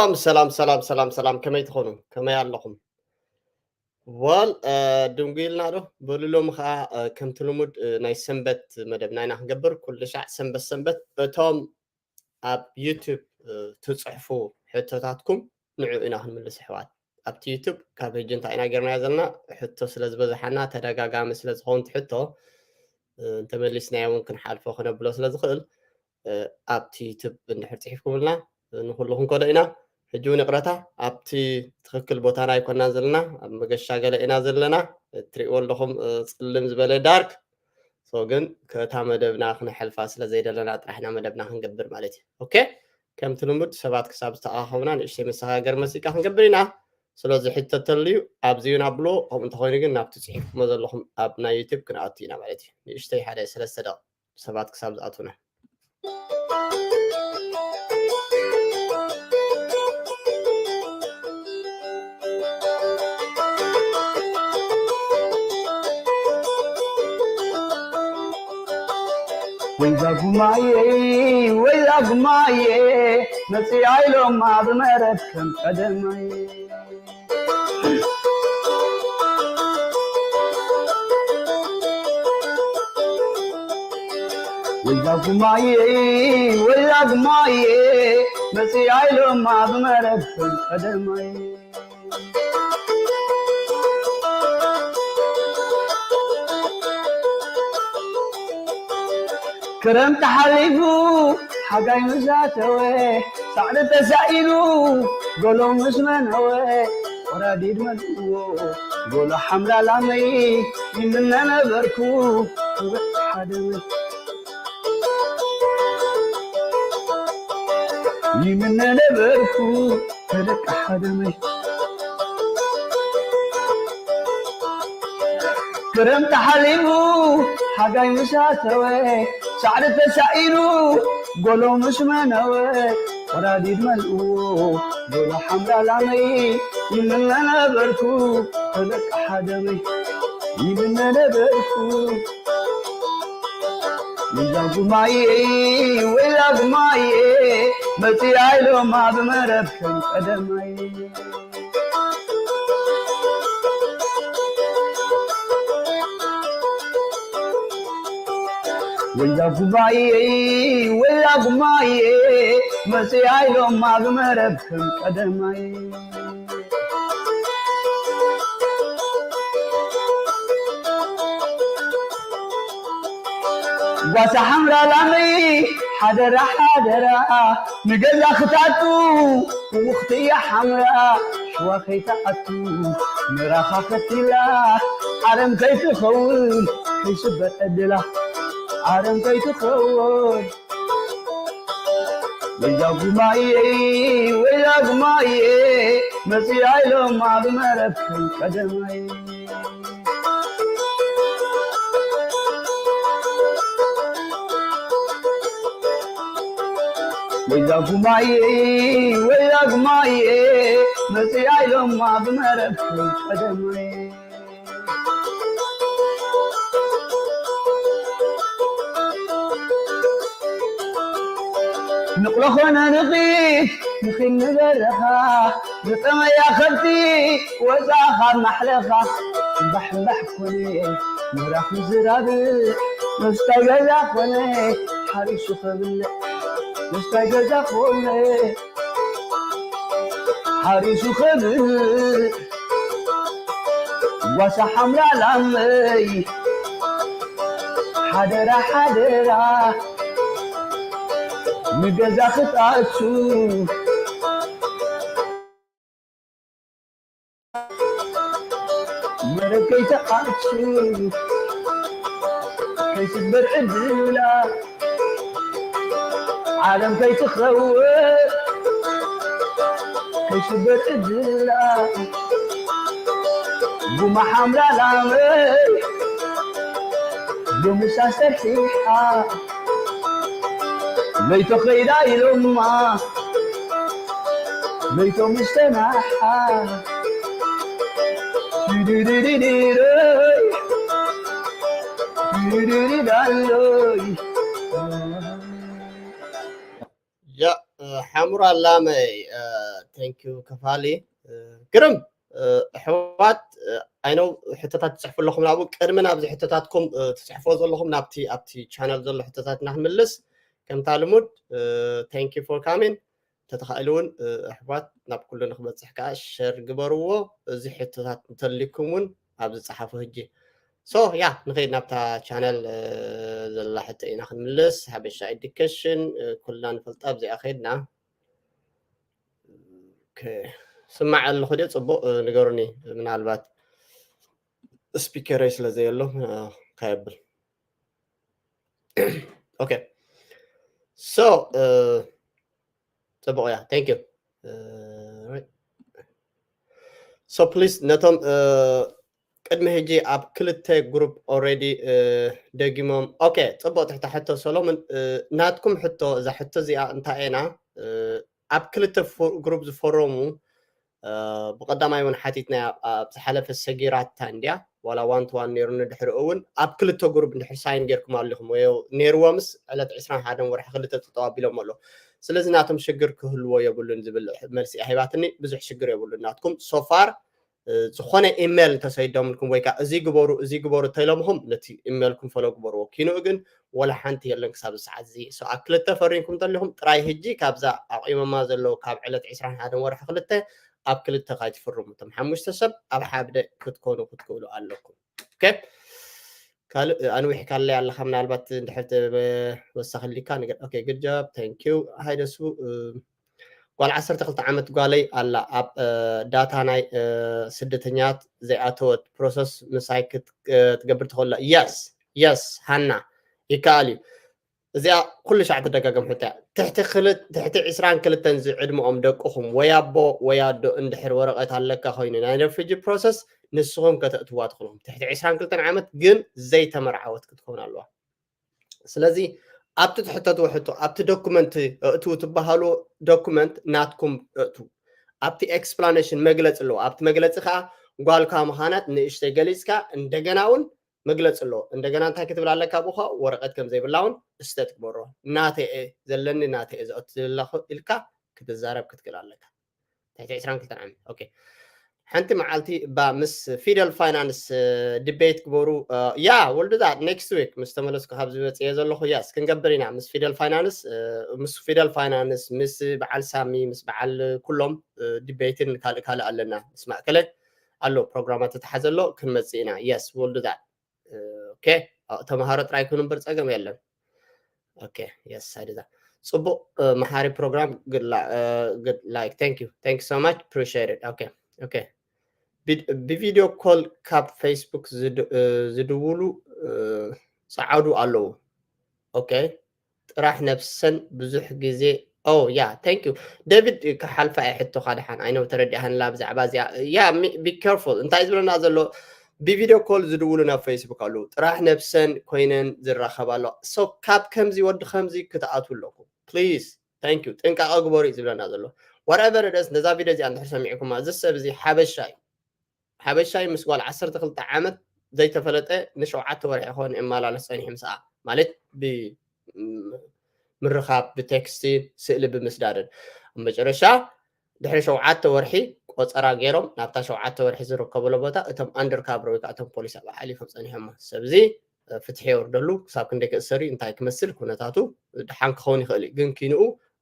ሰላም ሰላም ሰላም ሰላም ሰላም፣ ከመይ ትኾኑ? ከመይ ኣለኹም? ዋል ድንጉይልና ዶ በሉ። ሎሚ ከዓ ከምቲ ልሙድ ናይ ሰንበት መደብና ኢና ክንገብር። ኩሉ ሻዕ ሰንበት ሰንበት በቶም ኣብ ዩቱብ ትፅሕፉ ሕቶታትኩም ንዑ ኢና ክንምልስ ኣሕዋት። ኣብቲ ዩቱብ ካብ ሕጂ እንታይ ኢና ጌርናዮ ዘለና? ሕቶ ስለ ዝበዝሓና፣ ተደጋጋሚ ስለ ዝኸውን እቲ ሕቶ እንተመሊስናዮ እውን ክንሓልፎ ክነብሎ ስለ ዝኽእል፣ ኣብቲ ዩቱብ እንድሕር ፅሒፍኩምልና ንኩሉ ክንከዶ ኢና። ሕጂ እውን ይቕረታ፣ ኣብቲ ትኽክል ቦታና ኣይኮናን ዘለና፣ ኣብ መገሻ ገለ ኢና ዘለና። እትሪእዎ ኣለኹም፣ እ፣ ጽልም ዝበለ ዳርክ። ሶ ግን ከታ መደብና ክነሕልፋ ስለ ዘይደለና ጥራሕና መደብና ክንገብር ማለት እዩ። ኦኬ፣ ከምቲ ልሙድ ሰባት ክሳብ ዝተኣኻኸቡና ንእሽተይ መሰጋገር መሲቃ ክንገብር ኢና። ስለዚ ሕቶ ተልዩ ኣብዚዩና ብሎ፣ ከምኡ እንተኾይኑ ግን ናብቲ ጽሒፍኩሞ ዘለኹም ኣብ ናይ ዩቲዩብ ክንኣቱ ኢና ማለት እዩ። ንእሽተይ ሓደ ሰለስተ ደቂቕ ሰባት ክሳብ ዝኣቱና። ወይዛ ጉማየ፣ ወይዛ ጉማየ፣ መጽያ ኢሎም ኣብ መረብ ከም ቀደማይ። ወይዛ ጉማየ፣ ወይዛ ጉማየ፣ መጽያ ኢሎም ኣብ መረብ ከም ቀደማይ። ክረምቲ ሓሊፉ ሓጋይ ምስ ኣተወ፣ ሳዕሪ ተሳኢኑ ጎሎ ምስ መነወ፣ ቆራዲድ መልእዎ ጎሎ ሓምላ ላመይ ይምነ ነበርኩ። ክብረት ሓደመ ይምነ ነበርኩ። ተደቃ ሓደመይ ክረምቲ ሓሊፉ ሓጋይ ምስ ኣተወ፣ ሳዕሪ ተሳኢኑ ጎሎ ምስ መነወ፣ ቆራዲድ መልእዎ ጎሎ ሓምላ ላመይ ይምነ ነበርኩ። ተደቃ ሓደመይ ይምነ ነበርኩ። ወይዛ ጉማየ፣ ወይዛ ጉማየ፣ መጽያ ኢሎም ኣብ መረብ ከም ቀደማይ። ወይዛ ጉማየ፣ ወይዛ ጉማየ፣ መጽያ ኢሎም ኣብ መረብ ከም ቀደማይ። ጓሳ ሓምራ ላመይ ሓደራ ሓደራ፣ ንገዛ ክታቱ ውኽቲ እያ ሓምራ፣ ሽዋ ከይትኣቱ ምራኻ ከቲላ፣ ዓለም ከይትኸውን ከይስበር ዕድላ፣ ዓለም ከይትኸውን። ወይዛ ጉማየ፣ ወይዛ ጉማየ፣ መጽያ ኢሎም ኣብ መረብ ከም ቀደማይ። ወይዛ ጉማየ፣ ወይዛ ጉማየ፣ መጽያ ኢሎም ኣብ መረብ ከም ቀደማይ። ንቕሎ ኾነ ንኺድ ንኺድ ንበረኻ፣ ዝጠመያ ከብቲ ወፃ ካብ ማሕለኻ። እምባሕ እምባሕ ኮነ ምራኽ ዝራብዕ፣ መስታይ ገዛ ኮነ ሓሪሱ ከብልዕ። መስታይ ገዛ ኮነ ሓሪሱ ከብልዕ። ጓሳ ሓምራ ላመይ ሓደራ ሓደራ፣ ንገዛ ክትኣቱ መረብ ከይትኣቱ፣ ከይስበር ዕድላ ዓለም ከይትኸውን፣ ከይስበር ዕድላ። ጉማ ሓምራ ላመይ ሎምስ ኣሰርሒሓ፣ ለይቶ ኸይዳ ኢሎማ፣ ለይቶ ምስ ተናሓ። ድድድድድድይ፣ ድድድድዳሎይ። ያ፣ እ፣ ሓምራ ላመይ፣ እ፣ Thank you ከፋሊ። ግርም ኣሕዋት፣ ኣይነው ሕቶታት ትፅሕፉ ኣለኹም ናብኡ። ቅድሚ ናብዚ ሕቶታትኩም ትፅሕፎ ዘለኹም ናብቲ ኣብቲ ቻነል ዘሎ ሕቶታት እናክምልስ ከምታ ልሙድ thank you for coming። ተተኻኢሉ እውን ኣሕዋት ናብ ኩሉ ንክበፅሕ ከዓ ሸር ግበርዎ። እዚ ሕቶታት እንተልኩም እውን ኣብዚ ፀሓፉ። ሕጂ ሶ ያ ንኸይድ ናብታ ቻነል ዘላ ሕቶ ኢና ክንምልስ። ሓበሻ ኤዱኬሽን ኩልና ንፈልጣ ኣብዚኣ ከይድና ስማዕ ኣለኹ ድዮ? ፅቡቅ ንገሩኒ። ምናልባት ስፒከረይ ስለ ዘየሎ ከየብል። ኦኬ ሶ ፅቡቅ እያ። Thank you so please ነቶም ቅድሚ ሕጂ ኣብ ክልተ ግሩፕ already ደጊሞም። ኦኬ ፅቡቅ ትሕታ ሕቶ ሰሎሞን ናትኩም ሕቶ እዛ ሕቶ እዚኣ እንታይ ኢና ኣብ ክልተ ግሩፕ ዝፈረሙ ብቀዳማይ እውን ሓቲትና ኣብ ዝሓለፈ ሰጊራታ እንድያ ዋላ ዋን ቱ ዋን ነይሩ ንድሕሪኡ እውን ኣብ ክልተ ግሩፕ እንድሕር ሳይን ጌርኩም ኣለኹም ወይ ነይርዎምስ ዕለት ዕስራን ሓደን ወርሒ ክልተ ጠጠው ኣቢሎም ኣሎ። ስለዚ ናቶም ሽግር ክህልዎ የብሉን ዝብል መልሲ ኣሂባትኒ። ብዙሕ ሽግር የብሉን ናትኩም ሶፋር ዝኾነ ኢሜል እንተሰይዶምልኩም ወይ ከዓ እዚ ግበሩ እዚ ግበሩ ተይሎምኹም ነቲ ኢሜልኩም ፈሎ ግበርዎ። ኪንኡ ግን ወላ ሓንቲ የለን ክሳብ ሰዓት እዚ። ኣብ ክልተ ፈሪምኩም እንተሊኹም ጥራይ ህጂ ካብዛ ኣቑሞማ ዘለዉ ካብ ዕለት ዕስራን ሓደን ወርሒ ክልተ ኣብ ክልተ ካይትፍርሙ እቶም ሓሙሽተ ሰብ ኣብ ሓደ ክትኮኑ ክትክእሉ ኣለኩም። ካልእ ኣንዊሕ ካለይ ኣለካ ምናልባት እንድሕር ወሳክሊካ ነገር። Okay, good job, thank you። ሃይደሱ ጓል ዓሰርተ ክልተ ዓመት ጓለይ ኣላ ኣብ ዳታ ናይ ስደተኛት ዘይኣተወት ፕሮሰስ ምሳይ ክትገብር ትኽእላ? Yes, yes ሃና ይከኣል እዩ። እዚኣ ኩሉ ሻዕ ትደጋገም ሕቶ እያ። ትሕቲ ዕስራን ክልተን ዝዕድመኦም ደቅኹም ወይ ኣቦ ወይ ኣዶ እንድሕር ወረቐት ኣለካ ኮይኑ ናይ ረፊጂ ፕሮሰስ ንስኹም ከተእትዋ ትኽእልኹም። ትሕቲ ዕስራን ክልተን ዓመት ግን ዘይተመርዓወት ክትከውን ኣለዋ። ስለዚ ኣብቲ ትሕተትዎ ሕቶ ኣብቲ ዶኩመንት እእትዉ ትበሃሉ ዶኩመንት ናትኩም እእትዉ። ኣብቲ ኤክስፕላኔሽን መግለፂ ኣለዎ። ኣብቲ መግለፂ ከዓ ጓልካ ምዃናት ንእሽተይ ገሊፅካ እንደገና እውን መግለፂ ኣለዎ። እንደገና እንታይ ክትብል ኣለካ? ብኡ ከዓ ወረቐት ከም ዘይብላ እውን ስቴት ግበሮ። ናተይ እየ ዘለኒ ናተይ እየ ዘእቱ ዘለኹ ኢልካ ክትዛረብ ክትክእል ኣለካ። ትሕቲ ዕስራን ክልተን ዓመት። ኦኬ ሓንቲ መዓልቲ እባ ምስ ፊደል ፋይናንስ ዲቤት ግበሩ። ያ ወልዱ ዛ ኔክስት ዊክ ምስ ተመለስኩ ካብ ዝበፅየ ዘለኹ ያስ ክንገብር ኢና ምስ ፊደል ፋይናንስ ምስ ፊደል ፋይናንስ ምስ በዓል ሳሚ ምስ በዓል ኩሎም ዲቤትን ካልእ ካልእ ኣለና ምስ ማእከለ ኣሎ ፕሮግራማት ተተሓዘ ኣሎ ክንመፅእ ኢና። የስ ወልዱ ዛ ኦኬ ተምሃሮ ጥራይ ኩኑ እምበር ፀገም የለን። ኦኬ የስ ኣይደዛ ፅቡቅ መሓሪ ፕሮግራም። Good like thank you, thank you so much, appreciate it. Okay, okay ብቪዲዮ ኮል ካብ ፌስቡክ ዝድውሉ ፀዓዱ ኣለዉ። ኦኬ ጥራሕ ነብሰን ብዙሕ ግዜ ኦ ያ thank you ዴቪድ ክሓልፋ እየ ሕቶኻ ድሓን ኣይነው ተረዲኣህንላ ብዛዕባ እዚኣ ያ be careful እንታይ ዝብለና ዘሎ ብቪዲዮ ኮል ዝድውሉ ናብ ፌስቡክ ኣለዉ ጥራሕ ነብሰን ኮይነን ዝራኸባ ኣለዋ። So ካብ ከምዚ ወዲ ከምዚ ክትኣትዉ ኣለኩም please thank you ጥንቃቐ ግበሩ እዩ ዝብለና ዘሎ። Whatever it is ነዛ ቪዲዮ እዚኣ እንድሕር ሰሚዕኩማ እዚ ሰብ እዚ ሓበሻ እዩ ሓበሻይ ምስ ጓል ዓሰርተ ክልተ ዓመት ዘይተፈለጠ ንሸውዓተ ወርሒ ክኾን ይመላለስ ጸኒሑ ምስኣ ማለት ብምርኻብ ብቴክስቲ ስእሊ ብምስዳድን ኣብ መጨረሻ ድሕሪ ሸውዓተ ወርሒ ቆፀራ ገይሮም ናብታ ሸውዓተ ወርሒ ዝርከብሎ ቦታ እቶም ኣንደርካቨር ወይ ከዓ እቶም ፖሊስ ኣብ ሓሊፎም ጸኒሖሞ ሰብዚ ፍትሒ የውርደሉ ክሳብ ክንደይ ክእሰር እዩ እንታይ ክመስል ኩነታቱ ድሓን ክኸውን ይኽእል እዩ ግን ኪንኡ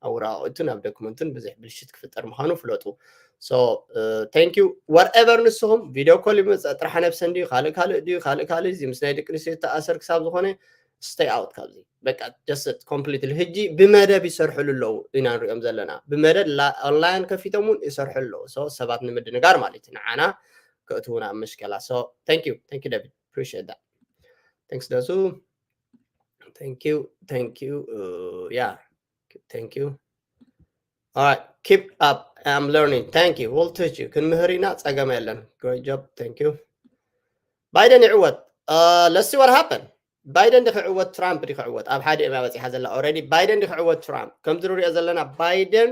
ኣውራቂቱ ናብ ዶክመንትን ብዙሕ ብልሽት ክፍጠር ምዃኑ ፍለጡ። So thank you whatever ንስኹም ቪድዮ ኮል ይመፅእ ጥራሕ ነብሰን ድዩ ካልእ ካልእ ድዩ ካልእ ካልእ እዚ ምስ ናይ ደቂ ኣንስትዮ ተኣሰር ክሳብ ዝኾነ stay out ካብዚ በቃ just completely ህጂ ብመደብ ይሰርሕሉ ኣለዉ ኢና ንሪኦም ዘለና ብመደብ online ከፊቶም እውን ይሰርሑ ኣለዉ። So ሰባት ንምድንጋር ማለት እዩ ንዓና ከእትውና ኣብ መሽከላ። So thank you, thank you David, appreciate that. Thanks ደሱ thank you, thank you. Yeah, thank you. All right, keep up, I'm learning. Thank you, we'll teach you. ክንምህር ኢና ፀገም የለን። Great job, thank you. ባይደን ይዕወት። Let's see what happen. ባይደን ዲ ክዕወት ትራምፕ ዲ ክዕወት ኣብ ሓደ እያ በፂሓ ዘላ already። ባይደን ዲ ክዕወት ትራምፕ ከምዚ ንሪኦ ዘለና ባይደን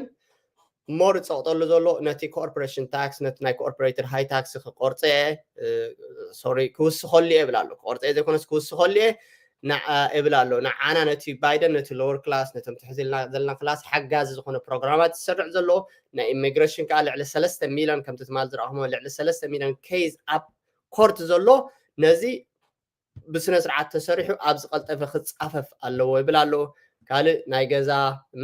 more ዝፀቕጠሉ ዘሎ ነቲ corporation tax ነቲ ናይ corporated high tax ክቆርፀ sorry ክውስኸሉ እየ ይብል ኣሎ። ክቆርፀ እየ ዘይኮነስ ክውስኸሉ እየ እብል ኣሎ። ንዓና ነቲ ባይደን ነቲ lower class ነቶም ትሕዝልና ዘለና ክላስ ሓጋዚ ዝኾነ ፕሮግራማት ዝሰርዕ ዘሎ ናይ ኢሚግሬሽን ከዓ ልዕሊ ሰለስተ ሚሊዮን ከምቲ ትማል ዝረኣኹሞ ልዕሊ ሰለስተ ሚሊዮን ኬዝ ኣብ ኮርት ዘሎ ነዚ ብስነ ስርዓት ተሰሪሑ ኣብ ዝቐልጠፈ ክፃፈፍ ኣለዎ ይብል ኣሎ። ካልእ ናይ ገዛ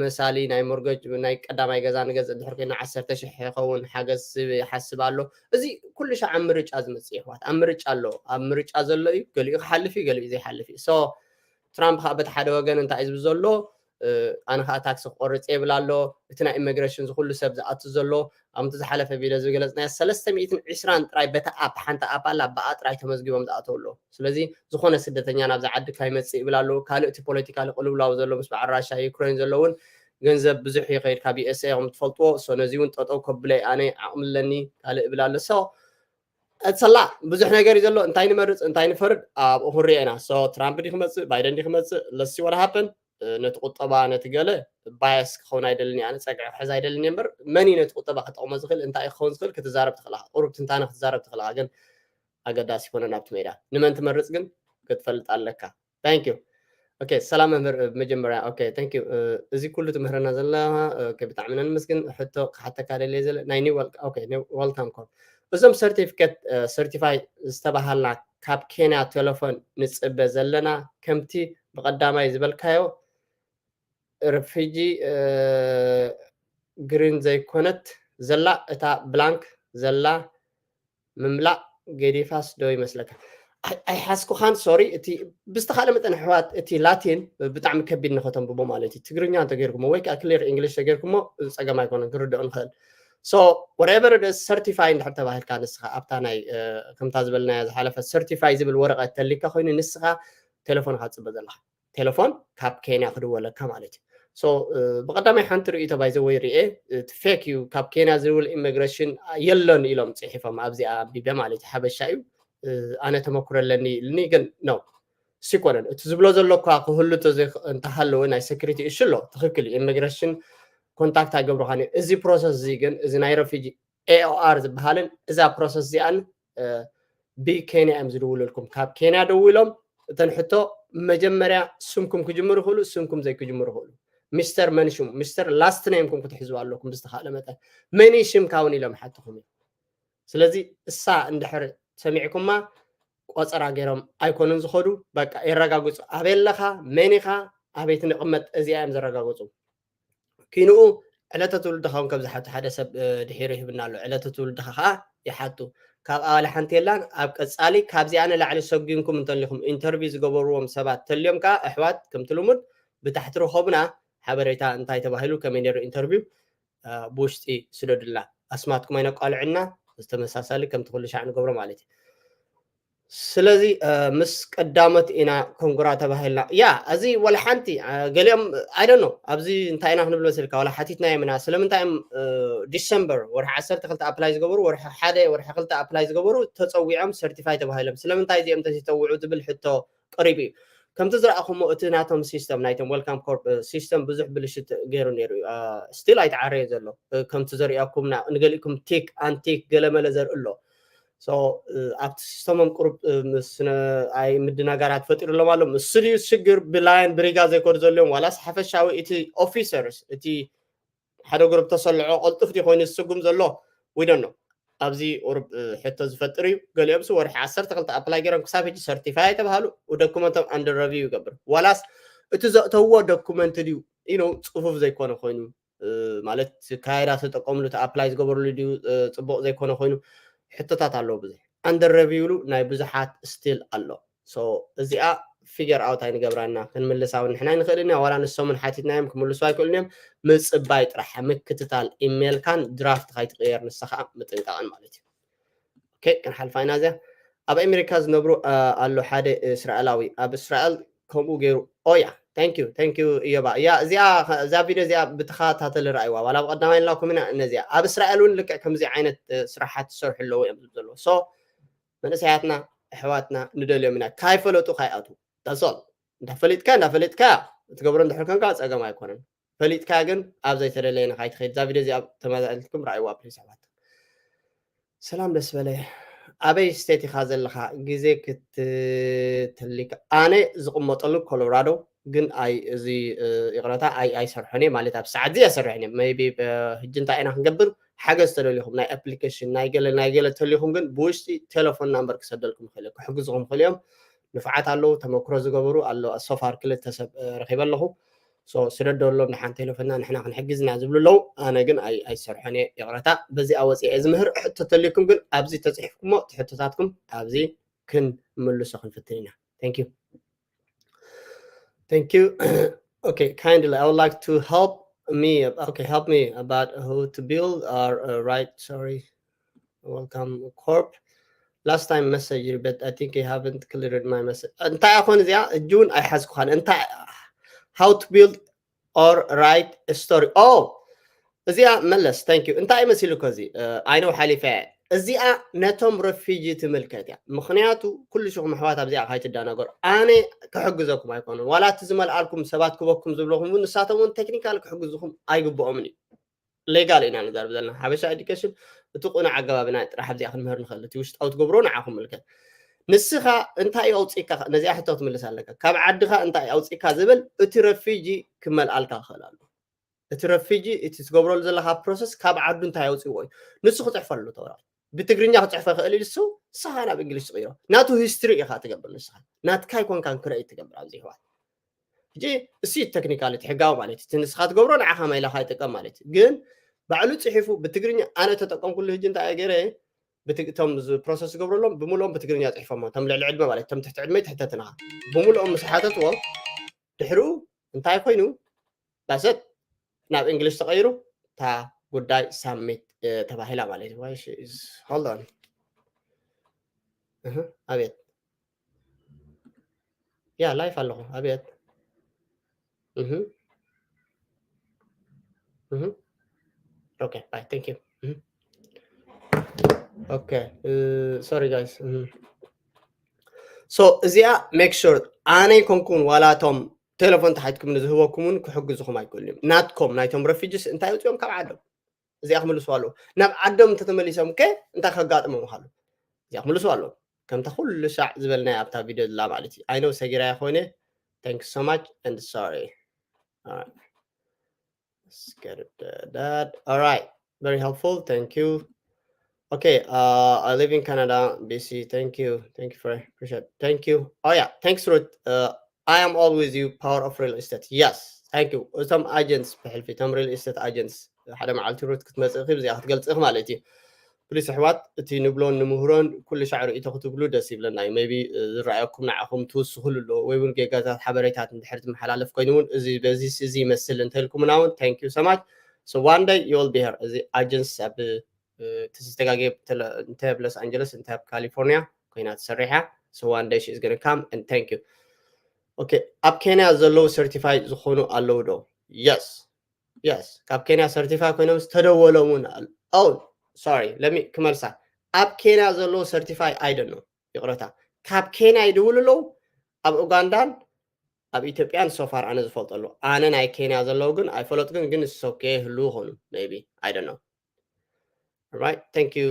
መሳሊ ናይ ሞርገጅ ናይ ቀዳማይ ገዛ ንገዝእ ድሕር ኮይና ዓሰርተ ሽሕ ይኸውን ሓገዝ ይሓስብ ኣሎ። እዚ ኩሉ ሻዕ ኣብ ምርጫ ዝመፅእ ይሕዋት ኣብ ምርጫ ኣሎ። ኣብ ምርጫ ዘሎ እዩ። ገሊኡ ክሓልፍ እዩ፣ ገሊኡ ዘይሓልፍ እዩ። ሶ ትራምፕ ከዓ በቲ ሓደ ወገን እንታይ እዩ ዝብል ዘሎ? ኣነ ከዓ ታክሲ ክቆርፅ የብል ኣሎ። እቲ ናይ ኢሚግሬሽን ዝኩሉ ሰብ ዝኣቱ ዘሎ ኣብቲ ዝሓለፈ ቪድዮ ዝገለፅናዮ ሰለስተ ሚእትን ዕስራን ጥራይ በታ ኣፕ ሓንቲ ኣፕ ኣላ ብኣ ጥራይ ተመዝጊቦም ዝኣተው ኣለዉ። ስለዚ ዝኾነ ስደተኛ ናብዚ ዓዲ ካይመፅእ ይብል ኣለዉ። ካልእ እቲ ፖለቲካሊ ቅልውላው ዘሎ ምስ በዓል ራሻ ዩክሬን ዘሎ እውን ገንዘብ ብዙሕ ይኸይድ ካብ ዩኤስኤ ከም ትፈልጥዎ። ሶ ነዚ እውን ጠጠው ከብለይ ኣነ ዓቕሚ ኣለኒ ካልእ እብል ኣሎ። ሶ እትሰላ ብዙሕ ነገር እዩ ዘሎ። እንታይ ንመርፅ እንታይ ንፈርድ ኣብኡ ክንሪኦ ኢና። ሶ ትራምፕ ዲ ክመፅእ ባይደን ዲ ክመፅእ ለሲ ወላ ሃፐን ነቲ ቁጠባ ነቲ ገለ ባያስ ክኸውን ኣይደልን ኣነ ፀግዒ ክሕዝ ኣይደልን እምበር መን እዩ ነቲ ቁጠባ ክጠቕሞ ዝኽእል እንታይ ክኸውን ዝኽእል ክትዛረብ ትኽእልኻ። ቁሩብ ትንታነ ክትዛረብ ትኽእልኻ ግን ኣገዳሲ ይኮነ ናብቲ ሜዳ ንመን ትመርፅ ግን ክትፈልጥ ኣለካ። Thank you። Okay ሰላም መምህር። መጀመርያ okay thank you። እዚ ኩሉ ትምህረና ዘላ ብጣዕሚ ነንምስግን። ሕቶ ክሓተካ ደልየ ዘለ ናይ new welcome call እዞም ሰርቲፊኬት ሰርቲፋይ ዝተባሃልና ካብ ኬንያ ቴሌፎን ንፅበ ዘለና ከምቲ ብቐዳማይ ዝበልካዮ ርፊጂ ግሪን ዘይኮነት ዘላ እታ ብላንክ ዘላ ምምላእ ገዲፋስ ዶ ይመስለካ? ኣይሓስኩኻን ሶሪ። እቲ ብዝተኻለ መጠን ኣሕዋት እቲ ላቲን ብጣዕሚ ከቢድ ንኸተንብቦ ማለት እዩ። ትግርኛ እንተገይርኩሞ ወይ ከዓ ክሊር እንግሊሽ ተገይርኩሞ ጸገም ኣይኮነን፣ ክርድኦ ንኽእል። So whatever ሰርቲፋይ እንድሕር ተባሂልካ ንስኻ ኣብታ ናይ ከምታ ዝበልናያ ዝሓለፈ ሰርቲፋይ ዝብል ወረቐት ተሊካ ኮይኑ ንስኻ ቴሌፎንካ ትጽበ ዘለኻ ቴሌፎን ካብ ኬንያ ክድወለካ ማለት እዩ። So ብቀዳማይ ሓንቲ ርእይቶ ባይዘወይ ርኤ እቲ ፌክ እዩ። ካብ ኬንያ ዝድውል ኢሚግሬሽን የለን ኢሎም ፅሒፎም ኣብዚኣ ኣንቢበ ማለት እዩ። ሓበሻ እዩ። ኣነ ተመኩሮ ኣለኒ ኢልኒ ግን ነው ሲኮነን እቲ ዝብሎ ዘሎ እኳ ክህሉ እንተሃለወ ናይ ሴኩሪቲ እሹ ኣሎ። ትኽክል እዩ። ኢሚግሬሽን ኮንታክት ኣይገብሩኻን እዩ። እዚ ፕሮሰስ እዚ ግን እዚ ናይ ረፊጂ ኤኦኣር ዝበሃልን እዛ ፕሮሰስ እዚኣን ብኬንያ እዮም ዝድውልልኩም። ካብ ኬንያ ደዊሎም እተን ሕቶ መጀመርያ ስምኩም ክጅምሩ ይኽእሉ፣ ስምኩም ዘይክጅምሩ ይኽእሉ። ሚስተር መን ሽሙ ሚስተር ላስት ኔምኩም ክትሕዝዋ ኣለኩም ብዝተኻእለ መጠን። መን ሽምካ እውን ኢሎም ሓትኹም እዩ። ስለዚ እሳ እንድሕር ሰሚዕኩማ ቆፀራ ገይሮም ኣይኮኑን ዝኸዱ። በቃ የረጋግፁ። ኣበይ ኣለኻ፣ መን ኢኻ፣ ኣበይ ትንቕመጥ፣ እዚኣ እዮም ዘረጋግፁ። ኪንኡ ዕለተ ትውልድኻ እውን ከም ዝሓቱ ሓደ ሰብ ድሒሩ ይህብና ኣሎ። ዕለተ ትውልድኻ ከዓ ይሓቱ። ካብ ኣባል ሓንቲ የላን። ኣብ ቀፃሊ ካብዚኣ ንላዕሊ ሰጒምኩም እንተሊኹም ኢንተርቪው ዝገበርዎም ሰባት ተልዮም ከዓ ኣሕዋት ከምቲ ልሙድ ብታሕቲ ርኸቡና። ሓበሬታ እንታይ ተባሂሉ ከመይ ነይሩ ኢንተርቪው ብውሽጢ ስደዱልና። ኣስማትኩም ኣይነቋልዕና። ዝተመሳሳሊ ከምቲ ኩሉ ሻዕ ንገብሮ ማለት እዩ። ስለዚ ምስ ቀዳሞት ኢና ኮንግራ ተባሂልና። ያ እዚ ወላ ሓንቲ ገሊኦም ኣይደኖ ኣብዚ እንታይ ኢና ክንብል መሲልካ ዋላ ሓቲትናዮም ኢና። ስለምንታይ እዮም ዲሰምበር ወርሒ ዓሰርተ ክልተ ኣፕላይ ዝገበሩ፣ ወርሒ ሓደ ወርሒ ክልተ ኣፕላይ ዝገበሩ ተፀዊዖም ሰርቲፋይ ተባሂሎም ስለምንታይ እዚኦም ተዝተውዑ ዝብል ሕቶ ቀሪቡ እዩ። ከምቲ ዝረኣኹሞ እቲ ናቶም ሲስተም ናይቶም ዌልካም ኮርፕ ሲስተም ብዙሕ ብልሽት ገይሩ ነይሩ እዩ። ስቲል ኣይተዓረየ ዘሎ ከምቲ ዘርእያኩም ንገሊእኩም ቲክ ኣንቲክ ገለመለ ዘርኢ ኣሎ። ኣብቲ ሲስተሞም ቁሩብ ምስ ኣይ ምድናጋራት ፈጢሩሎም ኣሎ። ምስ ድዩ ሽግር ብላይን ብሪጋ ዘይኮዱ ዘልዮም ዋላስ ሓፈሻዊ እቲ ኦፊሰርስ እቲ ሓደ ግሩፕ ተሰልዖ ቅልጡፍ ድዩ ኮይኑ ዝስጉም ዘሎ ዊደን ነው። ኣብዚ ቁሩብ ሕቶ ዝፈጥር እዩ። ገሊኦም ስ ወርሒ ዓሰርተ ክልተ ኣፕላይ ገይሮም ክሳብ ሕጂ ሰርቲፋይ ኣይተባሃሉ። ዶኩመንቶም ኣንደር ረቪው ይገብር ዋላስ እቲ ዘእተውዎ ዶኩመንት ድዩ ኢኖ ፅፉፍ ዘይኮነ ኮይኑ ማለት ካይራ ዝተጠቀምሉ ኣፕላይ ዝገበርሉ ድዩ ፅቡቅ ዘይኮነ ኮይኑ ሕቶታት ኣለዎ። ብዙሕ ኣንደር ረቪውሉ ናይ ብዙሓት ስቲል ኣሎ። እዚኣ ፊገር ኣውት ኣይንገብራና ክንምልሳ እውን ንሕና ኣይንኽእልን ኢና። ዋላ ንሶምን ሓቲትናዮም ክምልሱ ኣይክእሉን እዮም። ምፅባይ ጥራሕ ምክትታል ኢሜልካን ድራፍት ካይትቅየር ንሳ ከዓ ምጥንቃቕን ማለት እዩ። ክንሓልፋ ኢና እዚያ ኣብ ኣሜሪካ ዝነብሩ ኣሎ ሓደ እስራኤላዊ ኣብ እስራኤል ከምኡ ገይሩ ኦያ thank you thank you እዮባ እያ እዚኣ እዛ ቪድዮ እዚኣ ብተኸታተሊ ረኣይዋ ዋላ ብቀዳማይ ንላኩም ኢና ነዚኣ ኣብ እስራኤል እውን ልክዕ ከምዚ ዓይነት ስራሓት ዝሰርሑ ኣለዉ እዮም ዝብል ዘለዎ so መንእሰያትና ኣሕዋትና ንደልዮም ኢና ካይፈለጡ ካይኣቱ that's all እንዳፈሊጥካ እንዳፈሊጥካ ትገብሮ እንድሕር ኮንካ ፀገም ኣይኮነን ፈሊጥካ ግን ኣብ ዘይተደለየ ንካይትኸይድ እዛ ቪድዮ እዚኣ ተመዛልትኩም ረኣይዋ ፕሊስ ኣሕዋት ሰላም ደስ በለ ኣበይ ስቴት ኢኻ ዘለኻ? ግዜ ክትተልካ ኣነ ዝቕመጠሉ ኮሎራዶ፣ ግን ኣይ እዚ ይቕረታ ኣይ ኣይሰርሖን እየ ማለት ኣብ ሰዓት እዚ ኣይሰርሕን እየ። ሜይቢ ሕጂ እንታይ ኢና ክንገብር? ሓገዝ ተደሊኹም ናይ ኣፕሊኬሽን ናይ ገለ ናይ ገለ ተሊኹም ግን ብውሽጢ ቴሌፎን ናምበር ክሰደልኩም ይኽእል ክሕግዝኹም ይኽእል እዮም። ንፍዓት ኣለዉ ተመክሮ ዝገበሩ ኣሎ። ሶፋር ክልተ ሰብ ረኺበ ኣለኹ። ስደደሎም ንሓንቲ ቴሌፎንና ንሕና ክንሕግዝና ዝብሉ ኣለዉ። ኣነ ግን ኣይሰርሖን እየ ይቕረታ። በዚኣ ወፂአ ዝምህር ሕቶ ተልይኩም ግን ኣብዚ ተፅሒፍኩሞ እቲ ሕቶታትኩም ኣብዚ ክንምልሶ ክንፍትን ኢና። Thank you. Thank you. Okay, kindly, I would like to help me, okay, help me about who to build or uh, right, sorry. Welcome, Corp. Last time message, but I think you haven't cleared my message. እንታይ ኣኾን እዚኣ እጁን ኣይሓዝኩኻን። እንታይ how to build or write a story. Oh, እዚኣ መለስ፣ thank you። እንታይ መሲሉ እኮ እዚ? I know ሓሊፈ። እዚኣ ነቶም ረፊጂ ትምልከት እያ። ምኽንያቱ ኩሉ ሽኹም ኣሕዋት ኣብዚኣ ካይትዳናገሩ። ኣነ ክሕግዘኩም ኣይኮኑን። ዋላ እቲ ዝመልኣልኩም ሰባት ክበኩም ዝብለኹም እውን ንሳቶም እውን ቴክኒካል ክሕግዝኹም ኣይግብኦምን እዩ። ሌጋል ኢና ንዛርብ ዘለና ሓበሻ ኤዱኬሽን እቲ ቁኑዕ ኣገባብና ጥራሕ ኣብዚኣ ክንምህር ንኽእል እቲ ውሽጣዊ ትገብሮ ንዓኹም ምልከት። ንስኻ እንታይ ኣውፅእካ ነዚኣ ሕቶ ክትምልስ ኣለካ። ካብ ዓድኻ እንታይ ኣውፅእካ ዝብል እቲ ረፊጂ ክመልኣልካ ክኽእል ኣሎ። እቲ ረፊጂ እቲ ትገብረሉ ዘለካ ፕሮሰስ ካብ ዓዱ እንታይ ኣውፅእዎ እዩ ንሱ ክፅሕፈሉ ተወራ ብትግርኛ ክፅሕፈ ክእል ኢሉ ንሱ ንስኻ ናብ እንግሊሽ ትቕይሮ ናቱ ሂስትሪ ኢኻ ትገብር ንስኻ ናትካ ኣይኮንካን ክረኢ ትገብር ኣብዚ ይሕዋት ሕጂ እሱ ቴክኒካል እቲ ሕጋዊ ማለት እቲ ንስኻ ትገብሮ ንዓኻ ማይላኻ ይጠቀም ማለት እዩ ግን ባዕሉ ፅሒፉ ብትግርኛ ኣነ ተጠቀምኩሉ ህጂ እንታይ ገይረ እቶም ፕሮሰስ ዝገብረሎም ብምልኦም ብትግርኛ ፅሒፎም እቶም ልዕሊ ዕድመ ማለት እቶም ትሕቲ ዕድመ ትሕተትና ብምልኦም ምስ ሓተትዎ ድሕሪኡ እንታይ ኮይኑ ዳሰት ናብ እንግሊሽ ተቐይሩ እታ ጉዳይ ሳሚት ተባሂላ ማለት እዩ hold on ኣብየት ያ ላይፍ ኣለኹ ኣብየት okay bye thank you okay sorry guys so እዚኣ make sure ኣነ ይኮንኩን ዋላቶም ቴሌፎን ተሓትኩም ንዝህበኩምን ክሕግዝኹም ኣይክእሉም ናትኮም ናይቶም ረፊጅስ እንታይ ውፅኦም ካብ ዓዶም እዚኣ ክምልስዋ ኣለዉ ናብ ዓዶም እንተተመሊሶም ከ እንታይ ከጋጥሞም ምዃሉ እዚኣ ክምልስዋ ኣለዉ ከምታ ኩሉ ሻዕ ዝበልናዮ ኣብታ ቪድዮ ዝላ ማለት እዩ ኣይነው ሰጊራያ ኮይነ thank you so much and sorry Let's get it uh, that. All right. Very helpful. Thank you. Okay. Uh, I live in Canada, B C. Thank you. Thank you for appreciate. Thank you. Oh yeah. Thanks, Ruth. Uh, I am all with you. Power of real estate. Yes. Thank you. Some agents, ብሕልፊ እቶም real estate agents ሓደ መዓልቲ ሩት ክትመፅእ ኺ ብዚኣ ክትገልፅእ ማለት እዩ ፕሊስ ኣሕዋት እቲ ንብሎን ንምህሮን ኩሉ ሻዕ ርእቶ ክትብሉ ደስ ይብለና እዩ maybe ዝረኣየኩም ንዓኹም ትውስኽሉ ኣለዎ ወይ እውን ጌጋታት ሓበሬታት እንድሕር ዝመሓላለፍ ኮይኑ እውን እዚ በዚ እዚ ይመስል እንተልኩምና እውን thank you so much so one day you will be here እዚ agents ኣብ እቲ ዝተጋገየ እንተ ኣብ ሎስ ኣንጀለስ እንተ ኣብ ካሊፎርኒያ ኮይና ትሰርሕ እያ so one day she is gonna come and thank you okay ኣብ ኬንያ ዘለዉ certify ዝኾኑ ኣለዉ ዶ yes yes ካብ ኬንያ certify ኮይኖም ዝተደወሎም እውን oh sorry let me ክመልሳ ኣብ ኬንያ ዘለዉ certify I don't know ይቕረታ ካብ ኬንያ ይድውሉ ኣለዉ ኣብ ኡጋንዳን ኣብ ኢትዮጵያን so far ኣነ ዝፈልጠሉ ኣነ ናይ ኬንያ ዘለዉ ግን ኣይፈለጥኩን ግን ሶኬ ህልዉ ይኾኑ maybe I don't know Right, thank you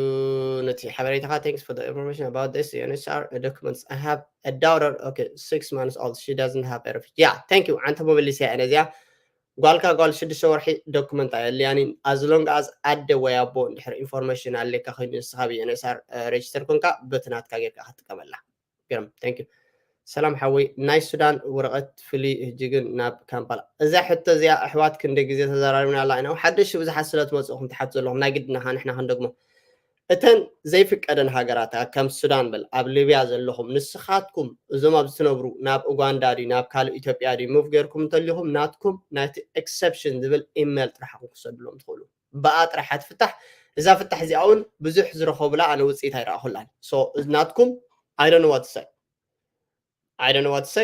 ነቲ ሓበሬታኻ thanks for the information about this U N H C R documents I have a daughter okay six months old she doesn't have a refugee yeah thank you ዓንተ መመሊሰ እያ ነዚኣ ጓልካ ጓል ሽዱሽተ ወርሒ document ኣየድልያኒን as long as ኣደ ወይ ኣቦ እንድሕር information ኣለካ ኮይኑ ንስኻ ብ U N H C R register ኮንካ በቲ ናትካ ጌርካ ክትጥቀመላ ገርም thank you ሰላም ሓወይ ናይ ሱዳን ወረቐት ፍሊ ህጂ ግን ናብ ካምፓላ እዛ ሕቶ እዚኣ ኣሕዋት ክንደ ግዜ ተዘራሪብና ኣላ ኢና ሓደሽ ብዙሓት ስለ ትመፅእኹም ትሓት ዘለኹም ናይ ግድናኻ ንሕና ክንደግሞ እተን ዘይፍቀደን ሃገራት ከም ሱዳን በል ኣብ ሊብያ ዘለኹም ንስኻትኩም እዞም ኣብ ዝትነብሩ ናብ ኡጋንዳ ድዩ ናብ ካልእ ኢትዮጵያ ድዩ ሙቭ ገይርኩም እንተሊኹም ናትኩም ናይቲ exception ዝብል ኢሜል ጥራሕ ክትሰድሎም ትኽእሉ ብኣ ጥራሕ ትፍታሕ እዛ ፍታሕ እዚኣ እውን ብዙሕ ዝረኸቡላ ኣነ ውፅኢት ኣይረኣኹላን so ናትኩም I don't know what to say I don't know what to say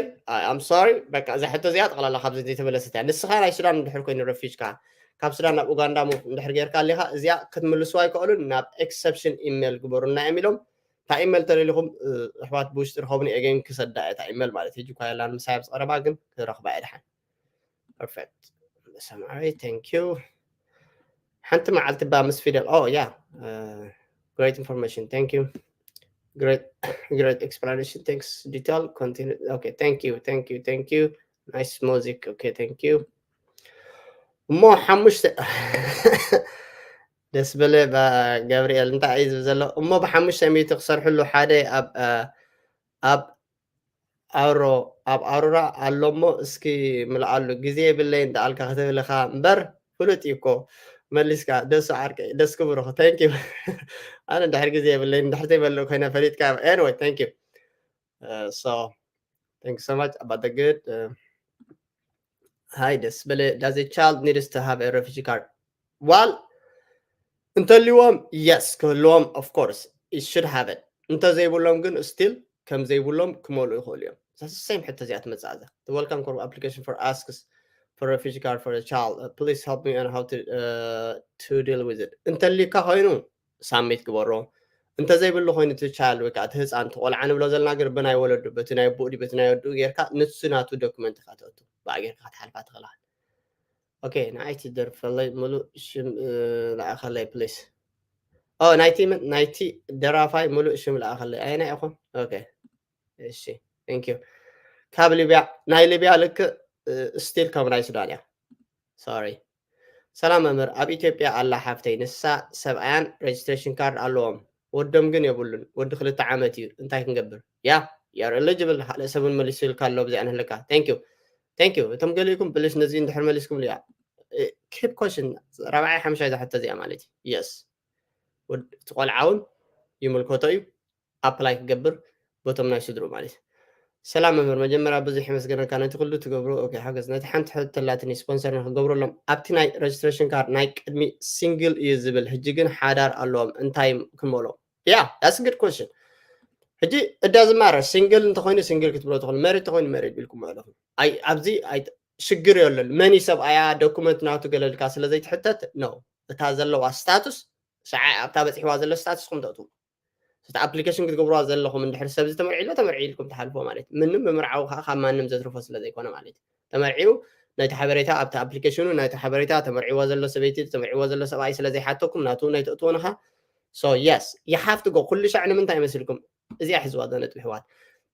I'm sorry በቃ እዛ ሕቶ እዚኣ ጠቕላላ ካብዚ ዘይተመለሰት እያ ንስኻ ናይ ሱዳን እንድሕር ኮይኑ ረፊጅካ ካብ ሱዳን ናብ ኡጋንዳ እንድሕር ጌርካ ኣሊኻ እዚኣ ክትምልስዋ ኣይከእሉን ናብ exception ኢሜል ግበሩና እዮም ኢሎም እታ ኢሜል ተደሊኹም ኣሕዋት ብውሽጢ ርኸቡኒ again ክሰዳ እያ እታ ኢሜል ማለት ሕጂ እኳ የላን ምሳይ ኣብ ዝቐረባ ግን ክረኽባ እየ ድሓን perfect ሰማዕበይ thank you ሓንቲ መዓልቲ ባ ምስ ፊደል oh yeah great information thank you Great, great explanation. Thanks, detail. Continue. Okay, thank you, thank you, thank you. Nice music. Okay, thank you. እሞ ሓሙሽተ ደስ በለ ባ-፣ ገብርኤል እንታይ እዩ ዝብል ዘሎ? እሞ ብሓሙሽተ ሚእቲ ክሰርሕሉ ሓደ ኣብ፣ እ፣ ኣብ ኣውሮ-፣ ኣብ ኣውሮራ ኣሎ እሞ እስኪ ምልኣሉ። ግዜ የብለይን እንዳኣልካ ክትብል ኢኻ እምበር ፍሉጥ እዩ እኮ መሊስካ። ደሱ ዓርከይ፣ ደስኩ ብሩኽ። Thank you። ኣነ እንድሕር ግዜ የብለይን፣ እንድሕር ዘይመልእ ኮይነ ፈሊጥካ። Anyway, thank you. Uh, so, thank you so much about the good, uh, hi, ደስ በለ, does a child needs to have a refugee card? Well, እንተልዎም፣ yes፣ ክህልዎም፣ of course, it should have it። እንተዘይብሎም ግን still ከም ዘይብሎም ክመልኡ ይኽእሉ እዮም። That's the same ሕቶ እዚኣ ትመጽእ ኣዛ። The welcome call application for asks for refugee card for a child. Uh, please help me on how to, uh, to deal with it. እንተሊካ ኮይኑ ሳሚት ግበሮ። እንተዘይብሉ ኮይኑ እቲ ቻይልድ ወይ ከዓ እቲ ህፃን፣ እቲ ቆልዓ ንብሎ ዘለና ግን ብናይ ወለዱ፣ በቲ ናይ ኣቦኡ ድዩ በቲ ናይ ወድኡ ጌርካ ንሱ ናቱ ዶክመንት ኢኻ ተእቱ። ብኣ ጌርካ ክትሓልፋ ትኽእል ኢኻ። ኦኬ፣ ንዓይ እቲ ደርፈለይ ሙሉእ ሽም፣ እ፣ ለኣኸለይ ፕሊስ። ኦ፣ ናይቲ መን-፣ ናይቲ ደራፋይ ሙሉእ ሽም ለኣኸለይ። ኣየናይ ኢኹም? ኦኬ፣ እሺ፣ thank you። ካብ ሊብያ፣ ናይ ሊብያ ልክእ፣ እ፣ ስቲል ከም ናይ ሱዳን እያ። ሶሪ። ሰላም መምህር፣ ኣብ ኢትዮጵያ ኣላ ሓፍተይ፣ ንሳ ሰብኣያን ሬጅስትሬሽን ካርድ ኣለዎም፣ ወዶም ግን የብሉን። ወዲ ክልተ ዓመት እዩ፣ እንታይ ክንገብር? ያ፣ you are eligible፣ ካልእ ሰብ እውን መሊሱ ኢልካ ኣሎ፣ ብዚኣ ንህልካ። Thank you። Thank you። እቶም ገሊእኩም ፕሊስ ነዚ እንድሕር መሊስኩምሉ እያ። እ፣ keep question፣ ራብዓይ ሓምሻይ እዛ ሕቶ እዚኣ ማለት እዩ። የስ። ወድ-፣ እቲ ቆልዓ እውን ይምልከቶ እዩ፣ ኣፕላይ ክገብር በቶም ናይ ስድሩ ማለት እዩ። ሰላም መምህር፣ መጀመርያ ብዙሕ የመስገነካ ነቲ ኩሉ ትገብሮ። ኦኬ፣ ሓገዝ፣ ነቲ ሓንቲ ሕቶ ኣላትኒ፣ ስፖንሰር ንክገብረሎም ኣብቲ ናይ ሬጅስትሬሽን ካርድ ናይ ቅድሚ ሲንግል እዩ ዝብል፣ ሕጂ ግን ሓዳር ኣለዎም፣ እንታይ ክንበሎ? ያ፣ that's a good question። ሕጂ እዳ ዝማረ ሲንግል እንተኮይኑ ሲንግል ክትብሎ ትኽእሉ፣ መሪድ እንተኮይኑ መሪድ ቢልኩም ኣለኹም። ኣይ፣ ኣብዚ ኣይ፣ ሽግር የለን። መን እዩ ሰብኣያ፣ ዶኩመንት ናቱ ገለልካ ስለ ዘይትሕተት ነው። እታ ዘለዋ ስታቱስ፣ ሸዓ ኣብታ በፂሕዋ ዘሎ ስታቱስ ኹም ተእትዉ። እቲ ኣፕሊኬሽን ክትገብርዋ ዘለኹም እንድሕር ሰብ ዝተመርዒ ኣሎ፣ ተመርዒ ኢልኩም ትሓልፎ ማለት እዩ። ምንም ምምርዓው ከዓ ካብ ማንም ዘትርፎ ስለ ዘይኮነ ማለት እዩ። ተመርዒው ናይቲ ሓበሬታ ኣብቲ ኣፕሊኬሽኑ ናይቲ ሓበሬታ ተመርዒዎ ዘሎ ሰበይቲ፣ ተመርዒዎ ዘሎ ሰብኣይ ስለ ዘይሓተኩም ናቱ ናይ ተእትዎ ንኻ። So yes, you have to go። ኩሉ ሻዕ ንምንታይ ይመስልኩም? እዚኣ ሕዝዋ እዛ ነጥቢ ኣሕዋት።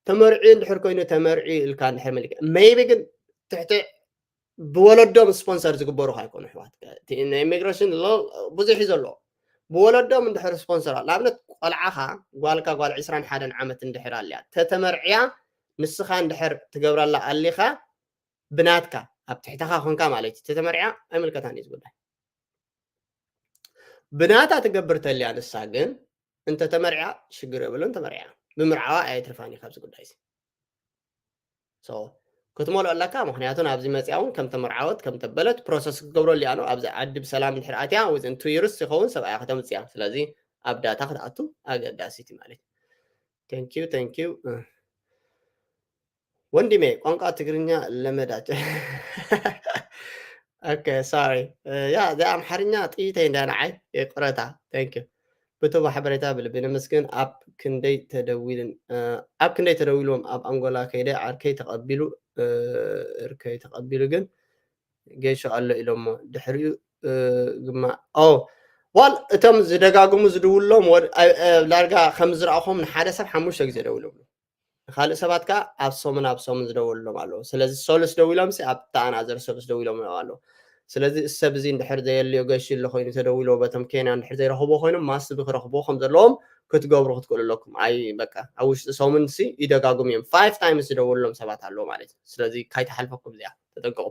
ተመርዒ እንድሕር ኮይኑ ተመርዒ ኢልካ እንድሕር መሊካ። ሜይቢ ግን ትሕቲ ብወለዶም ስፖንሰር ዝግበሩ ካይኮኑ ኣሕዋት። እቲ ናይ ኢሚግሬሽን ሎ-፣ ብዙሕ እዩ ዘሎ። ብወለዶም እንድሕር ስፖንሰር፣ ንኣብነት ቆልዓኻ፣ ጓልካ ጓል ዕስራን ሓደን ዓመት እንድሕር ኣልያ፣ ተተመርዕያ ንስኻ እንድሕር ትገብረላ ኣሊኻ፣ ብናትካ፣ ኣብ ትሕተኻ ኮንካ ማለት እዩ፣ ተተመርዕያ ኣይምልከታን እዩ እዚ ጉዳይ። ብናታ ትገብር ተልያ ንሳ ግን፣ እንተ ተመርዕያ ሽግር የብሉን፣ ተመርዕያ። ብምርዓዋ ኣየትርፋን እዩ ካብዚ ጉዳይ እዚ። So፣ ክትመልኦ ኣለካ፣ ምኽንያቱ ናብዚ መፅያ እውን ከም ተመርዓወት፣ ከም ተበለት ፕሮሰስ ክትገብረሉ እያ ነው። ኣብዚ ዓዲ ብሰላም እንድሕር ኣትያ፣ within two years ይኸውን ሰብኣያ ከተምፅያ። ስለዚ ኣብ ዳታ ክትኣቱ ኣገዳሲት እዩ ማለት እዩ። Thank you, thank you። ወንድሜ፣ ቋንቋ ትግርኛ ለመዳች። ኦኬ፣ ሶሪ። ያ፣ እዚ ኣምሓርኛ ጥይተይ እንዳ ንዓይ፣ ይቅረታ። Thank you። ብትቡ ሓበሬታ ብልቢ ነመስግን። ኣብ ክንደይ ተደዊልን፣ እ፣ ኣብ ክንደይ ተደዊልዎም ኣብ ኣንጎላ ከይደ ዓርከይ ተቐቢሉ፣ እ፣ እርከይ ተቐቢሉ ግን ጌሾ ኣሎ ኢሎሞ። ድሕሪኡ፣ እ፣ ግማ-፣ ኦ፣ ዋል እቶም ዝደጋግሙ ዝድውሎም ወድ-፣ እ፣ እ፣ ዳርጋ ከም ዝረኣኹም ንሓደ ሰብ ሓሙሽተ ግዜ ደዊሎምሉ። ካልእ ሰባት ከኣ ኣብ ሰሙን ኣብ ሰሙን ዝደወሉሎም ኣለዉ። ስለዚ ሰሉስ ደዊሎምሲ ኣብታ ኣናዘር ሰሉስ ደዊሎም ኣለዉ። ስለዚ እዚ ሰብ እዚ እንድሕር ዘየልዮ ገሺ ኣሎ ኮይኑ ተደዊልዎ በቶም ኬንያ እንድሕር ዘይረኽብዎ ኮይኖም ማስቢ ክረኽብዎ ከም ዘለዎም ክትገብሩ ክትክእሉ ኣለኩም። ኣይ በቃ ኣብ ውሽጢ ሰሙንሲ ይደጋግሙ እዮም። ፋይቭ ታይምስ ዝደወሉሎም ሰባት ኣለዉ ማለት እዩ። ስለዚ ካይትሓልፈኩም እዚኣ ተጠንቀቑ።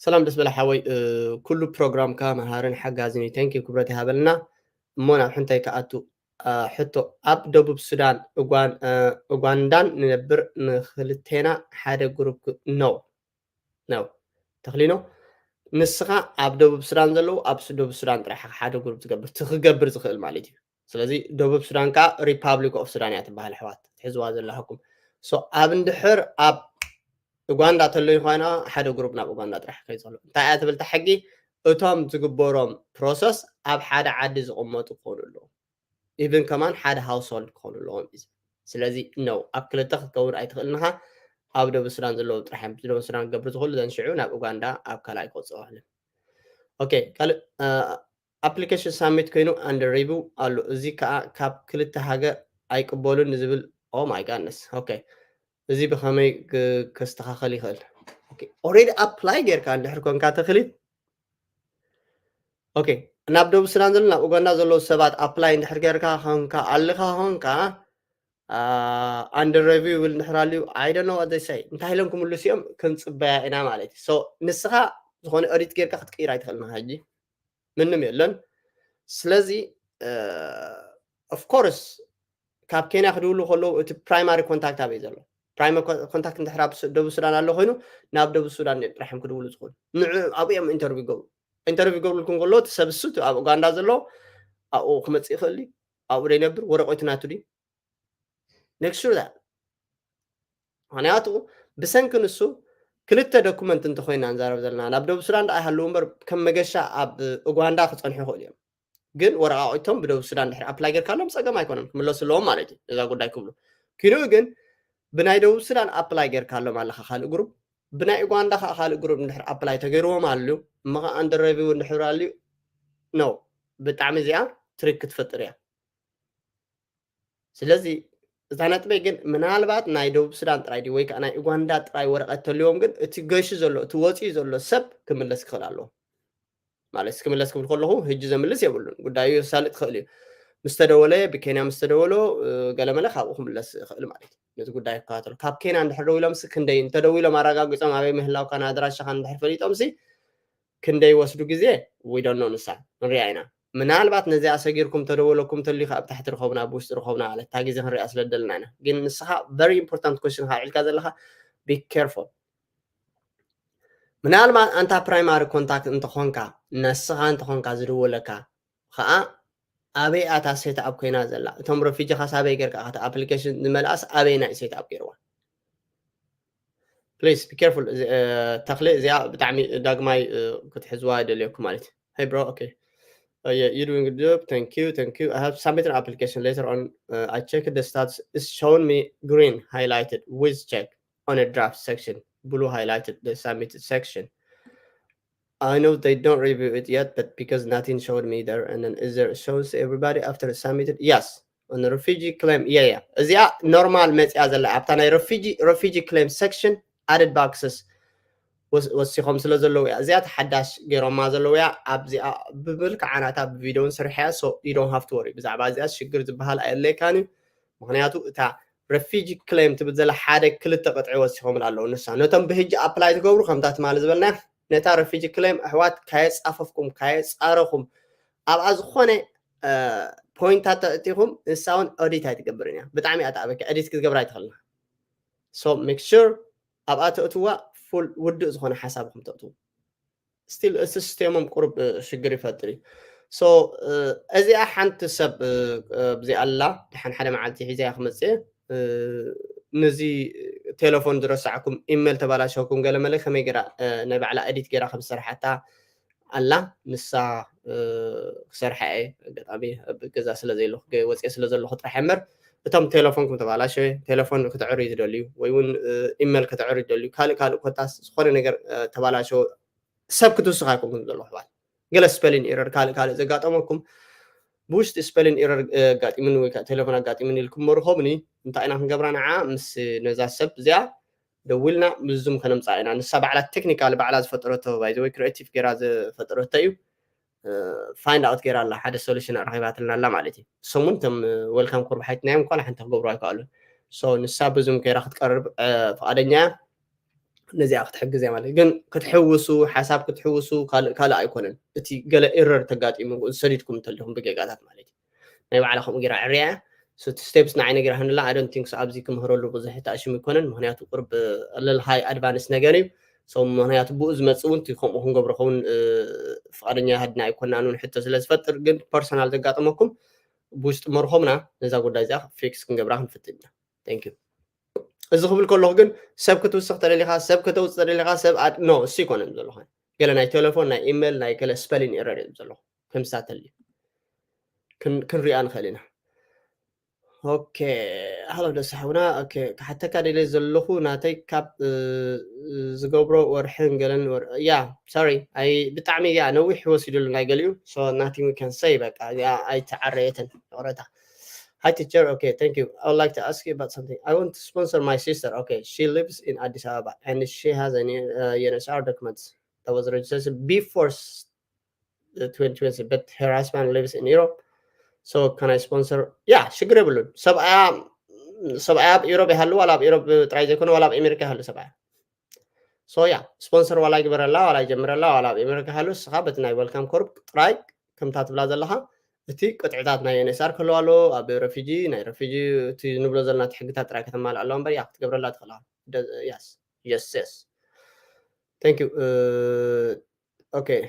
ሰላም ደስ በለ ሓወይ፣ እ፣ ኩሉ ፕሮግራምካ መሃርን ሓጋዝን እዩ። Thank you፣ ክብረት ይሃበልና። እሞ ናብ ሕንታይ ክኣቱ፣ እ፣ ሕቶ፣ ኣብ ደቡብ ሱዳን፣ ኡጓን-፣ እ፣ ኡጋንዳን ንነብር ንክልቴና ሓደ ግሩፕ ክ-፣ no፣ no። ተኽሊኖ፣ ንስኻ ኣብ ደቡብ ሱዳን ዘለዉ ኣብ ሱ-፣ ደቡብ ሱዳን ጥራሕ ሓደ ግሩፕ ትገብር፣ ት-፣ ክገብር ዝኽእል ማለት እዩ። ስለዚ ደቡብ ሱዳን ከኣ ሪፓብሊክ ኦፍ ሱዳን እያ ትበሃል፣ ኣሕዋት፣ ትሕዝዋ ዘለኹም። So፣ ኣብ እንድሕር ኣብ ኡጋንዳ ተሎ ይኾና፣ ሓደ ግሩፕ ናብ ኡጋንዳ ጥራሕ ከይጸሉ። እንታይ እያ ትብል እታ ሕጊ? እቶም ዝግበሮም ፕሮሰስ ኣብ ሓደ ዓዲ ዝቕመጡ ክኾኑ ኣለዎም። ኢቭን ከማን ሓደ ሃውስሆልድ ክኾኑ ኣለዎም እዩ። ስለዚ፣ no፣ ኣብ ክልተ ክትከውን ኣይትኽእልን ኢኻ። ኣብ ደቡብ ሱዳን ዘለዉ ጥራሕ እዮም ደቡብ ሱዳን ክገብሩ ዝኽእሉ፣ ዘን ሽዑ ናብ ኡጋንዳ ኣብ ካልኣይ ክወጽኡ ኣይኽእልን። ኦኬ፣ ካልእ፣ እ፣ application submit ኮይኑ under review ኣሎ። እዚ ከዓ ካብ ክልተ ሃገር ኣይቅበሉን ንዝብል። Oh my goodness. Okay፣ እዚ ብኸመይ ክ- ከስተኻኸል ይኽእል? Okay፣ already apply ጌርካ እንድሕር ኮንካ ተኽሊት። Okay፣ ናብ ደቡብ ሱዳን ዘሎ ናብ ኡጋንዳ ዘለዉ ሰባት apply እንድሕር ጌርካ ኾንካ ኣልኻ ኾንካ under review ይብል እንድሕር ኣልዩ። I don't know what they say፣ እንታይ ኢሎም ክምልሱ እዮም፣ ክንፅበያ ኢና ማለት እዩ። So ንስኻ ዝኾነ edit ጌርካ ክትቅይር ኣይትኽእልን ኢኻ ሕጂ፣ ምንም የለን። ስለዚ of course ካብ ኬንያ ክድውሉ ከለዉ እቲ primary contact ኣበይ ዘሎ? Primary contact እንድሕር ኣብ ሱ- ደቡብ ሱዳን ኣሎ ኮይኑ ናብ ደቡብ ሱዳን እዮም ጥራሕ እዮም ክድውሉ ዝኽእሉ። ንዕ ኣብኡ እዮም interview ይገብሩ። Interview ይገብሩልኩም ከለዉ እቲ ሰብ እሱ እቲ ኣብ ኡጋንዳ ዘሎ ኣብኡ ክመፅእ ይኽእል ድዩ? ኣብኡ ዶ ይነብር? ወረቐቱ ናቱ ድዩ? Make sure that ምክንያቱ ብሰንኪ ንሱ ክልተ ዶኩመንት እንተኮይና ንዛረብ ዘለና ናብ ደቡብ ሱዳን ደኣ ይሃልው እምበር ከም መገሻ ኣብ ኡጋንዳ ክፀንሑ ይኽእሉ እዮም። ግን ወረቃቂቶም ብደቡብ ሱዳን ድሕሪ apply ጌርካሎም ፀገም ኣይኮነን፣ ክምለሱ ኣለዎም ማለት እዩ። ነዛ ጉዳይ ክብሉ ኪንኡ ግን ብናይ ደቡብ ሱዳን apply ጌርካሎም ኣለካ ካልእ ግሩፕ፣ ብናይ ኡጋንዳ ከዓ ካልእ ግሩፕ እንድሕር apply ተገይርዎም ኣልዩ እሞ ከዓ under review እንድሕር ኣልዩ ነው ብጣዕሚ እዚኣ ትሪክ ክትፈጥር እያ። ስለዚ እዛ ነጥበይ ግን ምናልባት ናይ ደቡብ ሱዳን ጥራይ ድዩ ወይ ከዓ ናይ ኡጋንዳ ጥራይ ወረቐት ተልዎም ግን እቲ ገሹ ዘሎ እቲ ወፂኡ ዘሎ ሰብ ክምለስ ክኽእል ኣለዎ። ማለት ክምለስ ክብል ከለኹ ህጂ ዘምልስ የብሉን፣ ጉዳዩ የሳልጥ ክኽእል እዩ። ምስ ተደወለ ብኬንያ ምስ ተደወሎ ገለመለ ካብኡ ክምለስ ይኽእል ማለት እዩ። ነቲ ጉዳይ ክከታተሉ ካብ ኬንያ እንድሕር ደዊሎም ስ ክንደይ እንተደዊሎም ኣረጋጊፆም ኣበይ ምህላውካን ኣድራሻኻን እንድሕር ፈሊጦም ሲ ክንደይ ወስዱ ግዜ ዊዶኖ ንሳ ንሪኣ ኢና። ምናልባት ነዚኣ ሰጊርኩም ተደወለኩም ተልዩ ኣብ ታሕቲ ርኸቡና ኣብ ውሽጢ ርኸቡና ማለት እታ ግዜ ክንሪኣ ስለ ደልና ኢና። ግን ንስኻ very important question ካብ ዕልካ ዘለኻ be careful። ምናልባት ኣንታ primary contact እንተኾንካ ነስኻ እንተኾንካ ዝድወለካ ከዓ ኣበይ ኣታ set up ኮይና ዘላ እቶም ረፊጂ ካስ ኣበይ ገርካ ኣታ application ዝመልኣስ ኣበይ ናይ set up ገይርዋ please be careful። ተኽሊ እዚኣ ብጣዕሚ ዳግማይ ክትሕዝዋ ይደልየኩም ማለት እዩ። Hey bro, okay. Uh, yeah, you're doing a good job. Thank you, thank you. I have submitted an application later on. Uh, I checked the status. It's showing me green highlighted with check on a draft section, blue highlighted the submitted section. I know they don't review it yet, but because nothing showed me there, and then is there shows everybody after submitted? Yes, on the refugee claim. Yeah, yeah. እዚኣ ኖርማል መፅያ ዘላ ኣብታ ናይ refugee refugee claim section added boxes ወሲኾም ስለ ዘለዉ እያ። እዚኣ ተሓዳሽ ገይሮማ ዘለዉ እያ። ኣብዚኣ ብምልክዓ ናታ ብቪድዮን ስርሕያ so you don't have to worry። ብዛዕባ እዚኣ ሽግር ዝበሃል ኣየለካን እዩ። ምክንያቱ እታ refugee claim ትብል ዘላ ሓደ ክልተ ቅጥዒ ወሲኾም ኣለዉ። ንሳ ነቶም ብህጂ apply ትገብሩ ከምታ ትማሊ ዝበልና ነታ refugee claim ኣሕዋት ካየፃፈፍኩም ካየፃረኹም ኣብኣ ዝኾነ ፖይንታት ተእቲኹም ንሳ እውን ኦዲት ኣይትገብርን እያ። ብጣዕሚ እያ ተኣበኪ። ኤዲት ክትገብር ኣይትኽእልና። So make sure ኣብኣ ተእትዋ ፉል ውድእ ዝኾነ ሓሳብኩም ተእትዉ። ስቲል እቲ ሲስቴሞም ቁሩብ ሽግር ይፈጥር እዩ። So እዚኣ ሓንቲ ሰብ ብዚኣ ኣላ ድሓን ሓደ መዓልቲ ሒዘያ ክመፅእ። ነዚ ቴሌፎን ዝረሳዕኩም ኢሜል ተባላሸኩም ገለመለ ከመይ ገራ ናይ ባዕላ ኤዲት ገራ ከም ዝሰርሓታ ኣላ። ንሳ ክሰርሓ እየ ኣጋጣሚ ኣብ ገዛ ስለ ዘለኹ ወፅየ ስለ ዘለኹ ጥራሕ እምበር እቶም ቴሌፎንኩም ተባላሸወ ቴሌፎን ክትዕርዩ ትደልዩ ወይ እውን ኢሜል ክትዕርዩ ትደልዩ ካልእ ካልእ ኮታስ ዝኾነ ነገር ተባላሸወ ሰብ ክትውስኽ ኣይኮንኩም ዘለኹ ኣሕዋት። ገለ ስፔሊን ኤረር ካልእ ካልእ ዘጋጠመኩም ብውሽጢ ስፔሊን ኤረር ኣጋጢሙኒ ወይ ከዓ ቴሌፎን ኣጋጢሙኒ ኢልኩም መርኸቡኒ እንታይ ኢና ክንገብራ ንዓ ምስ ነዛ ሰብ እዚኣ ደዊልና ምስዙም ከነምፃ ኢና። ንሳ ባዕላ ቴክኒካል ባዕላ ዝፈጠረቶ ባይዘ ወይ ክሪኤቲቭ ገይራ ዝፈጠረቶ እዩ። ፋይንድ ኣውት ገይራ ኣላ ሓደ ሶሉሽን ኣረኺባትልና ኣላ ማለት እዩ። እሶም እውን እቶም ወልካም ኮርባሓይት ናዮም እኳ ሓንቲ ክገብሩ ኣይከኣሉን። ንሳ ብዙም ገይራ ክትቀርብ ፍቃደኛ እያ። ነዚኣ ክትሕግዝ እያ ማለት ግን ክትሕውሱ ሓሳብ ክትሕውሱ ካልእ ካልእ ኣይኮነን። እቲ ገለ ኤረር ተጋጢሙ ዝሰዲድኩም እንተለኹም ብጌጋታት ማለት እዩ። ናይ ባዕላ ከምኡ ገይራ ዕርያ እያ። እቲ ስቴፕስ ንዓይ ነጊራ ክንላ ኣይ ዶንት ቲንክ ኣብዚ ክምህረሉ ብዙሕ ተኣሽሙ ይኮነን። ምክንያቱ ቁርብ ኣለል ሃይ ኣድቫንስ ነገር እዩ። ምክንያቱ ብኡ ዝመፅእ እውን ከምኡ ክንገብሮ ከውን ፍቃደኛ ሃድና ኣይኮናን እውን ሕቶ ስለ ዝፈጥር ግን ፐርሰናል ዘጋጠመኩም ብውሽጢ መርኾምና ነዛ ጉዳይ እዚኣ ፊክስ ክንገብራ ክንፍትን ኢና። Thank you። እዚ ክብል ከለኹ ግን ሰብ ክትውስኽ ተደሊኻ ሰብ ከተውፅእ ተደሊኻ ሰብ ኖ እሱ ይኮነን ዘለኹ ገለ ናይ ቴሌፎን ናይ ኢሜል ናይ ገለ ስፐሊን ኤረር እዮም ዘለኹ ከምሳተል ክንሪኣ ንኽእል ኢና። ኦኬ ሃሎ ደስ ሓውና። ኦኬ፣ ክሓተካ ደለ ዘለኹ ናተይ ካብ ዝገብሮ ወርሕን ገለን ወር ያ ሶሪ ኣይ ብጣዕሚ ያ ነዊሕ ወሲዱሉ ናይ ገሊኡ። So nothing we can say በቃ ያ ኣይተዓረየትን ይቕረታ። Hi teacher, okay, thank you. I would like to ask you about something. I want to sponsor my sister. Okay, she lives in Addis Ababa and she has an uh, U N H C R documents that was registered before s- uh, twenty twenty, but her husband lives in Europe. So can I sponsor? Yeah, ሽግር የብሉን። ሰብኣያ ሰብኣያ ኣብ ኢሮብ ይሃሉ ዋላ ኣብ ኢሮብ ጥራይ ዘይኮነ ዋላ ኣብ ኣሜሪካ ይሃሉ ሰብኣያ። So yeah, sponsor ዋላ ይግበረላ ዋላ ይጀምረላ ዋላ ኣብ ኣሜሪካ ይሃሉ ንስኻ በቲ ናይ welcome card ጥራይ ከምታ ትብላ ዘለኻ እቲ ቅጥዕታት ናይ U N H C R ክህልዋ ኣለዎ። ኣብ ረፊጂ ናይ ረፊጂ እቲ ንብሎ ዘለና እቲ ሕግታት ጥራይ ከተማልእ ኣለዎ እምበር ያ ክትገብረላ ትኽእላ። Yes, yes, yes. Thank you. Uh, okay.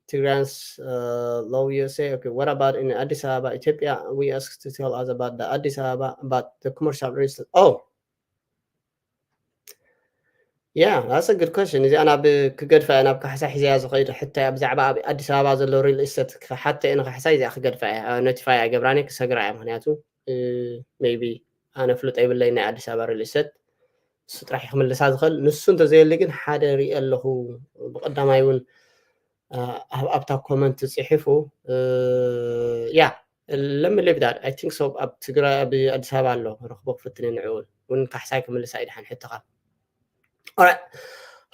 Tigrans uh, Low U S A. Okay, what about in Addis Ababa, Ethiopia? We asked to tell us about the Addis Ababa, about the commercial real estate. Oh, yeah, that's a good question. እዚኣ ናብ ክገድፋ እያ ናብ ካሕሳ ሒዘያ ዝኸይድ ሕቶ እያ። ብዛዕባ ኣብ ኣዲስ ኣበባ ዘሎ ሪል ኢስተት ክሓተ እየ ንካሕሳ እዚኣ ክገድፋ እያ። ኖቲፋይ ኣይገብራን እየ ክሰግራ እያ። ምክንያቱ ሜቢ ኣነ ፍሉጥ ኣይብለይ ናይ ኣዲስ ኣበባ ሪል ኢስተት እሱ ጥራሕ ክምልሳ ዝኽእል። ንሱ እንተዘየሊ ግን ሓደ ርኢ ኣለኹ። ብቀዳማይ እውን ኣብታ ኮመንት ፅሒፉ ያ ለምልብ ዳር I think so ኣብ ትግራይ ኣብ ኣዲስ ኣበባ ኣሎ ረኽቦ ክፍትን ንዕውን እውን ካሕሳይ ክምልሳ ይድሓን ሕቶኻ። Alright,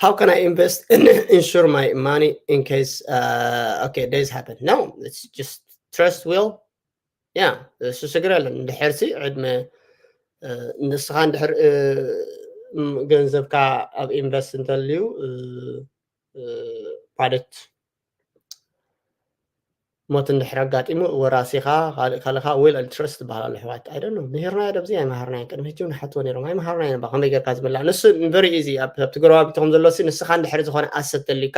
how can I invest and insure my money in case uh, okay, days happen? No, it's just trust will. Yeah, እሱ ሽግር የለን። እንድሕር ሲ ዕድመ ንስኻ እንድሕር ገንዘብካ ኣብ ኢንቨስት እንተልዩ ማለት ሞት እንድሕር ኣጋጢሙ ወራሲኻ ካልእካ will and trust ትበሃል ኣሎ። ሕዋት I don't know ምሂርናዮ ደብዚ ኣይመሃርናዮ። ቅድሚ ሕጂ እውን ሓትዎ ነይሮም ኣይመሃርናዮ ባ ከመይ ጌርካ ዝምላእ ንሱ very easy። ኣብ ትግረዋ ቢትኹም ዘሎ ሲ ንስኻ እንድሕር ዝኾነ ኣሰት ተልዩካ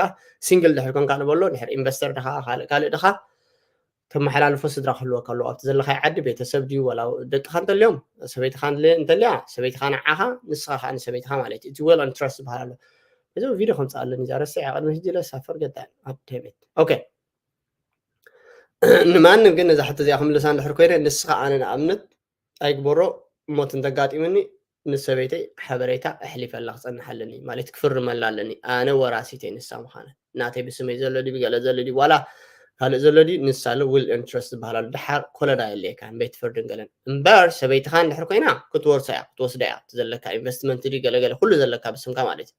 ሲንግል ድሕር ኮንካ ንበሎ ድሕር ኢንቨስተር ድኻ ካልእ ካልእ ድኻ ተመሓላልፎ ስድራ ክህልወካ ኣለዎ ኣብቲ ዘለኻዮ ዓዲ ቤተሰብ ድዩ ዋላ ደቅኻ እንተልዮም ሰበይትኻ እንተልያ ሰበይትኻ ንዓኻ ንስኻ ከዓ ንሰበይትኻ ማለት እዩ። እቲ will and trust ዝበሃል ኣሎ። እዚ ቪድዮ ከምፅኣለኒ እዛ ረስዕ ቅድሚ ሕጂ ለሳ ፈርገታ ኣደቤት ኦኬ። ንማንም ግን ነዛ ሕቶ እዚኣ ክምልሳ እንድሕር ኮይነ ንስኻ ኣነ ንኣብነት ኣይግበሮ ሞት እንተጋጢሙኒ ንሰበይተይ ሓበሬታ ኣሕሊፈላ ክፀንሓለኒ ማለት ክፍርመላ ኣለኒ ኣነ ወራሲተይ ንሳ ምዃነ ናተይ ብስመይ ዘሎ ድዩ ገለ ዘሎ ድዩ ዋላ ካልእ ዘሎ ድዩ ንሳ ኣሎ will and trust ዝበሃል ኣሎ። ድሓር ኮለዳ የለየካን ቤት ፍርድን ገለን እምበር ሰበይትኻ እንድሕር ኮይና ክትወርሳ እያ ክትወስዳ እያ እቲ ዘለካ ኢንቨስትመንት ድዩ ገለገለ ኩሉ ዘለካ ብስምካ ማለት እዩ።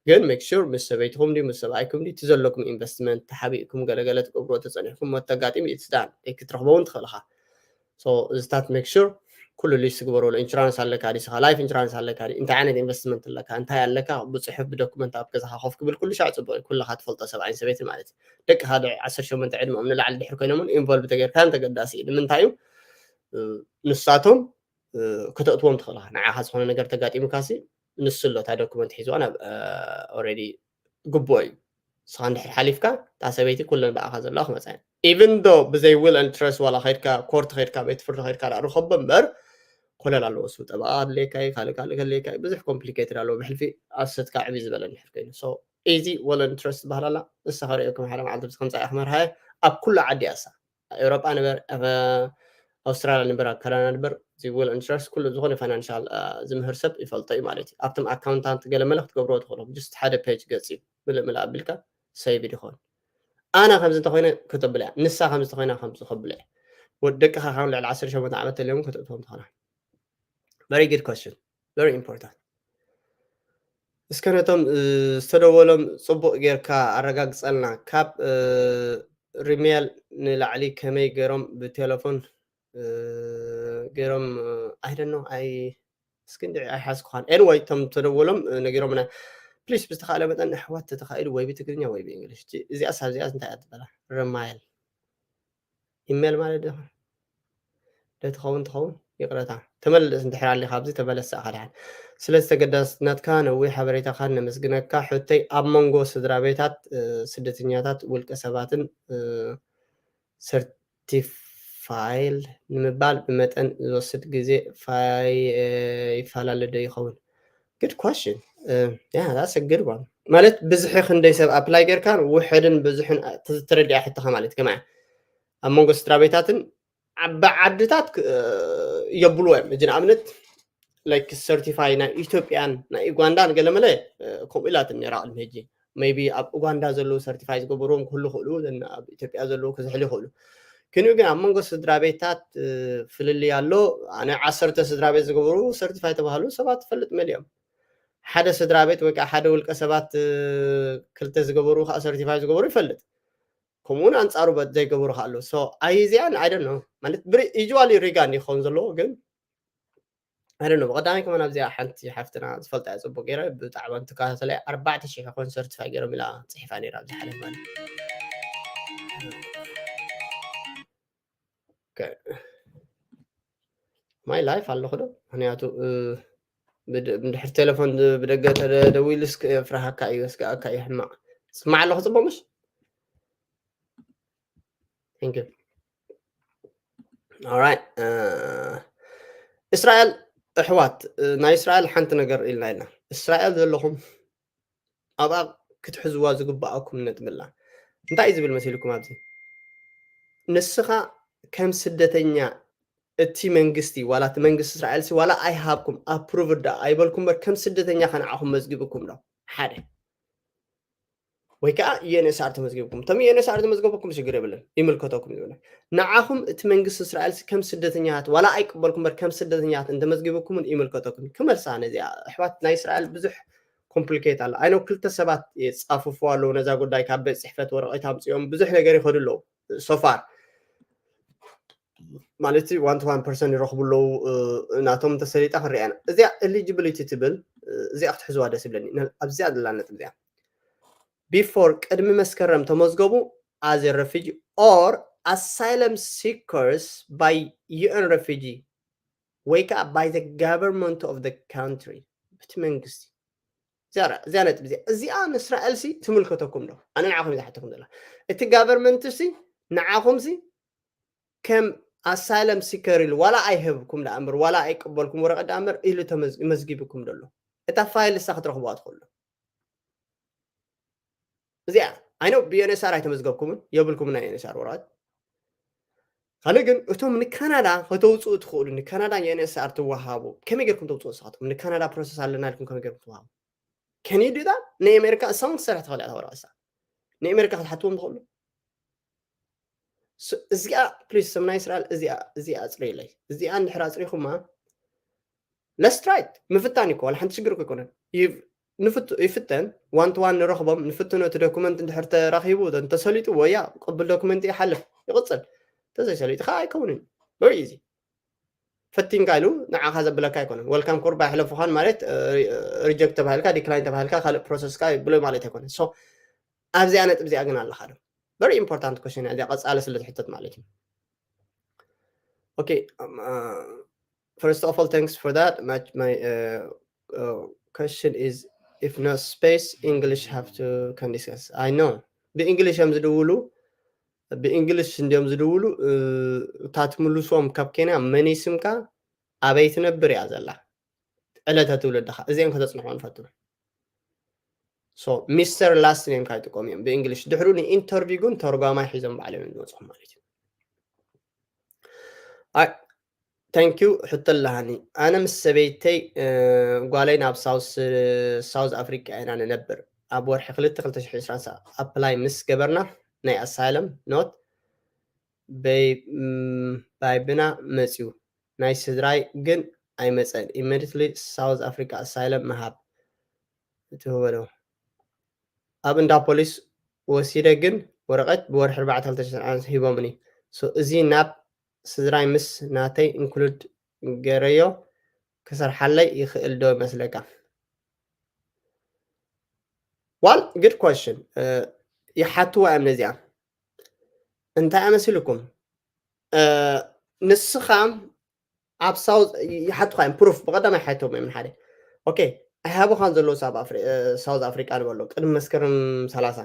ግን make sure ምስ ሰበይትኹም ድዩ ምስ ሰብኣይኩም ድዩ እቲ ዘለኩም ኢንቨስትመንት ተሓቢእኩም ገለገለ ትገብርዎ ተፀኒሕኩም ሞት ተጋጢሙ it's done ክትረኽቦ እውን ትኽእል ኢኻ። So እዚታት make sure ኩሉ ሊስት ግበረሉ። ኢንሹራንስ ኣለካ ድዩ ስኻ ላይፍ ኢንሹራንስ ኣለካ ድዩ እንታይ ዓይነት ኢንቨስትመንት ኣለካ እንታይ ኣለካ ብፅሑፍ ብዶክመንት ኣብ ገዛኻ ኮፍ ክብል ኩሉ ሻዕ ፅቡቅ እዩ። ኩልኻ ትፈልጦ ሰብኣይን ሰበይትን ማለት እዩ። ደቅኻ ድ ዓሰርተ ሸሞንተ ዕድመኦም ንላዕሊ ድሕር ኮይኖም እውን ኢንቮልቭ ተገይርካ ተገዳሲ እዩ። ንምንታይ እዩ ንሳቶም ክተእትዎም ትኽእልኻ ንዓኻ ዝኾነ ነገር ተጋጢሙካ ሲ ንሱ ኣሎ እታ ዶክመንት ሒዝዋ ናብ ኦረዲ ግቡኦ እዩ። ንስኻ እንድሕር ሓሊፍካ እታ ሰበይቲ ኩለን ብኣኻ ዘለዋ ክመፃ እየን። Even though ብዘይ will and trust ዋላ ከድካ ኮርት ከድካ ቤት ፍርዲ ከድካ ዳ ርኸቦ እምበር ኮለል ኣለዎ። እሱ ጠበቃ ኣድልየካ እዩ ካልእ ካልእ ከድልየካ እዩ ብዙሕ ኮምፕሊኬትድ ኣለዎ። ብሕልፊ ኣሰትካ ዕብይ ዝበለ እንድሕር ኮይኑ so easy will and trust ዝበሃል ኣላ ንሳ ከርእየኩም ሓደ መዓልቲ ከምፃ እያ ክመርሃየ ኣብ ኩሉ ዓዲ እያ እሳ ኤውሮጳ ንበር ኣብ ኣውስትራልያ ንበር ኣብ ካናዳ ንበር እዚ will and trust ኩሉ ዝኾነ ፋይናንሻል ዝምህር ሰብ ይፈልጦ እዩ ማለት እዩ። ኣብቶም ኣካውንታንት ገለ መለ ክትገብርዎ ትኽእሉ just ሓደ ፔጅ ገፅ እዩ ምልእ ምልእ ኣቢልካ ሰይቭ ይኸውን። ኣነ ከምዚ እንተኮይነ ክተብለ እያ ንሳ ከምዚ እንተኮይና ከምዚ ከብለ እያ። ወዲ ደቅኻ ካብ ልዕሊ ዓሰርተ ሸሞንተ ዓመት ተልዮም ከተእትዎም ትኾና very good question very important። እስከ ነቶም ዝተደወሎም ፅቡቅ ጌርካ ኣረጋግፀልና ካብ ሪሜል ንላዕሊ ከመይ ገይሮም ብቴሌፎን ገይሮም ኣይደኖ ኣይ እስክንዲ ኣይሓዝኩኻን anyway እቶም ተደወሎም ነጊሮምና please ብዝተኻእለ መጠን ኣሕዋት ተተኻኢሉ ወይ ብትግርኛ ወይ ብእንግሊሽ እዚኣ ሳብ እዚኣ እንታይ እያ ትበላ ሪሜል ኢሜል ማለት ዶ ዶ ትኸውን ትኸውን ይቕረታ ተመለስ እንድሕር ኣሊኻ ኣብዚ ተመለስ ኣኻ ድሓን ስለዚ ተገዳስነትካ ነዊሕ ሓበሬታኻን ነመስግነካ ሕቶይ ኣብ መንጎ ስድራ ቤታት ስደተኛታት ውልቀ ሰባትን ሰርቲፋይል ንምባል ብመጠን ዝወስድ ግዜ ይፈላለ ዶ ይኸውን? Good question. Yeah, that's a good one. ማለት ብዝሒ ክንደይ ሰብ ኣፕላይ ጌርካን ውሕድን ብዙሕን ተረዲኣ ሕቶኻ ማለት ከማያ ኣብ መንጎ ስድራ ቤታትን ዓቢ ዓድታት የብልዎ እዮም። እጂ ንኣብነት like certify ናይ ኢትዮጵያን ናይ ኡጋንዳን ገለመለ ከምኡ ኢላትን ነራ ቅድሚ ሕጂ። Maybe ኣብ ኡጋንዳ ዘለዉ certify ዝገበርዎም ክህሉ ይኽእሉ፣ ኣብ ኢትዮጵያ ዘለዉ ክዝሕሉ ይኽእሉ። ክንኡ ግን ኣብ መንጎ ስድራ ቤታት ፍልልይ ኣሎ። ኣነ ዓሰርተ ስድራ ቤት ዝገበሩ certify ተባህሉ ሰባት ትፈልጥ መሊኦም። ሓደ ስድራ ቤት ወይ ከዓ ሓደ ውልቀ ሰባት ክልተ ዝገበሩ ከዓ certify ዝገበሩ ይፈልጥ። ከምኡውን ኣንፃሩ ዘይገበሩ ከዓ ኣለዉ። So ኣይ እዚኣን I don't know ማለት ብሪ usually ሪጋን ይኸውን ዘለዎ ግን I don't know ብቐዳማይ ከማን ኣብዚኣ ሓንቲ ሓፍትና ዝፈልጣ እያ ፅቡቅ ገይረ ብጣዕሚ እንትከታተለ ኣርባዕተ ሽሕ ኮን certify ገይሮም ኢላ ፅሒፋ ነይራ ኣብዚ ሓለፍ ማለት my life ኣለኹ ዶ ምክንያቱ ብድሕሪ ቴሌፎን ብደገ ተደዊሉ እስከ ፍርሃካ እዩ ስጋኣካ እዩ ሕማቅ ስማዕ ኣለኹ ፅቡቅ ምሽ Thank you. Alright. እስራኤል ኣሕዋት ናይ እስራኤል ሓንቲ ነገር ኢልና ኢና እስራኤል ዘለኹም ኣብኣ ክትሕዝዋ ዝግባኣኩም ነጥቢ ኣላ እንታይ እዩ ዝብል መሲልኩም ኣብዚ ንስኻ ከም ስደተኛ እቲ መንግስቲ ዋላ እቲ መንግስቲ እስራኤል ሲ ዋላ ኣይሃብኩም ኣፕሩቭ ዳ ኣይበልኩም በር ከም ስደተኛ ከነዓኹም መዝግብኩም ዶ ሓደ ወይ ከዓ UNHCR ተመዝግብኩም እቶም UNHCR ተመዝገበኩም ሽግር የብለን ይምልከተኩም ይብለ ንዓኹም እቲ መንግስቲ እስራኤል ከም ስደተኛታት ዋላ ኣይቅበልኩም በር ከም ስደተኛታት እንተመዝግብኩምን ይምልከተኩም ክመልሳ ነዚኣ ኣሕዋት ናይ እስራኤል ብዙሕ ኮምፕሊኬት ኣለ ኣይኖ ክልተ ሰባት የፃፍፉ ኣለዉ ነዛ ጉዳይ ካብ ቤት ፅሕፈት ወረቀት ኣምፅኦም ብዙሕ ነገር ይኸዱ ኣለዉ so far ማለት one to one person ይረኽቡ ኣለዉ ናቶም ተሰሊጣ ክንሪኣና እዚኣ eligibility ትብል እዚኣ ክትሕዝዋ ደስ ይብለኒ ኣብዚኣ ዘላ ነጥብ እዚኣ before ቅድሚ መስከረም ተመዝገቡ as a refugee or asylum seekers by UN refugee ወይ ከዓ by the government of the country በቲ መንግስቲ እዚኣ ነጥብ እዚኣ እዚኣ ንእስራኤል ሲ ትምልከተኩም ዶ ኣነ ንዓኹም ዝሓተኩም ዘላ እቲ government ሲ ንዓኹም ሲ ከም asylum seeker ኢሉ ዋላ ኣይህብኩም ደኣ እምበር ዋላ ኣይቅበልኩም ወረቀት ደኣ እምበር ኢሉ መዝጊብኩም ደሎ እታ ፋይል እሳ ክትረኽብዋ ትኽእሉ እዚኣ ኣይኖ ብዩኤንኤስኣር ኣይተመዝገብኩምን የብልኩም ናይ ዩኤንኤስኣር ወረቀት ካልእ ግን እቶም ንካናዳ ከተውፅኡ ትኽእሉ ንካናዳ ዩኤንኤስኣር ትወሃቡ ከመይ ገርኩም ተውፅኡ ንስኻትኩም ንካናዳ ፕሮሰስ ኣለና ኢልኩም ከመይ ገርኩም ትወሃቡ ከን ዩ ዱ ዳት ናይ ኣሜሪካ እሳውን ክትሰርሕ ትኽእል እያ ወረቀት እሳ ናይ ኣሜሪካ ክትሓትዎም ትኽእሉ እዚኣ ፕሊስ ሰብ ናይ እስራኤል እዚኣ እዚኣ ኣፅሪለይ እዚኣ እንድሕር ኣፅሪኹማ let's try it ምፍታን ይኮ ዋላ ሓንቲ ሽግር እኮ ኣይኮነን ይፍተን one to one ንረኽቦም ንፍትኖ እቲ ዶኩመንት እንድሕር ተራኺቡ እንተሰሊጡ ወያ ቅብል ዶኩመንት ይሓልፍ ይቕፅል እንተዘይሰሊጡ ከዓ ኣይከውንን very easy ፈቲንካ ኢሉ ንዓኻ ዘብለካ ኣይኮነን welcome ቁርባ ኣይሕለፉኻን ማለት reject ተባሂልካ decline ተባሂልካ ካልእ process ካ ይብሎ ማለት ኣይኮነን so ኣብዚኣ ነጥብ እዚኣ ግን ኣለኻ ዶ very important question እያ እዚኣ ቀፃሊ ስለ ትሕተት ማለት እዩ okay um, uh, first of all thanks for that my, my uh, uh, question is if no space English have to can discuss I know ብእንግሊሽ እዮም ዝድውሉ ብእንግሊሽ እንዲዮም ዝድውሉ እታ ትምልስዎም ካብ ኬንያ መን ስምካ ኣበይ ትነብር እያ ዘላ ዕለተ ትውልድኻ እዚኦም ከተፅንሕዎ ንፈትኑ so ሚስተር ላስት ኔም ካብ ይጥቀሙ እዮም ብእንግሊሽ ድሕሩ ንኢንተርቪው ግን ተርጓማይ ሒዞም ባዕሎም እዮም ዝመፅኹም ማለት እዩ thank you ሕቶ ኣለሃኒ ኣነ ምስ ሰበይተይ ጓለይ ናብ ሳውዝ ኣፍሪቃ ኢና ንነብር ኣብ ወርሒ ክልተ ክልተ ሽሕ ዕስራን apply ምስ ገበርና ናይ asylum not ባይብና መፅዩ ናይ ስድራይ ግን ኣይመፀን immediately ሳውዝ ኣፍሪቃ asylum ምሃብ ትህበሎ ኣብ እንዳ ፖሊስ ወሲደ ግን ወረቀት ብወርሒ ኣርባዕተ ክልተ ሽሕ ዕስራን ሂቦምኒ እዚ ናብ ስድራይ ምስ ናተይ include ገረዮ ክሰርሓለይ ይኽእል ዶ ይመስለካ well good question ይሓትዋ እዮም ነዚኣ እንታይ ኣመሲልኩም ንስኻ ኣብ ሳውዝ ይሓትኻ እዮም proof ብቐዳማይ ሓቶም እዮም ሓደ okay ኣይሃቡኻን ዘለዉ ሳውዝ ኣፍሪቃ ንበሎ ቅድሚ መስከረም ሰላሳ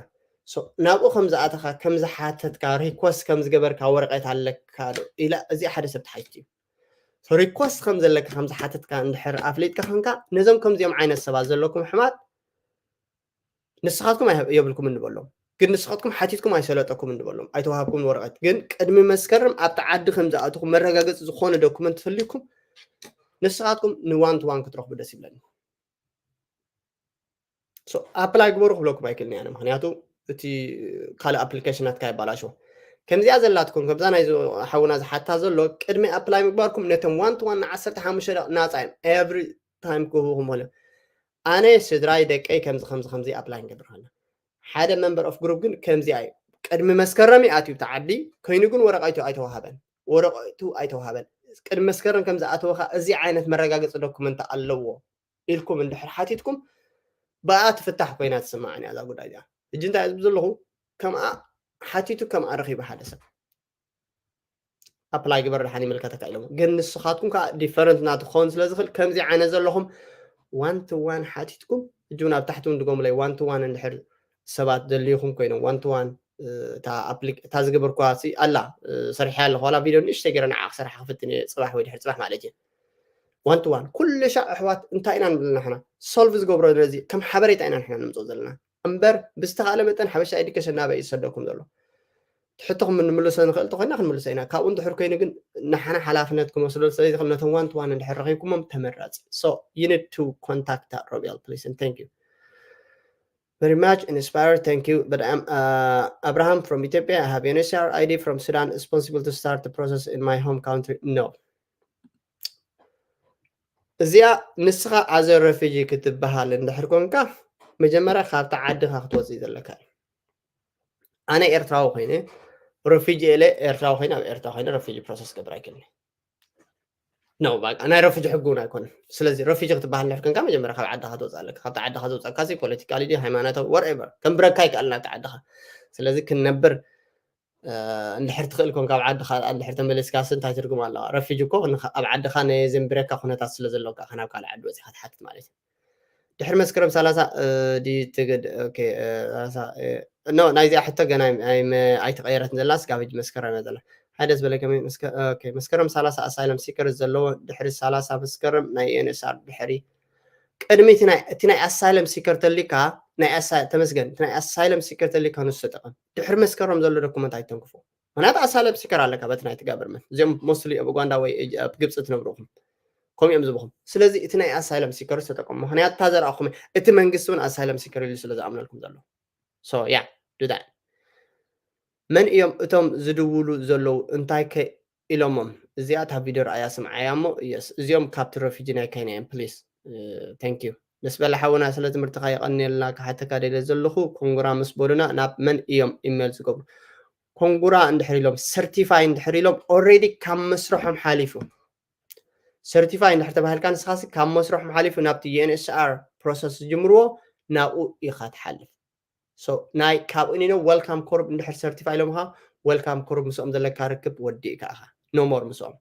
ናብኡ ከም ዝኣተኻ ከም ዝሓተትካ request ከም ዝገበርካ ወረቀት ኣለካ ዶ ኢላ እዚኣ ሓደ ሰብ ትሓይት እዩ request ከም ዘለካ ከም ዝሓተትካ እንድሕር ኣፍሊጥካ ኮንካ ነዞም ከምዚኦም ዓይነት ሰባት ዘለኩም ኣሕዋት ንስኻትኩም የብልኩም እንበሎም ግን ንስኻትኩም ሓቲትኩም ኣይሰለጠኩም እንበሎም ኣይተዋሃብኩም ወረቀት ግን ቅድሚ መስከረም ኣብቲ ዓዲ ከም ዝኣትኹም መረጋገፂ ዝኾነ ዶኩመንት ተልዩኩም ንስኻትኩም ንዋን ቱ ዋን ክትረኽቡ ደስ ይብለኒ። ኣፕላይ ግበሩ ክብለኩም ኣይክእልን እየ፣ ምክንያቱ እቲ ካልእ ኣፕሊኬሽን ናትካ ይባላሾ። ከምዚኣ ዘላትኩም ከምዛ ናይ ሓውና ዝሓታ ዘሎ ቅድሚ ኣፕላይ ምግባርኩም ነተን ዋን ቱ ዋን ንዓሰርተ ሓሙሽተ ደቂቕ ናፃ እዮም። ኤቭሪ ታይም ክህቡኹም ለ ኣነ ስድራይ ደቀይ ከምዚ ከምዚ ከምዚ ኣፕላይ ንገብር ከለና ሓደ መንበር ኦፍ ግሩፕ ግን ከምዚኣ እዩ። ቅድሚ መስከረም እዩ ኣትዩ ኣብቲ ዓዲ ኮይኑ ግን ወረቀቱ ኣይተዋሃበን። ወረቀቱ ኣይተዋሃበን። ቅድሚ መስከረም ከም ዝኣተወካ እዚ ዓይነት መረጋገፂ ዶኩመንት ኣለዎ ኢልኩም እንድሕር ሓቲትኩም ብኣ ትፍታሕ ኮይና ትስማዓኒ እዛ ጉዳይ እዚኣ። ሕጂ እንታይ ዝብ ዘለኹ ከምኣ ሓቲቱ ከምኣ ረኺቡ ሓደ ሰብ ኣፕላይ ግበር ድሓን ይምልከተካ ኢሎም ግን ንስኻትኩም ከዓ ዲፈረንት ናትኾን ስለ ዝኽእል ከምዚ ዓይነት ዘለኹም ዋን ቱ ዋን ሓቲትኩም እጅ ናብ ታሕቲ እውን ድጎምለይ ዋን ቱ ዋን እንድሕር ሰባት ዘልይኹም ኮይኖም ዋን ቱ ዋን እታ ዝገበርኳ ኣላ ሰሪሐ ኣለኹ ዋላ ቪድዮ ንእሽተይ ገይረ ንዓ ክሰርሓ ክፍትን እየ ፅባሕ ወይ ድሕር ፅባሕ ማለት እዩ። ዋን ቱ ዋን ኩሉ ሻዕ ኣሕዋት እንታይ ኢና ንብል ንሕና ሶልቭ ዝገብሮ ነዚ ከም ሓበሬታ ኢና ንሕና ንምፅኦ ዘለና እምበር ብዝተኻእለ መጠን ሓበሻ ኤዱኬሽን ናበይ እዩ ዝሰደኩም ዘሎ ትሕትኹም ንምልሶ ንኽእል ተኮይና ክንምልሶ ኢና ካብኡ እንድሕር ኮይኑ ግን ንሓና ሓላፍነት ክመስሎ ስለዚ ነቶም ዋን ቱ ዋን እንድሕር ረኺብኩሞም ተመራፂ so you need to contact that Robiel please and thank you very much inspired thank you but I'm uh, Abraham from Ethiopia I have N H R I D from Sudan responsible to start the process in my home country no እዚኣ ንስኻ ኣዘ ረፊጂ ክትበሃል እንድሕር ኮንካ መጀመርያ ካብቲ ዓድኻ ክትወፅእ ዘለካ እዩ ኣነ ኤርትራዊ ኮይነ ረፊጂ ኢለ ኤርትራዊ ኮይነ ኣብ ኤርትራ ኮይነ ረፊጂ ፕሮሰስ ገብር ኣይክእልን ነው በቃ ናይ ረፊጂ ሕጊ እውን ኣይኮነን ስለዚ ረፊጂ ክትበሃል እንድሕር ኮንካ መጀመርያ ካብ ዓድኻ ትወፅእ ኣለካ ካብቲ ዓድኻ ዘውፀእካ ሲ ፖለቲካሊ ድዩ ሃይማኖታዊ ወርኤቨር ከም ብረካ ይከኣል ናብቲ ዓድኻ ስለዚ ክንነብር እንድሕር ትኽእል ኮንካ ኣብ ዓድኻ እንድሕር ተመለስካስ እንታይ ትርጉም ኣለዋ ረፊጂ እኮ ኣብ ዓድኻ ናይ ዘንብረካ ኩነታት ስለ ዘለካ ከናብ ካልእ ዓዲ ወፂኻ ትሓትት ማለት እዩ ድሕሪ መስከረም ሰላሳ ድዩ ትግድ no ናይዚኣ ሕቶ ገና ኣይተቐየረትን ዘላ ስጋብ ሕጂ መስከረም እያ ዘላ ሓደ ዝበለ መስከረም ሰላሳ ኣሳይለም ሲከር ዘለዎ ድሕሪ ሰላሳ መስከረም ናይ ኤንኤስኣር ድሕሪ ቅድሚ እቲ ናይ ኣሳይለም ሲከር ተሊካ ናይ ተመስገን እቲ ናይ ኣሳይለም ሲከር ተሊካ ንሱ ተጠቀም ድሕሪ መስከረም ዘሎ ዶኩመንት ኣይተንክፎ ምክንያቱ ኣሳይለም ሲከር ኣለካ በቲ ናይቲ ጋቨርመንት እዚኦም ሞስሊ ኣብ ኡጋንዳ ወይ ኣብ ግብፂ ትነብርኹም ከምኡ እዮም ዝብኹም ስለዚ እቲ ናይ ኣሳይለም ሲከር ተጠቀሙ ምክንያቱ እታ ዘርኣኹም እቲ መንግስቲ እውን ኣሳይለም ሲከር ኢሉ ስለ ዝኣምነልኩም ዘሎ so yeah do that መን እዮም እቶም ዝድውሉ ዘለዉ እንታይ ከ ኢሎሞም እዚኣ እታ ቪድዮ ረኣያ ስምዓያ እሞ የስ እዚኦም ካብቲ ረፊጂ ናይ ካይና እዮም ፕሊስ thank you ምስ በለ ሓውና ስለ ትምህርትኻ የቐንየልና ክሓተካ ደለ ዘለኹ ኮንጉራ ምስ በሉና ናብ መን እዮም ኢሜል ዝገብሩ ኮንጉራ እንድሕር ኢሎም ሰርቲፋይ እንድሕር ኢሎም ኦሬዲ ካብ መስርሖም ሓሊፉ ሰርቲፋይ እንድሕር ተባሂልካ ንስኻሲ ካብ መስርሖም ሓሊፉ ናብቲ ዩኤንኤስኣር ፕሮሰስ ዝጅምርዎ ናብኡ ኢኻ ትሓልፍ ናይ ካብ እኒኖ ወልካም ኮርብ እንድሕር ሰርቲፋይ ኢሎምኻ ወልካም ኮርብ ምስኦም ዘለካ ርክብ ወዲእካ ኢኻ no more ምስኦም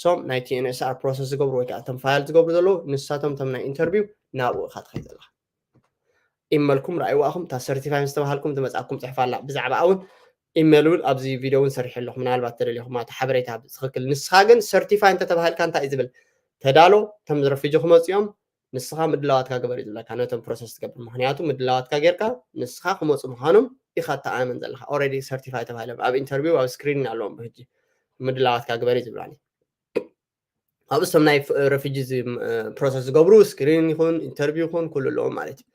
ሶም ናይ ቲኤንኤስኣር ፕሮሰስ ዝገብሩ ወይ ከዓ እቶም ፋይል ዝገብሩ ዘለዉ ንሳቶም እቶም ናይ ኢንተርቪው ናብኡ ኢኻ ትኸይድ ዘለኻ ኢመልኩም ረኣይዋ ኢኹም እታ ሰርቲፋይ ምስ ተባሃልኩም ትመፅኣኩም ፅሕፋ ኣላ ብዛዕባ እውን ኢሜል እውን ኣብዚ ቪድዮ እውን ሰሪሐ ኣለኹ ምናልባት ተደሊኹም እቲ ሓበሬታ ትኽክል ንስኻ ግን ሰርቲፋይ እንተተባሃልካ እንታይ እዩ ዝብል ተዳሎ ከም ረፊጂ ክመፅኦም ንስኻ ምድላዋትካ ግበር እዩ ዝብለካ ነቶም ፕሮሰስ ትገብር ምክንያቱ ምድላዋትካ ጌርካ ንስኻ ክመፁ ምዃኖም ኢኻ ተኣምን ዘለካ ኦረዲ ሰርቲፋይ ተባሂሎም ኣብ ኢንተርቪው ኣብ ስክሪን ኣለዎም ብህጂ ምድላዋትካ ግበር እዩ ዝብላኒ ኣብ እሶም ናይ ረፊጂ ፕሮሰስ ዝገብሩ ስክሪን ይኹን ኢንተርቪው ይኹን ኩሉ ኣለዎም ማለት እዩ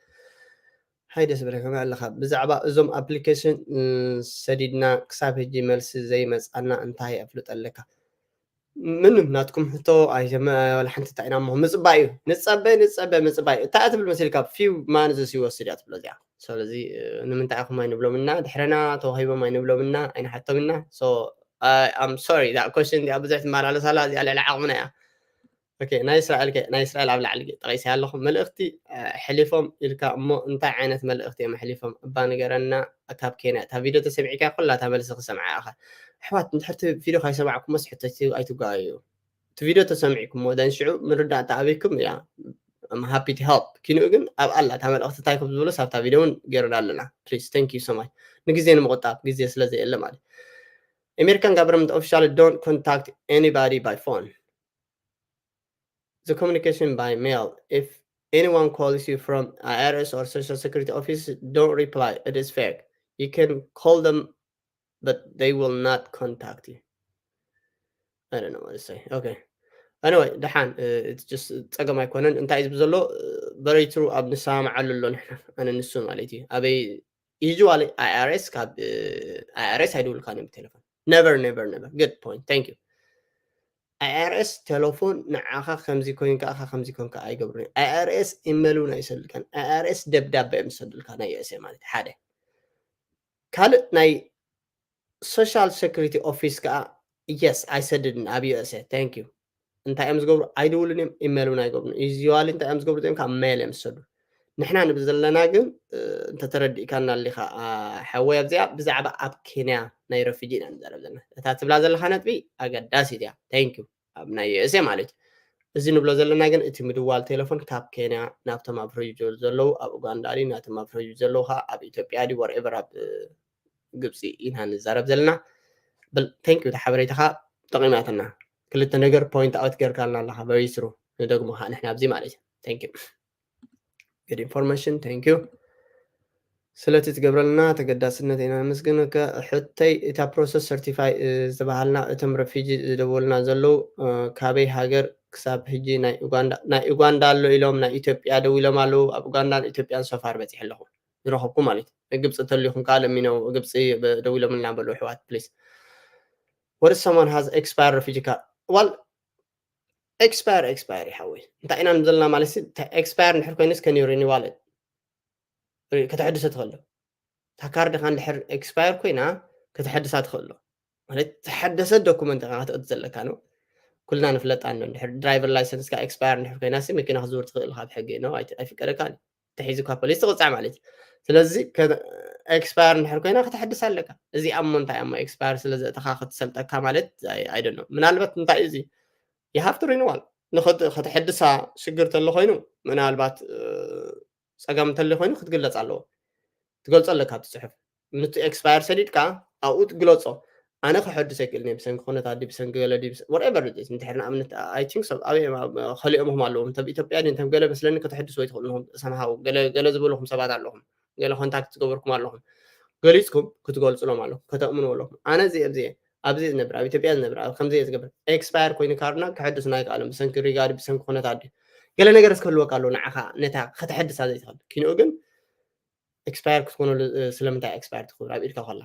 ሃይ ደስ በለካ ከመይ ኣለካ ብዛዕባ እዞም ኣፕሊኬሽን ሰዲድና ክሳብ ሕጂ መልሲ ዘይመፃና እንታይ ኣፍልጠለካ ምንም ናትኩም ሕቶ ኣይተመ ወላ ሓንቲ እንታይ ኢና እሞ ምፅባይ እዩ ንፀበ ንፀበ ምፅባይ እንታይ ትብል መሲልካ ፊው ማንዝስ ይወስድ እያ ትብሎ እዚኣ ስለዚ ንምንታይ ኢኹም ኣይንብሎም እና ድሕረና ተዋሂቦም ኣይንብሎም እና ኣይንሓቶም እና so I'm sorry that question እዚኣ ብዙሕ ትመላለስ ኣላ እዚኣ ልዕሊ ዓቕምና እያ ኦኬ ናይ እስራኤል ከ ናይ እስራኤል ኣብ ላዕሊ ጠቒሰ ኣለኹ መልእኽቲ ሕሊፎም ኢልካ እሞ እንታይ ዓይነት መልእኽቲ እዮም ሕሊፎም እባ ንገረና ካብ ኬንያ እታ ቪድዮ ተሰሚዕካ ኩላ እታ መልሲ ክሰምዓ ኢኻ ኣሕዋት እንድሕርቲ ቪድዮ ካይሰማዕኩሞስ ሕቶቲ ኣይትጓየዩ እቲ ቪድዮ ተሰሚዕኩሞ ደን ሽዑ ምርዳእታ ኣበይኩም እያ I'm happy to help ኪንኡ ግን ኣብ ኣላ እታ መልእኽቲ እንታይ ከም ዝብሎ ሳብታ ቪድዮ እውን ገይርና ኣለና please thank you so much ንግዜ ንምቁጣብ ግዜ ስለ ዘየለ ማለት American government official don't contact anybody by phone the communication by mail if anyone calls you from I R S or social security office don't reply it is fake you can call them but they will not contact you I don't know what to say okay Anyway, ደሓን፣ እ፣ it's just ጸገም ኣይኮነን። እንታይ እዩ ዝብል ዘሎ? እ፣ very true፣ ኣብ ንሰማምዓሉ ኣሎ ንሕና፣ ኣነ ንሱ ማለት እዩ። ኣበይ usually I R S ካብ፣ እ፣ I R S ኣይደውልካን እዮም ብቴሌፎን። Never, never, never. Good point. Thank you። I R S ቴሌፎን ንዓኻ ከምዚ ኮይንካ፣ ኣኻ ከምዚ ኮይንካ ኣይገብሩን። I R S ኢሜል እውን ኣይሰድልካን። I R S ደብዳቤ እዮም ዝሰዱልካ፣ ናይ U S A ማለት ሓደ። ካልእ ናይ ሶሻል ሴኩሪቲ ኦፊስ ከኣ፣ የስ፣ ኣይሰድድን ኣብ U S A። Thank you። እንታይ እዮም ዝገብሩ? ኣይድውሉን እዮም፣ ኢሜል እውን ኣይገብሩን። Usually እንታይ እዮም ዝገብሩ? እዚኦም ካብ ሜል እዮም ዝሰዱ። ንሕና ንብል ዘለና ግን፣ እ፣ እንተተረዲእካና ኣሊኻ፣ ኣ፣ ሓወይ፣ ኣብዚኣ ብዛዕባ ኣብ ኬንያ ናይ ረፊጂ ኢና ንዛረብ ዘለና። እታ ትብላ ዘለኻ ነጥቢ ኣገዳሲት እያ። Thank you። ኣብ ናይ U S A ማለት እዩ። እዚ ንብሎ ዘለና ግን እቲ ምድዋል ቴሌፎን ካብ ኬንያ ናብቶም ኣብ ሪጅን ዘለዉ ኣብ ኡጋንዳ ድዩ፣ ናቶም ኣብ ሪጅን ዘለዉ ኸዓ ኣብ ኢትዮጵያ ድዩ፣ whatever፣ ኣብ፣ እ፣ ግብፂ ኢና ንዛረብ ዘለና። በል፣ thank you፣ እታ ሓበሬታኻ ጠቒማትና። ክልተ ነገር point out ጌርካልና ኣለኻ፣ very true። ንደግሞ ኸዓ ንሕና ኣብዚ ማለት እዩ። Thank you። Good information። Thank you። ስለቲ ትገብረልና ተገዳስነት ኢና ነመስግነካ። ሕቶይ፣ እታ ፕሮሰስ ሰርቲፋይ፣ እ፣ ዝተባሃልና፣ እቶም ረፊጂ ዝደወሉና ዘለዉ፣ እ፣ ካበይ ሃገር ክሳብ ሕጂ ናይ ኡጋንዳ፣ ናይ ኡጋንዳ ኣሎ ኢሎም፣ ናይ ኢትዮጵያ ደዊሎም ኣለዉ። ኣብ ኡጋንዳን ኢትዮጵያን so far በፂሐ ኣለኹ፣ ዝረኸብኩ ማለት እዩ። ግብፂ እንተልዩኹም ከዓ ለሚነው፣ ግብፂ ብ-፣ ደዊሎምልና በሉ ኣሕዋት፣ ፕሊዝ። What if someone has expired refugee card? Well, ኤክስፓየር፣ ኤክስፓየር ይሓወይ። እንታይ ኢና ንብል ዘለና ማለት ሲ፣ ተ-፣ ኤክስፓየር እንድሕር ኮይኑስ፣ can you renew it? ሪ-፣ ከተሐድሶ ትኽእል ዶ? እታ ካርድኻ እንድሕር ኤክስፓየር ኮይና፣ ከተሐድሳ ትኽእል ዶ? ማለት፣ ተሐደሰ ዶኩመንት ኢኻ ክትእቱ ዘለካ ነው። ኩልና ንፍለጣ እንዶ፣ እንድሕር ድራይቨር ላይሰንስካ ኤክስፓየር እንድሕር ኮይና ሲ፣ መኪና ክትዝውር ትኽእል ኢኻ ብሕጊ ነው፣ ኣይ-፣ ኣይፍቀደካን እዩ። ተሒዙካ ፖሊስ ትቕጻዕ ማለት እዩ። ስለዚ፣ ከ-፣ ኤክስፓየር እንድሕር ኮይና ከተሐድሳ ኣለካ። እዚኣ እሞ እንታይ እያ እሞ፣ ኤክስፓየር ስለ ዘእተኻ ክትሰልጠካ ማለት፣ ኣይ፣ I don't know። ምናልባት እንታይ እዩ እዚ? You have to renew it። ንኽት-፣ ከተሐድሳ ሽግር ተሎ ኮይኑ፣ ምናልባት፣ እ፣ ጸገም እንተሎ ኮይኑ ክትግለጽ ኣለዎ። ትገልጾ ኣለካ ኣብቲ ጽሑፍ። ንቲ ኤክስፓየር ሰዲድካ ኣብኡ ትግለጾ። ኣነ ክሐድስ ኣይክእልን እየ ብሰንኪ ኩነታት ድዩ፣ ብሰንኪ ገለ ድዩ፣ ብሰ-፣ whatever it is። እንድሕር ንኣብነት፣ I think ሰብ ኣበይ እዮም፣ ኣብ፣ ከሊኦምኹም ኣለዎም። እንተ ኣብ ኢትዮጵያ ድዩ፣ እንተ ኣብ ገለ መስለኒ ከተሐድሱ ኣይትኽእሉን ኢኹም። Somehow ገለ፣ ገለ ዝበልኹም ሰባት ኣለኹም። ገለ ኮንታክት ዝገበርኩም ኣለኹም። ገሊጽኩም ክትገልጹሎም ኣለኹም። ከተእምኑ ኣለኹም። ኣነ እዚ ኣብዚ እየ፣ ኣብዚ እየ ዝነብር፣ ኣብ ኢትዮጵያ ዝነብር፣ ኣብ ከምዚ እየ ዝገብር። ኤክስፓየር ኮይኑ ካርድና ከሐድሱና ኣይከኣሉን። ብሰንኪ ሪጋ ድዩ፣ ብሰንኪ ኩነታት ድዩ፣ ገለ ነገር ክህልወካ ኣለዎ ንዓኻ ነታ ከተሐድሳ ዘይትኽእል። ኪንኡ ግን ኤክስፓየር ክትኮነሉ፣ እ፣ ስለምንታይ ኤክስፓየር ትኽብር ኣብ ኢድካ ከላ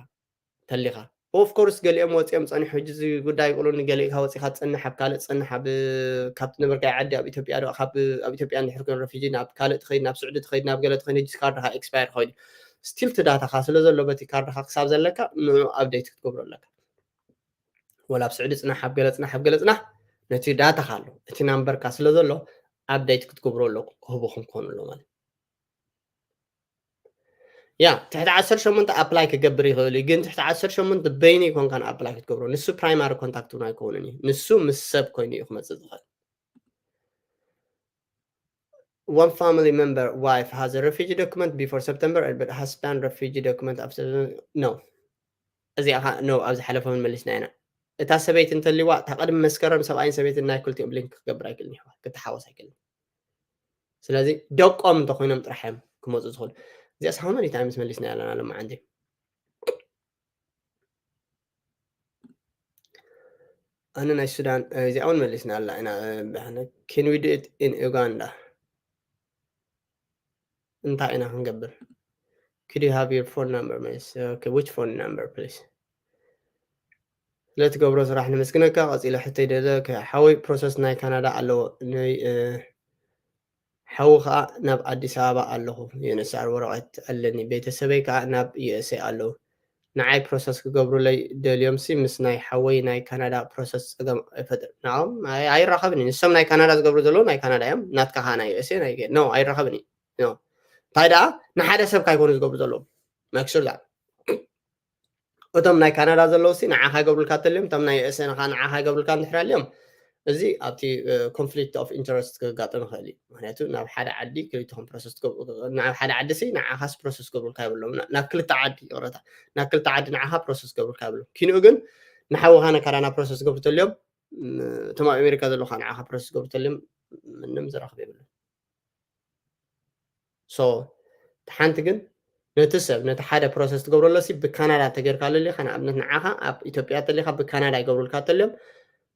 ተሊኻ? ኦፍ ኮርስ ገሊኦም ወፂኦም ፀኒሑ፣ ሕጂ እዚ ጉዳይ ይቕሉኒ፣ ገሊእካ ወፂኻ ትፀንሕ፣ ኣብ ካልእ ትፀንሕ፣ ኣብ፣ ካብ ትነበርካዮ ዓዲ፣ ኣብ ኢትዮጵያ ዶ፣ ካብ፣ ኣብ ኢትዮጵያ እንድሕር ኮይኑ ረፊጂ ናብ ካልእ ትኸይድ፣ ናብ ስዑዲ ትኸይድ፣ ናብ ገለ ትኸይድ፣ ሕጂ ካርድኻ ኤክስፓየር ኮይኑ ስቲል እቲ ዳታኻ ስለ ዘሎ በቲ ካርድኻ ክሳብ ዘለካ ንዑ ኣፕዴት ክትገብሮ ኣለካ። ወላ ኣብ ስዑዲ ፅናሕ፣ ኣብ ገለ ፅናሕ፣ ኣብ ገለ ፅናሕ፣ ነቲ ዳታኻ ኣሎ፣ እቲ ናምበርካ ስለ ዘሎ ኣፕዴት ክትገብሮ ኣለኩም፣ ክህቡኹም ክኾኑ ኣሎ ማለት። ያ፣ ትሕቲ ዓሰርተ ሸሞንተ ኣፕላይ ክገብር ይኽእል እዩ፣ ግን ትሕቲ ዓሰርተ ሸሞንተ በይኑ ይኮንካን ኣፕላይ ክትገብሮ። ንሱ ፕራይማሪ ኮንታክት እውን ኣይከውንን እዩ። ንሱ ምስ ሰብ ኮይኑ እዩ ክመጽእ ዝኽእል። One family member wife has a refugee document before September, but husband refugee document after, no። እዚኣ ኸ፣ no፣ ኣብ ዝሓለፈ እውን መሊስና ኢና። እታ ሰበይቲ እንተልዋ፣ እታ ቅድሚ መስከረም ሰብኣይን ሰበይትን ናይ ክልቲኦም ሊንክ ክገብር ኣይክእልን፣ ይሕዋት፣ ክተሓወስ ኣይክእልን። ስለዚ ደቆም እንተኾይኖም ጥራሕ እዮም ክመፁ ዝኽእሉ። እዚኣስ ሃው መኒ ታይምስ መሊስና ኣለና ሎማዓንቲ። ኣነ ናይ ሱዳን፣ እ፣ እዚኣ እውን መሊስና ኣላ ኢና፣ እ፣ ብሕነ-፣ can we do it in Uganda? እንታይ ኢና ክንገብር? Could you have your phone number, please? Okay, which phone number, please? ስለትገብሮ ስራሕ ነመስግነካ። ቀጺለ ሕቶይ ደለ ከ-፣ ሓወይ፣ ፕሮሰስ ናይ ካናዳ ኣለዎ። ንይ-፣ እ፣ ሓዊ ከኣ ናብ ኣዲስ ኣበባ ኣለኹ። ዩ ኤን ኤች ሲ ኣር ወረቐት ኣለኒ። ቤተሰበይ ከኣ ናብ ዩ ኤስ ኤ ኣለዉ። ንዓይ ፕሮሰስ ክገብሩለይ ደልዮምሲ ምስ ናይ ሓወይ ናይ ካናዳ ፕሮሰስ ጸገም ኣይፈጥር። ንዕኦም ኣይ-፣ ኣይራኸብን እዩ። ንሶም ናይ ካናዳ ዝገብሩ ዘለዉ ናይ ካናዳ እዮም። ናትካ ከኣ ናይ ዩ ኤስ ኤ ናይ ገ-፣ ኖ፣ ኣይራኸብን እዩ። ኖ። እንታይ ደኣ ንሓደ ሰብ ካይኮኑ ዝገብሩ ዘለዉ። Make sure that። እቶም ናይ ካናዳ ዘለዉ ሲ ንዓኻ ይገብሩልካ ተልዮም፣ እቶም ናይ ዩ ኤስ ኤ ንኻ ንዓኻ ይገብሩልካ እንድሕር ኣልዮም፣ እዚ ኣብቲ፣ እ፣ ኮንፍሊክት ኦፍ ኢንተረስት ክጋጠም ይኽእል እዩ። ምኽንያቱ ናብ ሓደ ዓዲ ክልተኹም ፕሮሰስ ትገብሩ፣ ናብ ሓደ ዓዲ ሲ ንዓኻስ ፕሮሰስ ክገብሩልካ የብሎም። ና-፣ ናብ ክልተ ዓዲ፣ ይቕረታ፣ ናብ ክልተ ዓዲ ንዓኻ ፕሮሰስ ክገብሩልካ የብሎም። ኪንኡ ግን ንሓውኻ ንካናዳ ፕሮሰስ ክገብሩ ተልዮም፣ ም-፣ እቶም ኣብ ኣሜሪካ ዘለዉ ኸዓ ንዓኻ ፕሮሰስ ክገብሩ ተልዮም፣ ምንም ዝራኸብ የብሉን። ሶ፣ እቲ ሓንቲ ግን ነቲ ሰብ፣ ነቲ ሓደ ፕሮሰስ ትገብረሎ ሲ ብካናዳ እንተጌርካ ኣለሊኻ፣ ንኣብነት ንዓኻ ኣብ ኢትዮጵያ ተሊኻ ብካናዳ ይገብሩልካ ተልዮም፣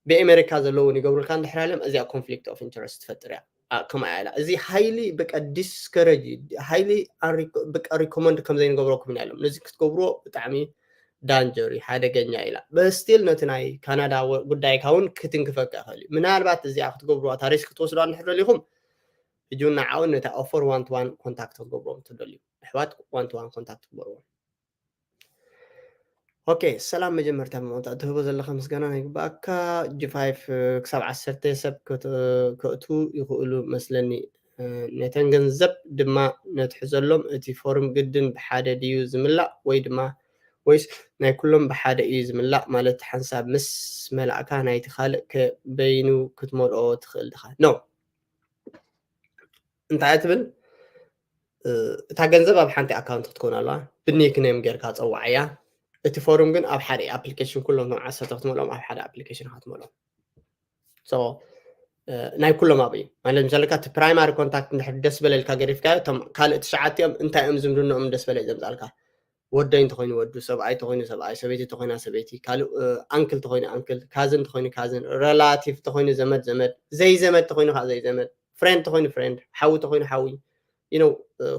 ብኣሜሪካ ዘለውን ይገብሩልካ እንድሕር ኣለም እዚኣ conflict of interest ትፈጥር እያ። ከምኣ ኢላ እዚ highly በቃ discourage highly በቃ recommend ከም ዘይንገብረኩም ኢና ኢሎም። ነዚ ክትገብርዎ ብጣዕሚ danger እዩ፣ ሓደገኛ ኢላ። በስቲል ነቲ ናይ ካናዳ ጉዳይካ እውን ክትንክፈካ ይኽእል እዩ። ምናልባት እዚኣ ክትገብርዋ ታሪስ ክትወስዳ እንድሕር ደሊኹም ሕጂ እውን ንዓውን ነታ offer one to one contact ክትገብርዎም ትደልዩ ኣሕዋት one to one contact ትግበርዎም። ኦኬ፣ ሰላም። መጀመርታ መቐንጣ እትህቦ ዘለኻ ምስጋና ናይ ግባኣካ። ጂ ፋይቭ ክሳብ ዓሰርተ ሰብ ከእቱ ይኽእሉ መስለኒ። ነተን ገንዘብ ድማ ነትሕዘሎም። እቲ ፎርም ግድን ብሓደ ድዩ ዝምላእ ወይ ድማ ወይስ ናይ ኩሎም ብሓደ እዩ ዝምላእ? ማለት ሓንሳብ ምስ መላእካ ናይቲ ካልእ ከ በይኑ ክትመልኦ ትኽእል ድኻ? ኖ፣ እንታይ ትብል? እታ ገንዘብ ኣብ ሓንቲ ኣካውንት ክትከውን ኣለዋ። ብኒክኔም ጌርካ ጸዋዓያ። እቲ ፎርም ግን ኣብ ሓደ ኣፕሊኬሽን ኩሎም ቶም ዓሰርተ ክትመልኦም ኣብ ሓደ ኣፕሊኬሽን ኢኻ ትመልኦም። ናይ ኩሎም ኣብኡ እዩ ማለት ምሳለካ እቲ ፕራይማሪ ኮንታክት እንድሕር ደስ በለልካ ገሪፍካዮ እቶም ካልእ ትሽዓቲኦም እንታይ እዮም ዝምድንኦም ደስ በለ ዘምፃልካ ወደይ እንተኮይኑ ወዱ ሰብኣይ ተኮይኑ ሰብኣይ ሰበይቲ ተኮይና ሰበይቲ ካልእ ኣንክል ተኮይኑ ኣንክል ካዝን ተኮይኑ ካዝን ረላቲቭ ተኮይኑ ዘመድ ዘመድ ዘይዘመድ ተኮይኑ ከዓ ዘይዘመድ ፍሬንድ ተኮይኑ ፍሬንድ ሓዊ ተኮይኑ ሓዊ you know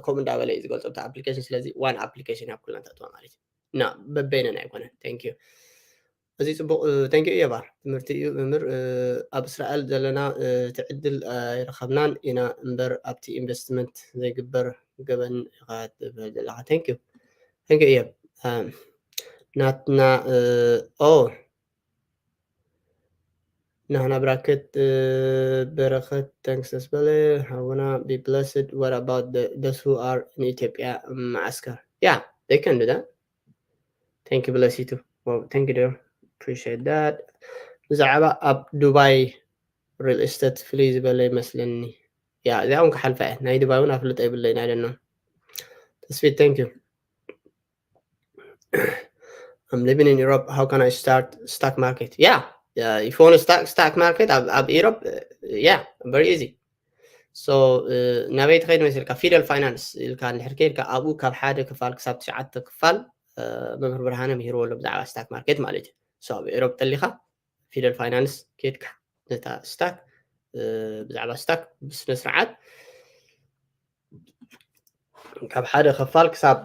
ከምኡ እንዳበለ እዩ ዝገልፆ ኣብቲ ኣፕሊኬሽን ስለዚ ዋን ኣፕሊኬሽን ኣብ ኩልና ተእትዋ ማለት እዩ እና በበይነን ኣይኮነን thank you እዚ ፅቡቅ thank you እየባር ትምህርቲ እዩ እምር ኣብ እስራኤል ዘለና እቲ ዕድል ኣይረከብናን ኢና እምበር ኣብቲ ኢንቨስትመንት ዘይግበር ገበን ኢካ ትብል ዘለካ thank you thank you እየ ናትና ኦ ናህና ብራከት በረከት thanks ደስ በለ ሓውና be blessed what about the those who are in ኢትዮጵያ ማዓስከር yeah they can do that thank you bless you too well thank you dear appreciate that ብዛዕባ ኣብ ዱባይ real estate ፍልይ ዝበለ ይመስለኒ yeah እዚኣ እውን ክሓልፋ እየ ናይ ዱባይ እውን ኣፍልጦ የብለይን ኣይደኖ ተስፊት thank you I'm living in Europe. How can I start stock market? Yeah, yeah. If you want to start stock market, ኣብ ኣብ Europe, uh, yeah, very easy. So ናበይ ትኸይድ መሲልካ ፊደል ፋይናንስ ኢልካ እንድሕር ከይድካ ኣብኡ ካብ ሓደ ክፋል ክሳብ ትሽዓተ ክፋል መምህር ብርሃነ ምሂርዎ ኣሎ ብዛዕባ ስታክ ማርኬት ማለት እዩ። So ኣብ ኤሮፕ ተሊኻ ፊደል ፋይናንስ ከይድካ ነታ ስታክ ብዛዕባ ስታክ ብስነ ስርዓት ካብ ሓደ ክፋል ክሳብ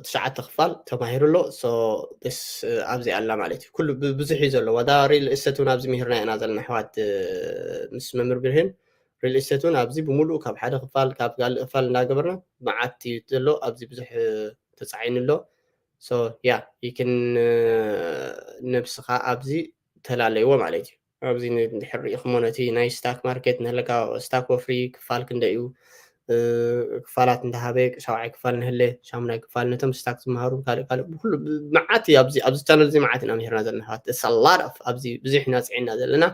ትሽዓተ ክፋል ተማሂሩ ኣሎ። ስ ኣብዚ ኣላ ማለት እዩ። ኩሉ ብዙሕ እዩ ዘሎ። ዋዳ ሪል እስተት እውን ኣብዚ ምሂርና ኢና ዘለና ኣሕዋት ምስ መምህር ብርሂን ሪል እስተት እውን ኣብዚ ብምሉእ ካብ ሓደ ክፋል ካብ ካልእ ክፋል እንዳገበርና መዓት እዩ ዘሎ። ኣብዚ ብዙሕ ተፃዒኑ ኣሎ። ያ ይክን ነብስኻ ኣብዚ ተላለይዎ ማለት እዩ። ኣብዚ እንድሕር ርኢኹሞ ነቲ ናይ ስታክ ማርኬት ንህለካ ስታክ ወፍሪ ክፋል ክንደ እዩ ክፋላት እንተሃበ ሻውዓይ ክፋል ንህለ ሻሙናይ ክፋል ነቶም ስታክ ዝመሃሩ ካልእ ካልእ ብኩሉ መዓት እዩ ኣብዚ ኣብዚ ቻነል እዚ መዓት ኢና ምሂርና ዘለና ኣሕዋት it's a lot of ኣብዚ ብዙሕ ኢና ፅዒና ዘለና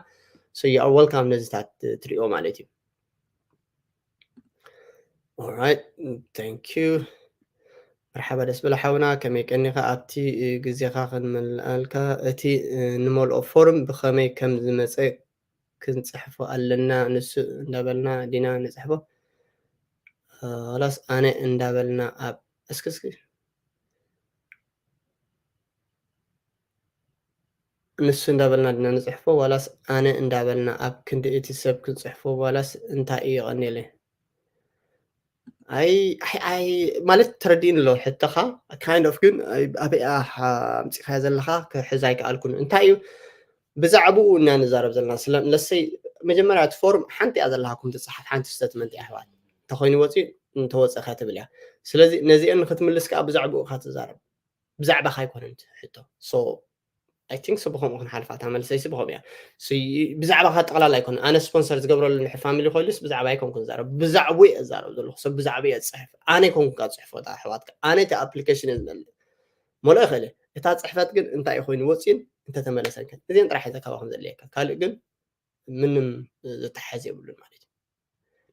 so you are welcome ነዚታት ትሪኦ ማለት እዩ Alright, thank you. መርሓባ ደስ በለ ሓውና ከመይ ቀኒኻ ኣብቲ ግዜኻ ክንመልኣልካ እቲ ንመልኦ ፎርም ብኸመይ ከም ዝመፀ ክንፅሕፎ ኣለና ንሱ እንዳበልና ዲና ንፅሕፎ ላስ ኣነ እንዳበልና ኣብ እስኪ እስኪ ንሱ እንዳበልና ድና ንፅሕፎ ዋላስ ኣነ እንዳበልና ኣብ ክንዲ እቲ ሰብ ክንፅሕፎ ዋላስ እንታይ እዩ የቐኒለ ኣይ ኣይ ማለት ተረዲእን ኣሎ ሕተኻ kind of ግን ኣበይ ኣምፂኻዮ ዘለኻ ክሕዝ ኣይከኣልኩን እንታይ እዩ ብዛዕባኡ እና ንዛረብ ዘለና ስለለሰይ መጀመርያ እቲ ፎርም ሓንቲ እያ ዘለካኩም ትፅሓፍ ሓንቲ ስተትመንት እያ ኣሕዋት እንተኮይኑ ወፂ እንተወፀ ከትብል እያ ስለዚ ነዚአን ንክትምልስ ከዓ ብዛዕባኡ ኢካ ትዛረብ ብዛዕባካ ኣይኮነን ሕቶ so I think so ብከምኡ ክንሓልፋ እታ መልሰይ ሲ ብከምኡ እያ ብዛዕባካ ጠቅላላ ኣይኮነ ኣነ ስፖንሰር ዝገብረሉ ንድሕር ፋሚሊ ኮይሉስ ብዛዕባ ኣይኮንኩ ንዛረብ ብዛዕቡ እየ እዛረብ ዘለኩ ሰብ ብዛዕቡ እየ ዝፅሕፍ ኣነ ይኮንኩ ካብ ፅሕፎ እታ ኣሕዋትካ ኣነ እቲ ኣፕሊኬሽን እየ ዝመልእ መሎ ይኽእል እታ ፅሕፈት ግን እንታይ ኮይኑ ወፂን እንተተመለሰን ከ እዚን ጥራሕ ዘካባ ከም ዘድልየካ ካልእ ግን ምንም ዝተሓዝ የብሉን ማለት እዩ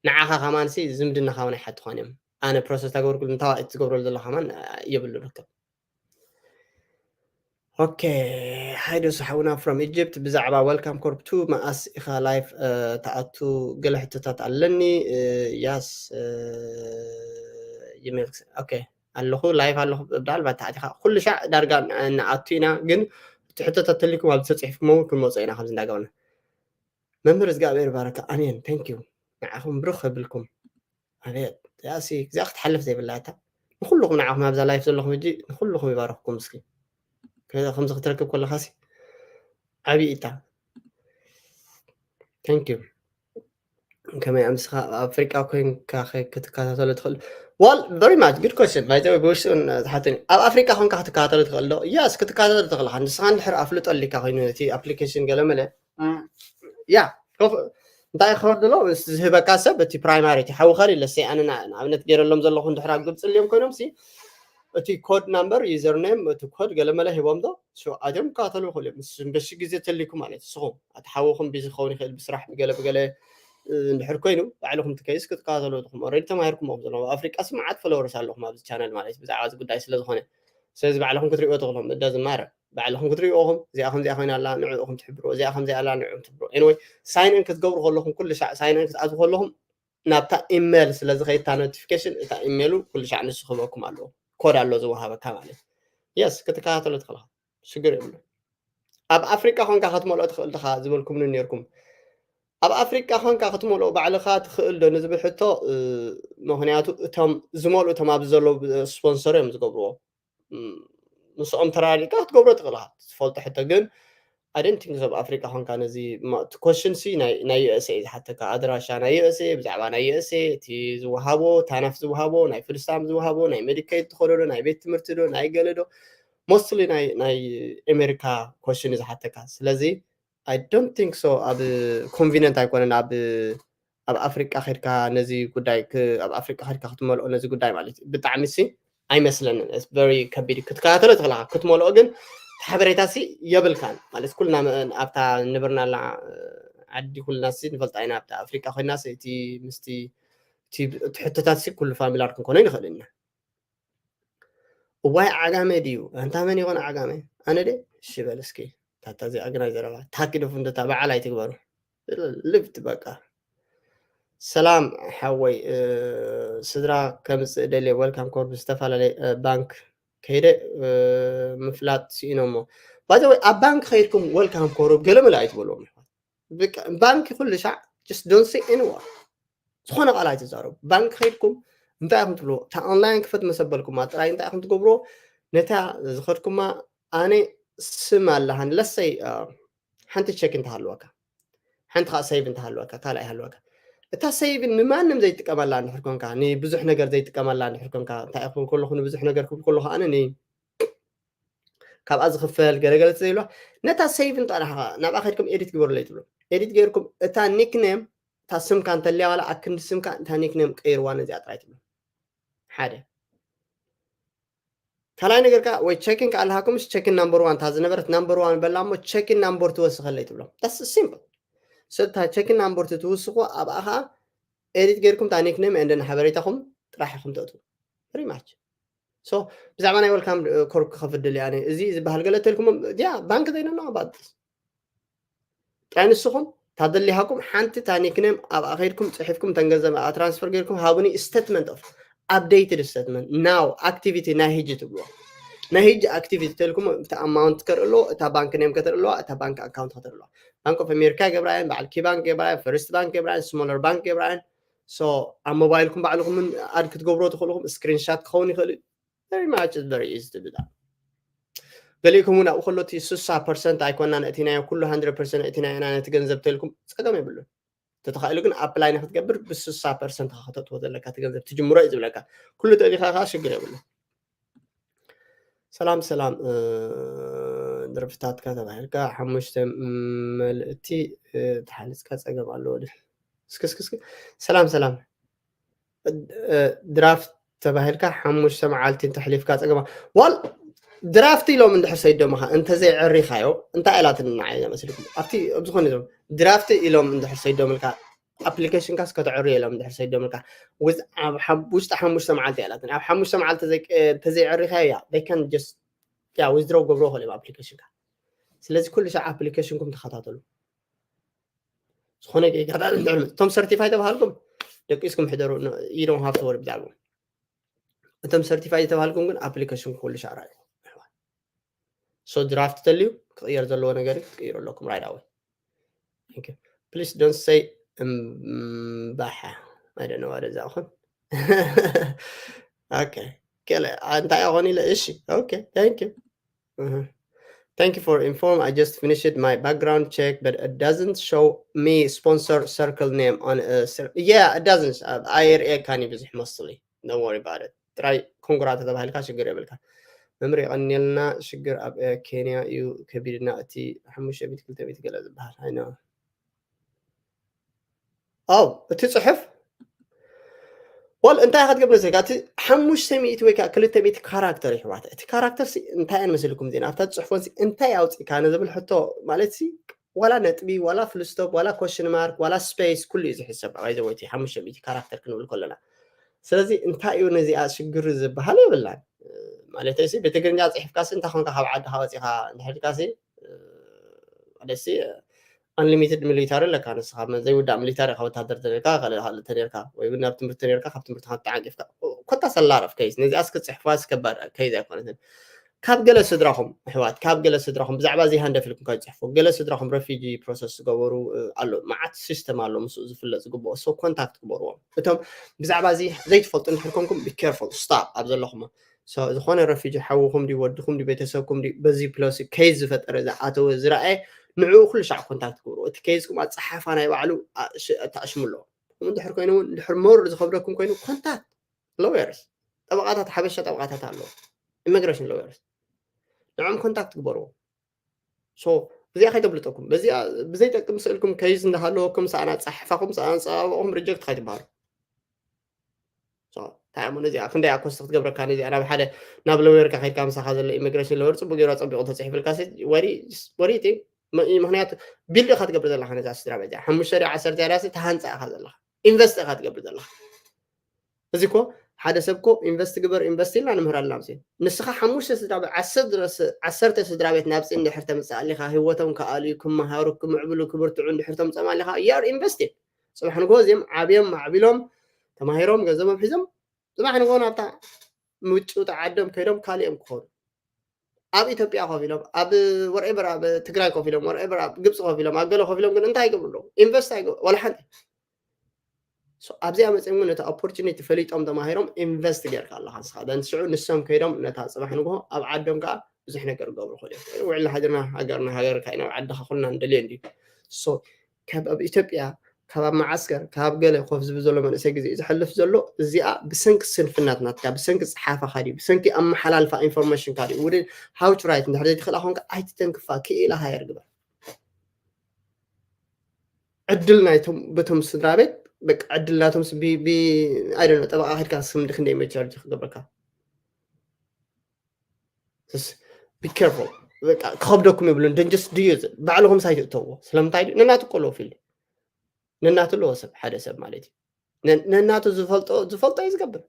ንዓኻ ከማን ሲ ዝምድናኻ እውን ኣይሓትኾን እዮም ኣነ ፕሮሰስ ታገበርኩሉ እንታዋ እቲ ዝገብረሉ ዘሎ ከማን የብሉ ርክብ ኦኬ ሃይደሱ ሓውና from Egypt ብዛዕባ welcome corp two መኣስ ኢኻ live ትኣቱ ገለ ሕቶታት ኣለኒ yes ይመልክ ኦኬ ኣለኹ live ኣለኹ ብዳል ባታ ኣቲኻ ኩሉ ሻዕ ዳርጋ ንኣቱ ኢና ግን እቲ ሕቶታት ተልኩም ኣብ ተፅሒፍኩም እውን ክንመፅኦ ኢና። ከምዚ እንዳገበና መምህር እግዚኣብሔር ባረካ። ኣሜን። Thank you። ንዓኹም ብሩኽ ከብልኩም። ኣቤት ያሲ እዚኣ ክትሓልፍ ዘይብላ እታ። ንኩልኩም ንዓኹም ኣብዛ ላይፍ ዘለኹም ሕጂ ንኩልኩም ይባረኽኩም። እስኪ ከ- ከምዚ ክትረክብ ከለኻሲ ዓብዪ እታ። Thank you። ከመይ ኣምስኻ ኣብ ኣፍሪቃ ኮይንካ ከ ክትከታተሎ ትኽእል? Well, very much good question። By the way ብውሽጢ እውን ዝሓተኒ፣ ኣብ ኣፍሪቃ ኮንካ ክትከታተሎ ትኽእል ዶ? Yes ክትከታተሎ ትኽእል ኢኻ። ንስኻ እንድሕር ኣፍልጦ ኣሊካ ኮይኑ እቲ ኣፕሊኬሽን ገለመለ ያ እንታይ ክኸድ ዘሎ ዝህበካ ሰብ እቲ ፕራይማሪ እቲ ሓዊ ኸል ኢለ ሰይ ኣነ ንኣብነት ገይረሎም ዘለኹ እንድሕር ኣብ ግብፂ ልዮም ኮይኖም ሲ እቲ ኮድ ናምበር ዩዘር ኔም እቲ ኮድ ገለመለ ሂቦም ዶ ኣትዮም ክከታተሉ ይኽእሉ እዮም። በሺ ግዜ ተሊኩም ማለት ንስኹም እቲ ሓውኹም ቢዚ ክኸውን ይኽእል ብስራሕ ብገለ ብገለ እንድሕር ኮይኑ ባዕልኹም ትከይስ ክትከታተሉ ትኹም ኦልሬዲ ተማሂርኩም ኹም ዘለኹም ኣብ ኣፍሪቃ ሲ መዓት ፎሎወርስ ኣለኹም ኣብዚ ቻነል ማለት ብዛዕባ እዚ ጉዳይ ስለ ዝኾነ ስለዚ ባዕልኹም ክትሪእዎ ትኽእሎም እዳ ዝማረ ባዕልኹም ክትሪእዎ ኹም እዚኣ ከምዚኣ ኮይና ኣላ ንዕኡ ኹም ትሕብርዎ እዚኣ ከምዚኣ ኣላ ንዕኡ ትሕብርዎ anyway ሳይን ኢን ክትገብሩ ከለኹም ኩሉ ሻዕ ሳይን ኢን ክትኣትዉ ከለኹም ናብታ ኢሜል ስለ ዝኸይድ እታ ኖቲፊኬሽን እታ ኢሜሉ ኩሉ ሻዕ ንሱ ክህበኩም ኣለዎ ኮድ ኣሎ ዝወሃበካ ማለት የስ ክትከታተሎ ትኽእልኻ ሽግር የብሉ ኣብ ኣፍሪቃ ኮንካ ክትመልኦ ትኽእል ድኻ ዝበልኩምኒ ነርኩም ኣብ ኣፍሪቃ ኮንካ ክትመልኦ ባዕልኻ ትኽእል ዶ ንዝብል ሕቶ ምክንያቱ እቶም ዝመልኡ እቶም ኣብዚ ዘለዉ ስፖንሰር እዮም ዝገብርዎ ምስኦም ተራዲእካ ክትገብሮ ትኽእል ኢኻ ትፈልጦ ሕቶ ግን I don't think so ኣብ ኣፍሪቃ ኮንካ ነዚ ኮሽን ሲ ናይ USA እዩ ዝሓተካ ኣድራሻ ናይ USA ብዛዕባ ናይ USA እቲ ዝወሃቦ ታናፍ ዝወሃቦ ናይ ፍልስታም ዝወሃቦ ናይ ሜዲኬድ ትኸዶ ዶ ናይ ቤት ትምህርቲ ዶ ናይ ገለ ዶ mostly ናይ ናይ ኤሜሪካ ኮሽን እዩ ዝሓተካ ስለዚ I don't think so ኣብ ኮንቪነንት ኣይኮነን ኣብ ኣብ ኣፍሪቃ ከድካ ነዚ ጉዳይ ኣብ ኣፍሪቃ ከድካ ክትመልኦ ነዚ ጉዳይ ማለት እዩ ብጣዕሚ ሲ ኣይመስለንን very ከቢድ ክትከታተሎ ትኽእልካ ክትመልኦ ግን ሓበሬታ ሲ የብልካን ማለት ኩልና ኣብታ ንብርናላ ዓዲ ኩልና ሲ ንፈልጣ ኢና ኣብታ ኣፍሪቃ ኮይና እቲ ምስቲ ትሕቶታት ሲ ኩሉ ፋሚላር ክንኮኖ ይንኽእል ኢና እዋይ ዓጋመ ድዩ ኣንታ መን ይኾን ዓጋመ ኣነ ደ እሺ በል እስኪ ታታ እዚኣ ግና ዘረባ ታኪ ደፉ እንደታ በዓል ኣይትግበሩ ልብት በቃ ሰላም ሓወይ ስድራ ከምፅእ ደልየ ወልካም ኮርብ ዝተፈላለየ ባንክ ከይደ ምፍላጥ ስኢኖሞ ባይዘወይ ኣብ ባንክ ከይድኩም ወልካም ኮርብ ገለመለ ኣይትበልዎም ባንክ ኩሉ ሻዕ just don't say anyone ዝኾነ ቃል ኣይትዛረቡ ባንክ ከይድኩም እንታይ ኢኹም ትብልዎ እታ ኦንላይን ክፈት መሰበልኩማ ጥራይ እንታይ ኢኹም ትገብርዎ ነታ ዝኸድኩማ ኣነ ስም ኣለሃን ለሰይ ሓንቲ ቸክ እንተሃለወካ ሓንቲ ከዓ ሰይቭ እንተሃለወካ ካልኣይ ሃለወካ እታ ሰይቭ ንማንም ዘይጥቀመላ እንድሕር ኮንካ ንብዙሕ ነገር ዘይጥቀመላ እንድሕር ኮንካ እንታይ ኢኹም ከለኹ ንብዙሕ ነገር ክብል ከለኹ ኣነ ን ካብኣ ዝኽፈል ገለገለ ዘይብላ ነታ ሰይቭ እንጠራሕኻ ናብኣ ከድኩም ኤዲት ግበሩለይ ትብሎ ኤዲት ገይርኩም እታ ኒክኔም እታ ስምካ እንተልያ ዋላ ኣክንዲ ስምካ እታ ኒክኔም ቀይርዋ ነዚኣ ጥራይ ትብሎ ሓደ ካልኣይ ነገር ከዓ ወይ ቸኪን ከኣልሃኩም ስ ቸኪን ናምበር ዋን እታ ዝነበረት ናምበር ዋን በላ እሞ ቸኪን ናምበር ትወስኸለይ ትብሎ ስ ሲምፕል ስታ ቸኪን ናምበር ትውስኹ ኣብኣ ከዓ ኤዲት ገይርኩም እታ ኒክኔም ኤንደን ሓበሬታኹም ጥራሕ ኢኹም ተእትዉ ፕሪማች ሶ ብዛዕባ ናይ ወልካም ኮርፕ ክኸፍት ደልየ ኣነ እዚ ዝበሃል ገለ ተልኩሞም ያ ባንክ ዘይነና ባጥስ ጥራይ ንስኹም ታደሊሃኩም ሓንቲ ታኒክኔም ኣብ ኣኸይድኩም ፅሒፍኩም ተንገንዘብ ኣ ትራንስፈር ገይርኩም ሃቡኒ ስቴትመንት ኦፍ updated statement now activity ናይ ህጂ ትብልዎ ናይ ህጂ ኣክቲቪቲ ተልኩም እቲ ኣማውንት ከርኢ ኣለዎ እታ ባንክ ኔም ከተርኢ ኣለዋ እታ ባንክ ኣካውንት ከተርኢ ኣለዋ ባንክ ኦፍ ኣሜሪካ ይገብራ እየን በዓል ኪባንክ ይገብራ እየን ፈርስት ባንክ ይገብራ እየን ስሞለር ባንክ ይገብራ እየን ሶ ኣብ ሞባይልኩም ባዕልኹምን ኣድ ክትገብሮ ትኽእልኹም ስክሪንሻት ክኸውን ይኽእል እዩ very much is very easy to do that ገሊእኩም እውን ኣብኡ ከሎ እቲ ስሳ ፐርሰንት ኣይኮናን እቲ ናይ ኩሉ ሃንድረድ ፐርሰንት እቲ ናይ ኢና ነቲ ገንዘብ ተልኩም ፀገም የብሉን ተተኻኢሉ ግን ኣፕላይ ንክትገብር ብስሳ ፐርሰንት ከተጥዎ ዘለካ እቲ ገንዘብ ትጅምሮ እዩ ዝብለካ ኩሉ ተእሊካ ከዓ ሽግር የብሉ ሰላም ሰላም ድርፍታትካ ተባሂልካ ሓሙሽተ መልእቲ ተሓሊፅካ ፀገም ኣለዎ እስክስክስክ ሰላም ሰላም ድራፍት ተባሂልካ ሓሙሽተ መዓልቲ እንተሕሊፍካ ፀገማ ዋል ድራፍት ኢሎም እንድሕር ሰይዶምኻ እንተዘይዕሪኻዮ እንታይ ኢላትኒ ንዓይ መስልኩም ኣብቲ ኣብ ዝኾነ ድራፍት ኢሎም እንድሕር ሰይዶምልካ ኣፕሊኬሽንካስ ከተዕርዮ ኢሎም እንድሕር ሰይዶምልካ ውሽጢ ሓሙሽተ መዓልቲ ኢላትኒ ኣብ ሓሙሽተ መዓልቲ እንተዘይዕሪኻዮ ያ they can just ያ ዊዝድሮ ገብሮ ክእል እዮም ኣፕሊኬሽንካ ስለዚ ኩሉ ሻዕ ኣፕሊኬሽንኩም ተኸታተሉ ዝኾነ ጌጋታት እንድሕር እቶም ሰርቲፋይ ተባሃልኩም ደቂስኩም ሕደሩ you don't have to worry ብዛዕባ እቶም ሰርቲፋይ ዝተባሃልኩም ግን ኣፕሊኬሽን ኩሉ ሻዕ ራእዩ so ድራፍት ተልዩ ክቕየር ዘለዎ ነገር ክትቅይሩ ኣለኩም right away. Thank you. Please don't say እምባሓ። I don't know what is that one. Okay. ገለ እንታይ ይኾን ኢለ። እሺ። Okay. Thank you. Uh-huh. Thank you for inform. I just finished my background check, but it doesn't show me sponsor circle name on a cir- yeah, it doesn't. Uh, I R A can ብዙሕ mostly. Don't worry about it. ጥራይ ኮንግራ ተተባሂልካ ሽግር የብልካ። መምሪ ቀኒልና ሽግር ኣብ እ፣ ኬንያ እዩ ከቢድና እቲ ሓሙሽተ ሚእቲ ክልተ ሚእቲ ገለ ዝበሃል I know. ኣው እቲ ጽሑፍ ወል እንታይ ክትገብር መስለካ እቲ ሓሙሽተ ሚእቲ ወይ ከዓ ክልተ ሚእቲ ካራክተር ይሕዋት እቲ ካራክተር ሲ እንታይ እየን መስልኩም ዜና ኣብታ ጽሑፎን ሲ እንታይ ኣውፅእካ ንዝብል ሕቶ ማለት ሲ ዋላ ነጥቢ ዋላ ፍልስቶፕ ዋላ ኮሽን ማርክ ዋላ ስፔስ ኩሉ እዩ ዝሕሰብ ባይዘወይቲ ሓሙሽተ ሚእቲ ካራክተር ክንብል ከለና ስለዚ እንታይ እዩ ነዚኣ ሽግር ዝበሃል የብላን ማለተይ ሲ ብትግርኛ ፅሒፍካ ሲ እንታይ ኮንካ ካብ ዓድካ ወፂካ እንድሕርካ ሲ ማለት ሲ unlimited military ኣለካ ንስኻ ዘይውዳእ ሚሊታሪ ኢኻ ወታደር ተነርካ ካልእ ካልእ ተነርካ ወይ እውን ናብ ትምህርቲ ተነርካ ካብ ትምህርቲ ተዓቂፍካ ኮታ ሰላረፍ ከይስ ነዚኣ እስከ ፅሕፋ እስከባድ ከይዝ ኣይኮነትን ካብ ገለ ስድራኹም ኣሕዋት ካብ ገለ ስድራኹም ብዛዕባ እዚ ሃንደፍ ኢልኩም ከይፅሕፉ ገለ ስድራኹም ረፊጂ ፕሮሰስ ዝገበሩ ኣሎ መዓት ሲስተም ኣሎ ምስኡ ዝፍለጥ ዝግብኦ ሰው ኮንታክት ግበርዎም እቶም ብዛዕባ እዚ ዘይትፈልጡ እንድሕር ኮንኩም ቢኬርፉል ስታፕ ኣብ ዘለኹም ዝኾነ ረፊጂ ሓውኹም ዲ ወድኹም ዲ ቤተሰብኩም ዲ በዚ ፕለስ ከይዝ ዝፈጠረ ዝኣተወ ዝረኣየ ንዕኡ ኩሉ ሻዕ ኮንታክት ግብሩ እቲ ከይዝኩም ኣፀሓፋ ናይ ባዕሉ ተኣሽሙ ኣለዎ ከምኡ እንድሕር ኮይኑ እውን እንድሕር መር ዝኸብደኩም ኮይኑ ኮንታክት ሎየርስ ጠበቃታት ሓበሻ ጠበቃታት ኣለዎ ኢሚግሬሽን ሎየርስ ንዕም ኮንታክት ግበርዎ ሶ እዚኣ ከይተብልጠኩም በዚኣ ብዘይጠቅም ስእልኩም ከይዝ እንዳሃለወኩም ሰኣና ፃሕፋኹም ሰኣና ፀባበቕኹም ሪጀክት ከይትበሃሉ እንታይ እሞ ነዚኣ ክንደይ ኣኮስት ክትገብረካ ነዚኣ ናብ ሓደ ናብ ለወየርካ ከይድካ ምሳኻ ዘሎ ኢሚግሬሽን ለወር ፅቡቅ ገይሩ ፀቢቁ ተፅሒፍልካ ወሪ ወሪ ምክንያቱ ቢልድ ኢካ ትገብር ዘለካ ነዛ ስድራ ቤት ሓሙሽተ ዲ ዓሰርተ ያዳሲ ተሃንፃ ኢካ ዘለካ ኢንቨስት ኢካ ትገብር ዘለካ እዚ ኮ ሓደ ሰብ ኮ ኢንቨስት ግበር ኢንቨስት ኢልና ንምህር ኣለና ምስ ንስኻ ሓሙሽተ ስድራ ቤት ዓሰርተ ስድራ ቤት ናብ ፅን ድሕር ተምፅእ ኣሊካ ህይወቶም ክኣልዩ ክመሃሩ ክምዕብሉ ክብርትዑ እንድሕር ተምፅኦም ኣሊካ you are investing ፅባሕ ንግሆ እዚኦም ዓብዮም ማዕቢሎም ተማሂሮም ገንዘቦም ሒዞም ፅባሕ ንግሆ ናብታ ምጭውቲ ዓዶም ከይዶም ካሊኦም ክኾኑ ኣብ ኢትዮጵያ ኮፍ ኢሎም ኣብ ወርኤቨር ኣብ ትግራይ ኮፍ ኢሎም ወርኤቨር ኣብ ግብፂ ኮፍ ኢሎም ኣብ ገለ ኮፍ ኢሎም ግን እንታይ ይገብሩ ኣለዉ ኢንቨስት ኣይገብሩ ዋላ ሓንቲ ኣብዚኣ መፅኦም ግን ነቲ ኦፖርቹኒቲ ፈሊጦም ተማሂሮም ኢንቨስት ጌርካ ኣለካ ንስኻ ንስዑ ንሶም ከይዶም ነታ ፅባሕ ንግሆ ኣብ ዓዶም ከዓ ብዙሕ ነገር ክገብሩ ክእሉ እዮም ውዕሊ ሃገርና ሃገርና ሃገር ካብ ናብ ዓድኻ ኩልና ንደልዮ እንድዩ ካብ ኣብ ኢትዮጵያ ካብ ኣብ መዓስከር ካብ ገለ ኮፍ ዝብል ዘሎ መንእሰይ ግዜ እዩ ዝሕልፍ ዘሎ እዚኣ ብሰንኪ ስንፍናት ናትካ ብሰንኪ ፀሓፋኻ ድዩ ብሰንኪ ኣመሓላልፋ ኢንፎርሜሽንካ ድዩ ውድን ሃው ቱ ራይት እንድሕር ዘይትኽእላ ኮንካ ኣይትተንክፋ ክኢላ ሃየር ግበር ዕድል ናይቶም በቶም ስድራ ቤት በቃ ዕድል ናቶም ስ- ቢ- ቢ- I don't know ጠበቃ ከድካ ስም ክንደይ መቻርጅ ክገብረካ ስ- be careful በቃ ክኸብደኩም የብሉን ደንጀስ ድዩ ባዕልኹም ሳይትእተዎ ስለምንታይ ድዩ ነናቱ እኮ ኣለዎ ፊልድ ነናቱ ኣለዎ ሰብ ሓደ ሰብ ማለት እዩ ነ- ነናቱ ዝፈልጦ ዝፈልጦ እዩ ዝገብር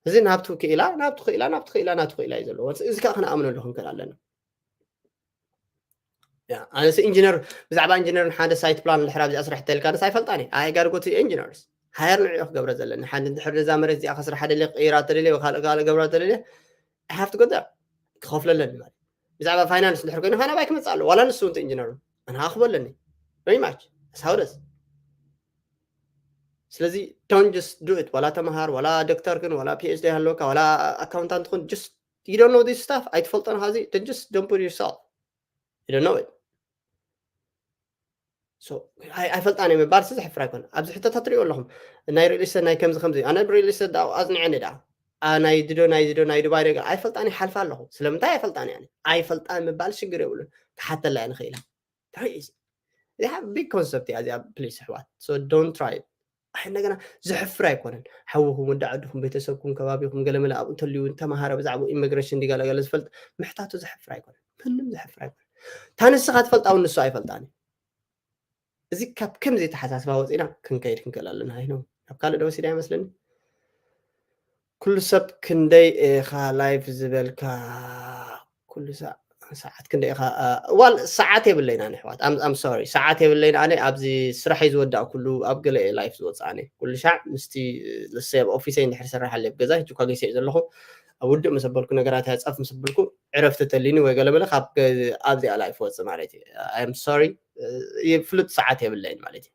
እዚ ናብቱ ክኢላ ናብቱ ክኢላ ናብቱ ክኢላ ናቱ ክኢላ እዩ ዘለዎ እዚ ከዓ ክንኣምነሉ ክንክእል ኣለና ኣነስ ኢንጂነር ብዛዕባ ኢንጂነርን ሓደ ሳይት ፕላን ድሕር ኣብዚኣ ስራሕ ተልካ ንስ ኣይፈልጣን ኣይ ጋርጎት ኢንጂነርስ ሃየር ንዕዮ ክገብረ ዘለኒ ሓንቲ ድሕር ደዛ መሬት እዚኣ ከስርሓ ደልየ ክቅይራ ተደልየ ወይ ካልእ ካልእ ገብራ ተደልየ ሃፍቲ ጎዳ ክኸፍለ ኣለኒ ማለት ብዛዕባ ፋይናንስ ድሕር ኮይኑ ካናባይ ክመፅእ ኣሎ ዋላ ንሱ እንተ ኢንጂነሩ ኣነ ኣኽቦ ኣለኒ very much ሳውደስ ስለዚ don't just do it ዋላ ተምሃር ዋላ ዶክተር ግን ዋላ ፒኤችዲ ሃለወካ ዋላ ኣካውንታንት ኩን just you don't know this stuff ኣይትፈልጦን ኻዚ just don't put yourself you don't know it ኣይፈልጣን እየ ምባል ሲ ዘሕፍር ኣይኮነ ኣብዚ ሕቶታት ትሪኦ ኣለኹም ናይ ሪል ስቴት ናይ ከምዚ ከምዚ ኣነ ሪል ስቴት ኣፅኒዐኒ ዳ ናይ ድዶ ናይ ድዶ ናይ ዱባይ ደገ ኣይፈልጣን ይሓልፋ ኣለኹ ስለምንታይ ኣይፈልጣን እያ ኣይፈልጣን ምባል ሽግር የብሉን ክሓተላ እየ ንኽኢላ ቢግ ኮንሰፕት እያ እዚኣ ፕሊስ ኣሕዋት ዶንት ትራይ እንደገና ዘሕፍር ኣይኮነን ሓውኹም ወዲ ዓድኹም ቤተሰብኩም ከባቢኹም ገለመለ ኣብኡ እንተልዩ ተማሃረ ብዛዕባ ኢሚግሬሽን ዲጋላገለ ዝፈልጥ ምሕታቱ ዘሕፍር ኣይኮነን ምንም ዘሕፍር ኣይኮነን እታ ንስኻ ትፈልጣ እውን ንሱ ኣይፈልጣን እዩ እዚ ካብ ከምዚ ተሓሳስባ ወፂና ክንከይድ ክንክእል ኣለና ኢሎም ካብ ካልእ ደወሲዳ ይመስለኒ ኩሉ ሰብ ክንደይ ኢኻ ላይፍ ዝበልካ ኩሉ ሰዓት ክንደይ ኢኻ ዋል ሰዓት የብለይና ንሕዋት ኣም ሶሪ ሰዓት የብለይና ኣነ ኣብዚ ስራሕ እዩ ዝወዳእ ኩሉ ኣብ ገለ ላይፍ ዝወፅእ ኣነ ኩሉ ሻዕ ምስቲ ለሰ ኣብ ኦፊሰይ እንድሕር ሰራሕ ኣለ ኣብ ገዛ ሕጂ እኳ ገይሰ እዩ ዘለኹ ኣብ ውድእ ምስ ኣበልኩ፣ ነገራት ያጻፍ ምስ ኣበልኩ፣ ዕረፍቲ ተልዩኒ ወይ ገለ መለ ካብ ገ-፣ ኣብዚኣ ላይፍ ወጽእ ማለት እዩ። I'm sorry፣ እ፣ ፍሉጥ ሰዓት የብለይን ማለት እዩ።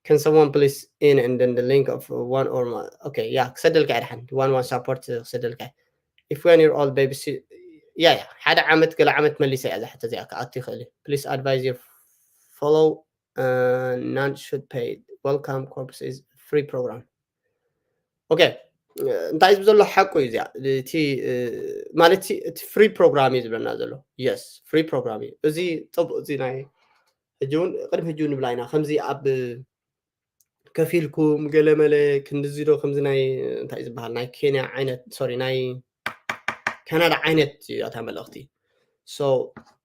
Can someone please in and then the link of one or more? Okay, yeah፣ ክሰደልካ እየ ድሓን። One one support ክሰደልካ እየ። If one year old baby si-፣ yeah, yeah፣ ሓደ ዓመት ገለ ዓመት መሊሰ እያ እዛ ሕቶ እዚኣ ክኣቱ ይኽእል እዩ። Please advise your follow, uh, none should pay. Welcome corpus is free program. Okay፣ እንታይ ዝብ ዘሎ ሓቁ እዩ። እዚኣ እቲ፣ እ፣ ማለት እቲ፣ እቲ ፍሪ ፕሮግራም እዩ ዝብለና ዘሎ። የስ፣ ፍሪ ፕሮግራም እዩ። እዚ ጽቡቕ፣ እዚ ናይ ሕጂ እውን፣ ቅድሚ ሕጂ እውን ንብላ ኢና፣ ከምዚ ኣብ ከፊልኩም ገለ መለ ክንድዚ ዶ፣ ከምዚ ናይ፣ እንታይ እዩ ዝበሃል፣ ናይ ኬንያ ዓይነት፣ ሶሪ፣ ናይ ካናዳ ዓይነት እዩ እታ መልእኽቲ። So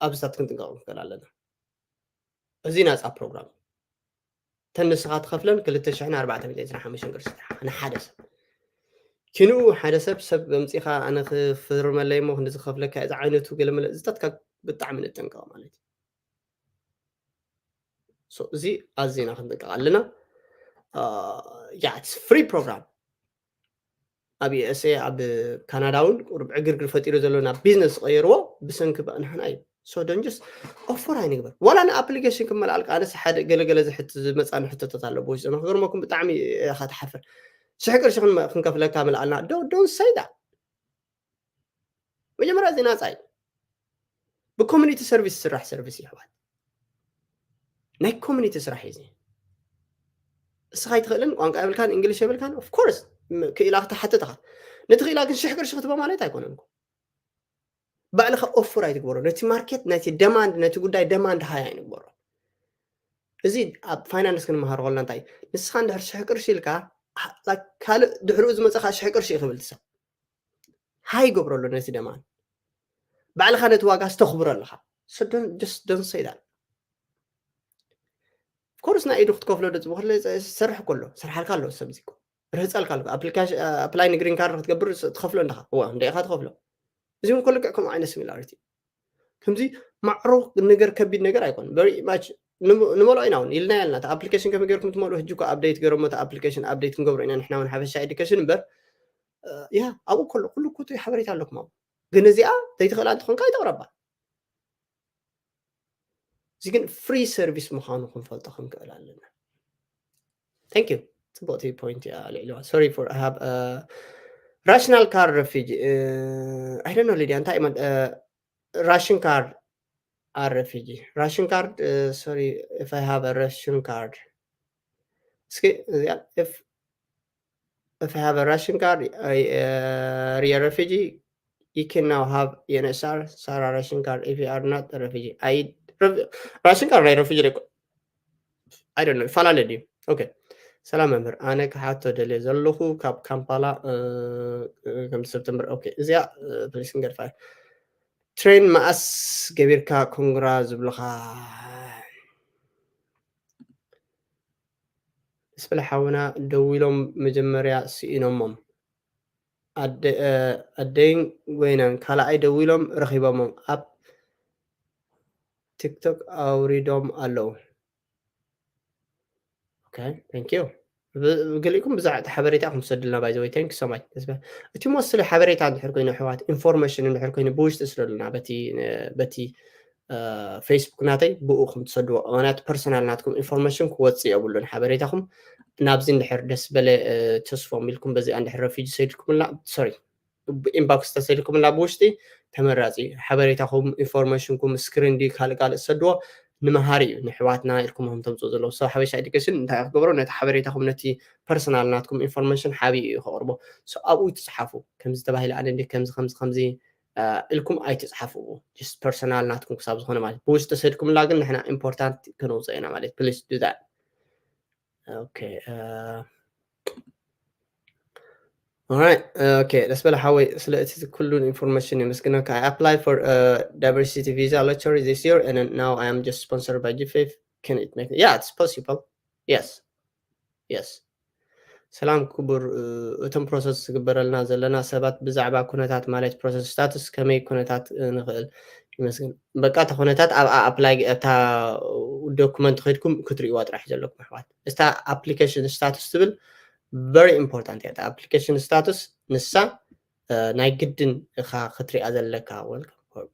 ኣብዚታት ክንጥንቀቕ ንኽእል ኣለና። እዚ ናጻ ፕሮግራም እዩ። ተን ንስኻ ትኸፍለን ክልተ ሽሕን ኣርባዕተ ሚእትን ዕስራን ሓሙሽተን ቅርሺ ጥራሕ ንሓደ ሰብ። ክንኡ ሓደ ሰብ፣ ሰብ ኣምጺኻ ኣነ ክፍርመለይ እሞ ክንዲ ዝኸፍለካ እዚ ዓይነቱ ገለ መለ እዚታትካ ብጣዕሚ ንጠንቀቕ ማለት እዩ። So እዚ ኣዚና ክንጥንቀቕ ኣለና። ያ፣ it's free program። ኣብ ዩ ኤስ ኤ፣ ኣብ ካናዳ እውን ቁሩብ ዕግርግር ፈጢሩ ዘሎ ናብ ቢዝነስ ዝቐየርዎ ብሰንኪ ባ-፣ ንሕና እዩ። So don't just ኦፈር ኣይንግበር። ዋላ ንኣፕሊኬሽን ክመልኣልካ፣ ኣነስ ሓደ ገለገለ ዝሕት-፣ ዝመጻኒ ሕቶታት ኣሎ ብውሽጢ። ንክገርመኩም ብጣዕሚ ኢኻ ትሓፍር። ሽሕ ቅርሺ ክን-፣ ክንከፍለካ ምልኣልና። Don't, don't say that። መጀመርያ እዚ ናጻ እዩ። ብኮሚኒቲ ሰርቪስ ዝስራሕ ሰርቪስ እዩ ኣሕዋት። ናይ ኮሚኒቲ ስራሕ እዩ እዚ። እስኻ ኣይትኽእልን፣ ቋንቋ የብልካን፣ እንግሊሽ የብልካን፣ of course ም-፣ ክኢላ ክትሓትት ኢኻ። ነቲ ክኢላ ግን ሽሕ ቅርሺ ክትቦ ማለት ኣይኮነን እኮ። ባዕልኻ ኦፈር ኣይትግበሮ። ነቲ ማርኬት፣ ነቲ ደማንድ፣ ነቲ ጉዳይ ደማንድ ሃይ ኣይንግበሮ። እዚ ኣብ ፋይናንስ ክንመሃሮ ከለና እንታይ እዩ? ንስኻ እንድሕር ሽሕ ቅርሺ ኢልካ፣ ኣ-፣ ላይክ፣ ካልእ ድሕሪኡ ዝመጽእ ኸኣ ሽሕ ቅርሺ እዩ ክብል እቲ ሰብ። ሃይ ይገብሮ ኣሎ ነቲ ደማንድ። ባዕልኻ ነቲ ዋጋ ኣስተኽብሮ ኣለኻ። So don't, just don't say that. Of course ናይ ኢዱ ክትከፍሎ ዶ ጽቡቕ ክለ-፣ ዝሰርሕ እኮ ኣሎ፣ ሰርሓልካ ኣሎ፣ ሰብ እዚ እኮ ርህጸልካ ኣሎ። ኣፕሊካሽ-፣ ኣፕላይ ንግሪን ካርድ ክትገብር ስ-፣ ትኸፍሎ እንዲኻ። እዋ፣ እንደ ኢኻ ትኸፍሎ። እዚ እውን እኮ ልክዕ ከምኡ ዓይነት ሲሚላሪቲ። ከምዚ ማዕሮ ነገር ከቢድ ነገር ኣይኮን። Very much ንመ-፣ ንመልኦ ኢና እውን ኢልና ያልና። እቲ ኣፕሊኬሽን ከመይ ገይርኩም ትመልኡ? ሕጂ እኮ ኣፕዴት ገይሮሞ፣ እቲ ኣፕሊኬሽን ኣፕዴት ክንገብሮ ኢና ንሕና እውን ሓፈሻ ኤዱኬሽን እምበር፣ እ፣ ያ፣ ኣብኡ ከሎ ኩሉ እኮ እቲ ሓበሬታ ኣለኩም ኣብኡ። ግን እዚኣ ዘይትኽእላ እንተኾንካ ኣይተቕረባ። እዚ ግን ፍሪ ሰርቪስ ምዃኑ ክንፈልጦ ክንክእል ኣለና። Thank you። ጽቡቕቲ ፖይንት እያ ኣልዒልዋ። Sorry for I have a rational card refugee. Uh, I don't know, ሊድያ፣ እንታይ እማ-፣ uh, ration card are refugee. Ration card, uh, sorry, if I have a ration card. እስኪ እዚኣ፣ if, if I have a ration card, I, uh, are a refugee, you can now have U N H C R, Sara ration card if you are not a refugee. I, ref-፣ ration card ናይ refugee ደቆ፣ I don't know፣ ይፈላለ ድዩ? ኦኬ። ሰላም መምህር፣ ኣነ ክሓቶ ደልየ ዘለኹ ካብ ካምፓላ፣ እ፣ እ፣ ከም ሰፕተምበር። ኦኬ፣ እዚኣ፣ እ፣ ፕሊስ ክንገድፋ። ትሬን መኣስ ገቢርካ ኮንግራ ዝብልኻ? ስለ ሓውና ደዊሎም መጀመርያ ስኢኖሞም። ኣደ-፣ እ፣ ኣደይን ጎይናን ካልኣይ ደዊሎም ረኺቦሞም ኣብ ቲክቶክ ኣውሪዶም ኣለዉ። ኦኬ፣ thank you። ብ-፣ ገሊእኩም ብዛዕባ እቲ ሓበሬታ ኢኹም ትሰዱልና፣ by the way፣ thank you so much። ደስ በ-፣ እቲ ሞስትሊ ሓበሬታ እንድሕር ኮይኑ፣ ኣሕዋት፣ ኢንፎርሜሽን እንድሕር ኮይኑ፣ ብውሽጢ ስደዱልና፣ በቲ፣ በቲ፣ እ፣ ፌስቡክ ናተይ ብኡ ኹም ትሰድዎ። ምኽንያቱ ፐርሰናል ናትኩም ኢንፎርሜሽን ክወጽእ የብሉን። ሓበሬታኹም ናብዚ እንድሕር ደስ በለ፣ እ፣ ተስፎም ኢልኩም በዚኣ እንድሕር ረፊጂ ሰዲድኩምልና፣ ሶሪ፣ ኢንባክስ ተሰዲድኩምልና ብውሽጢ ተመራጺ። ሓበሬታኹም፣ ኢንፎርሜሽንኩም፣ ስክሪን ድዩ ካልእ ካልእ ትሰድዎ፣ ንመሃሪ እዩ፣ ንሕዋትና ኢልኩም ኹም ተምጽኡ ዘለዉ። ሰብ ሓበሻ ኤዱኬሽን እንታይ ክገብሮ፣ ነቲ ሓበሬታኹም፣ ነቲ ፐርሰናል ናትኩም ኢንፎርሜሽን ሓቢኡ እዩ ከቕርቦ። ሶ ኣብኡ ትጽሓፉ፣ ከምዚ ተባሂለ ኣነ እንዴ፣ ከምዚ፣ ከምዚ፣ ከምዚ፣ እ፣ ኢልኩም ኣይትጽሓፍዎ። ጀስት ፐርሰናል ናትኩም ክሳብ ዝኾነ ማለት። ብውሽጢ ሰድኩምላ ግን ንሕና ኢምፖርታንት ከነውጽኦ ኢና ማለት። ፕሊስ ዱ ዛት። ኦኬ፣ እ፣ ኦራይት፣ ኦኬ፣ ደስ በለ ሓወይ፣ ስለ እቲ ኩሉ ኢንፎርሜሽን የመስግነካ። I apply for, uh, diversity visa lottery this year and now I am just sponsored by G five. Can it make? Yeah, it's possible. Yes. Yes. ሰላም ክቡር፣ እ፣ እቶም ፕሮሰስ ዝግበረልና ዘለና ሰባት ብዛዕባ ኩነታት ማለት ፕሮሰስ ስታቱስ ከመይ ኩነታት፣ እ፣ ንኽእል ይመስል። በቃ እታ ኩነታት ኣብ ኣፕላይ፣ እታ ዶኩመንት ከድኩም ክትርእይዋ ጥራሕ ዘለኩም ኣሕዋት። እታ ኣፕሊኬሽን ስታቱስ ትብል ቨሪ ኢምፖርታንት እያ። እታ ኣፕሊኬሽን ስታቱስ ንሳ፣ ናይ ግድን ኢኻ ክትሪኣ ዘለካ። Welcome Corp።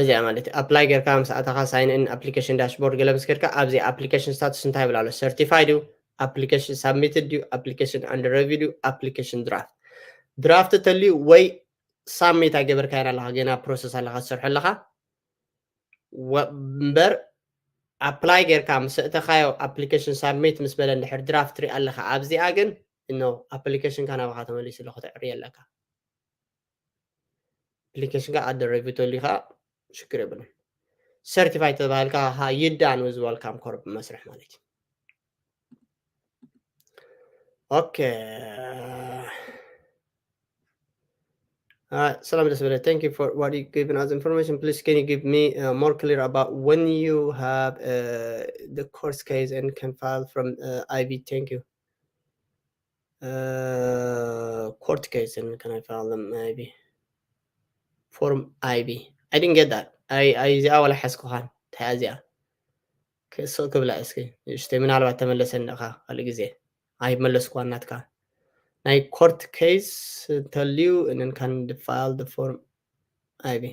እዚኣ ማለት እዩ። ኣፕላይ ጌርካ ምስ ኣተኻ ሳይን ኢን ኣፕሊኬሽን ዳሽቦርድ ገለ ምስ ጌርካ ኣብዚ ኣፕሊኬሽን ስታቱስ እንታይ ይብል ኣሎ? ሰርቲፋይ ድዩ? ኣፕሊኬሽን ሳብሚትድ ድዩ? ኣፕሊኬሽን ኣንደር ሪቪው ድዩ? ኣፕሊኬሽን ድራፍት ድራፍት ተልዩ ወይ ሳብሚት ኣይገበርካዮን ኣለኻ፣ ገና ፕሮሰስ ኣለኻ ትሰርሖ ኣለኻ። እምበር ኣፕላይ ጌርካ ምስ እተኻዮ ኣፕሊኬሽን ሳብሚት ምስ በለ እንድሕር ድራፍት ትርኢ ኣለኻ ኣብዚኣ ግን ኖ ኣፕሊኬሽንካ ናባኻ ተመሊሱ ኣሎ፣ ክተዕርዮ ኣለካ። ኣፕሊኬሽንካ ኣደረቪ ተልዩ ከዓ ሽግር የብሉን። ሰርቲፋይ ተባሃልካ ዩ ዳን ዊዝ ወልካም ኮርፕ መስርሕ ማለት እዩ። ኦኬ። ሰላም ደስ በለ። Thank you for what you given us information. Please can you give me uh, more clear about when you have uh, the court case and can file from uh, I B? Thank you. Uh, court case and can I file them I B? Form I B. I didn't get that. I I እዚኣ ወላ ሓዝኩኻን እንታይ እዚኣ ክስቕ ክብላ እስኪ ንእሽተይ ምናልባት ተመለሰኒ ኻ ካልእ ግዜ ኣይመለስኳን ናትካ ናይ ኮርት ኬስ እንተልዩ እንን ካን ፋይል ፎርም I B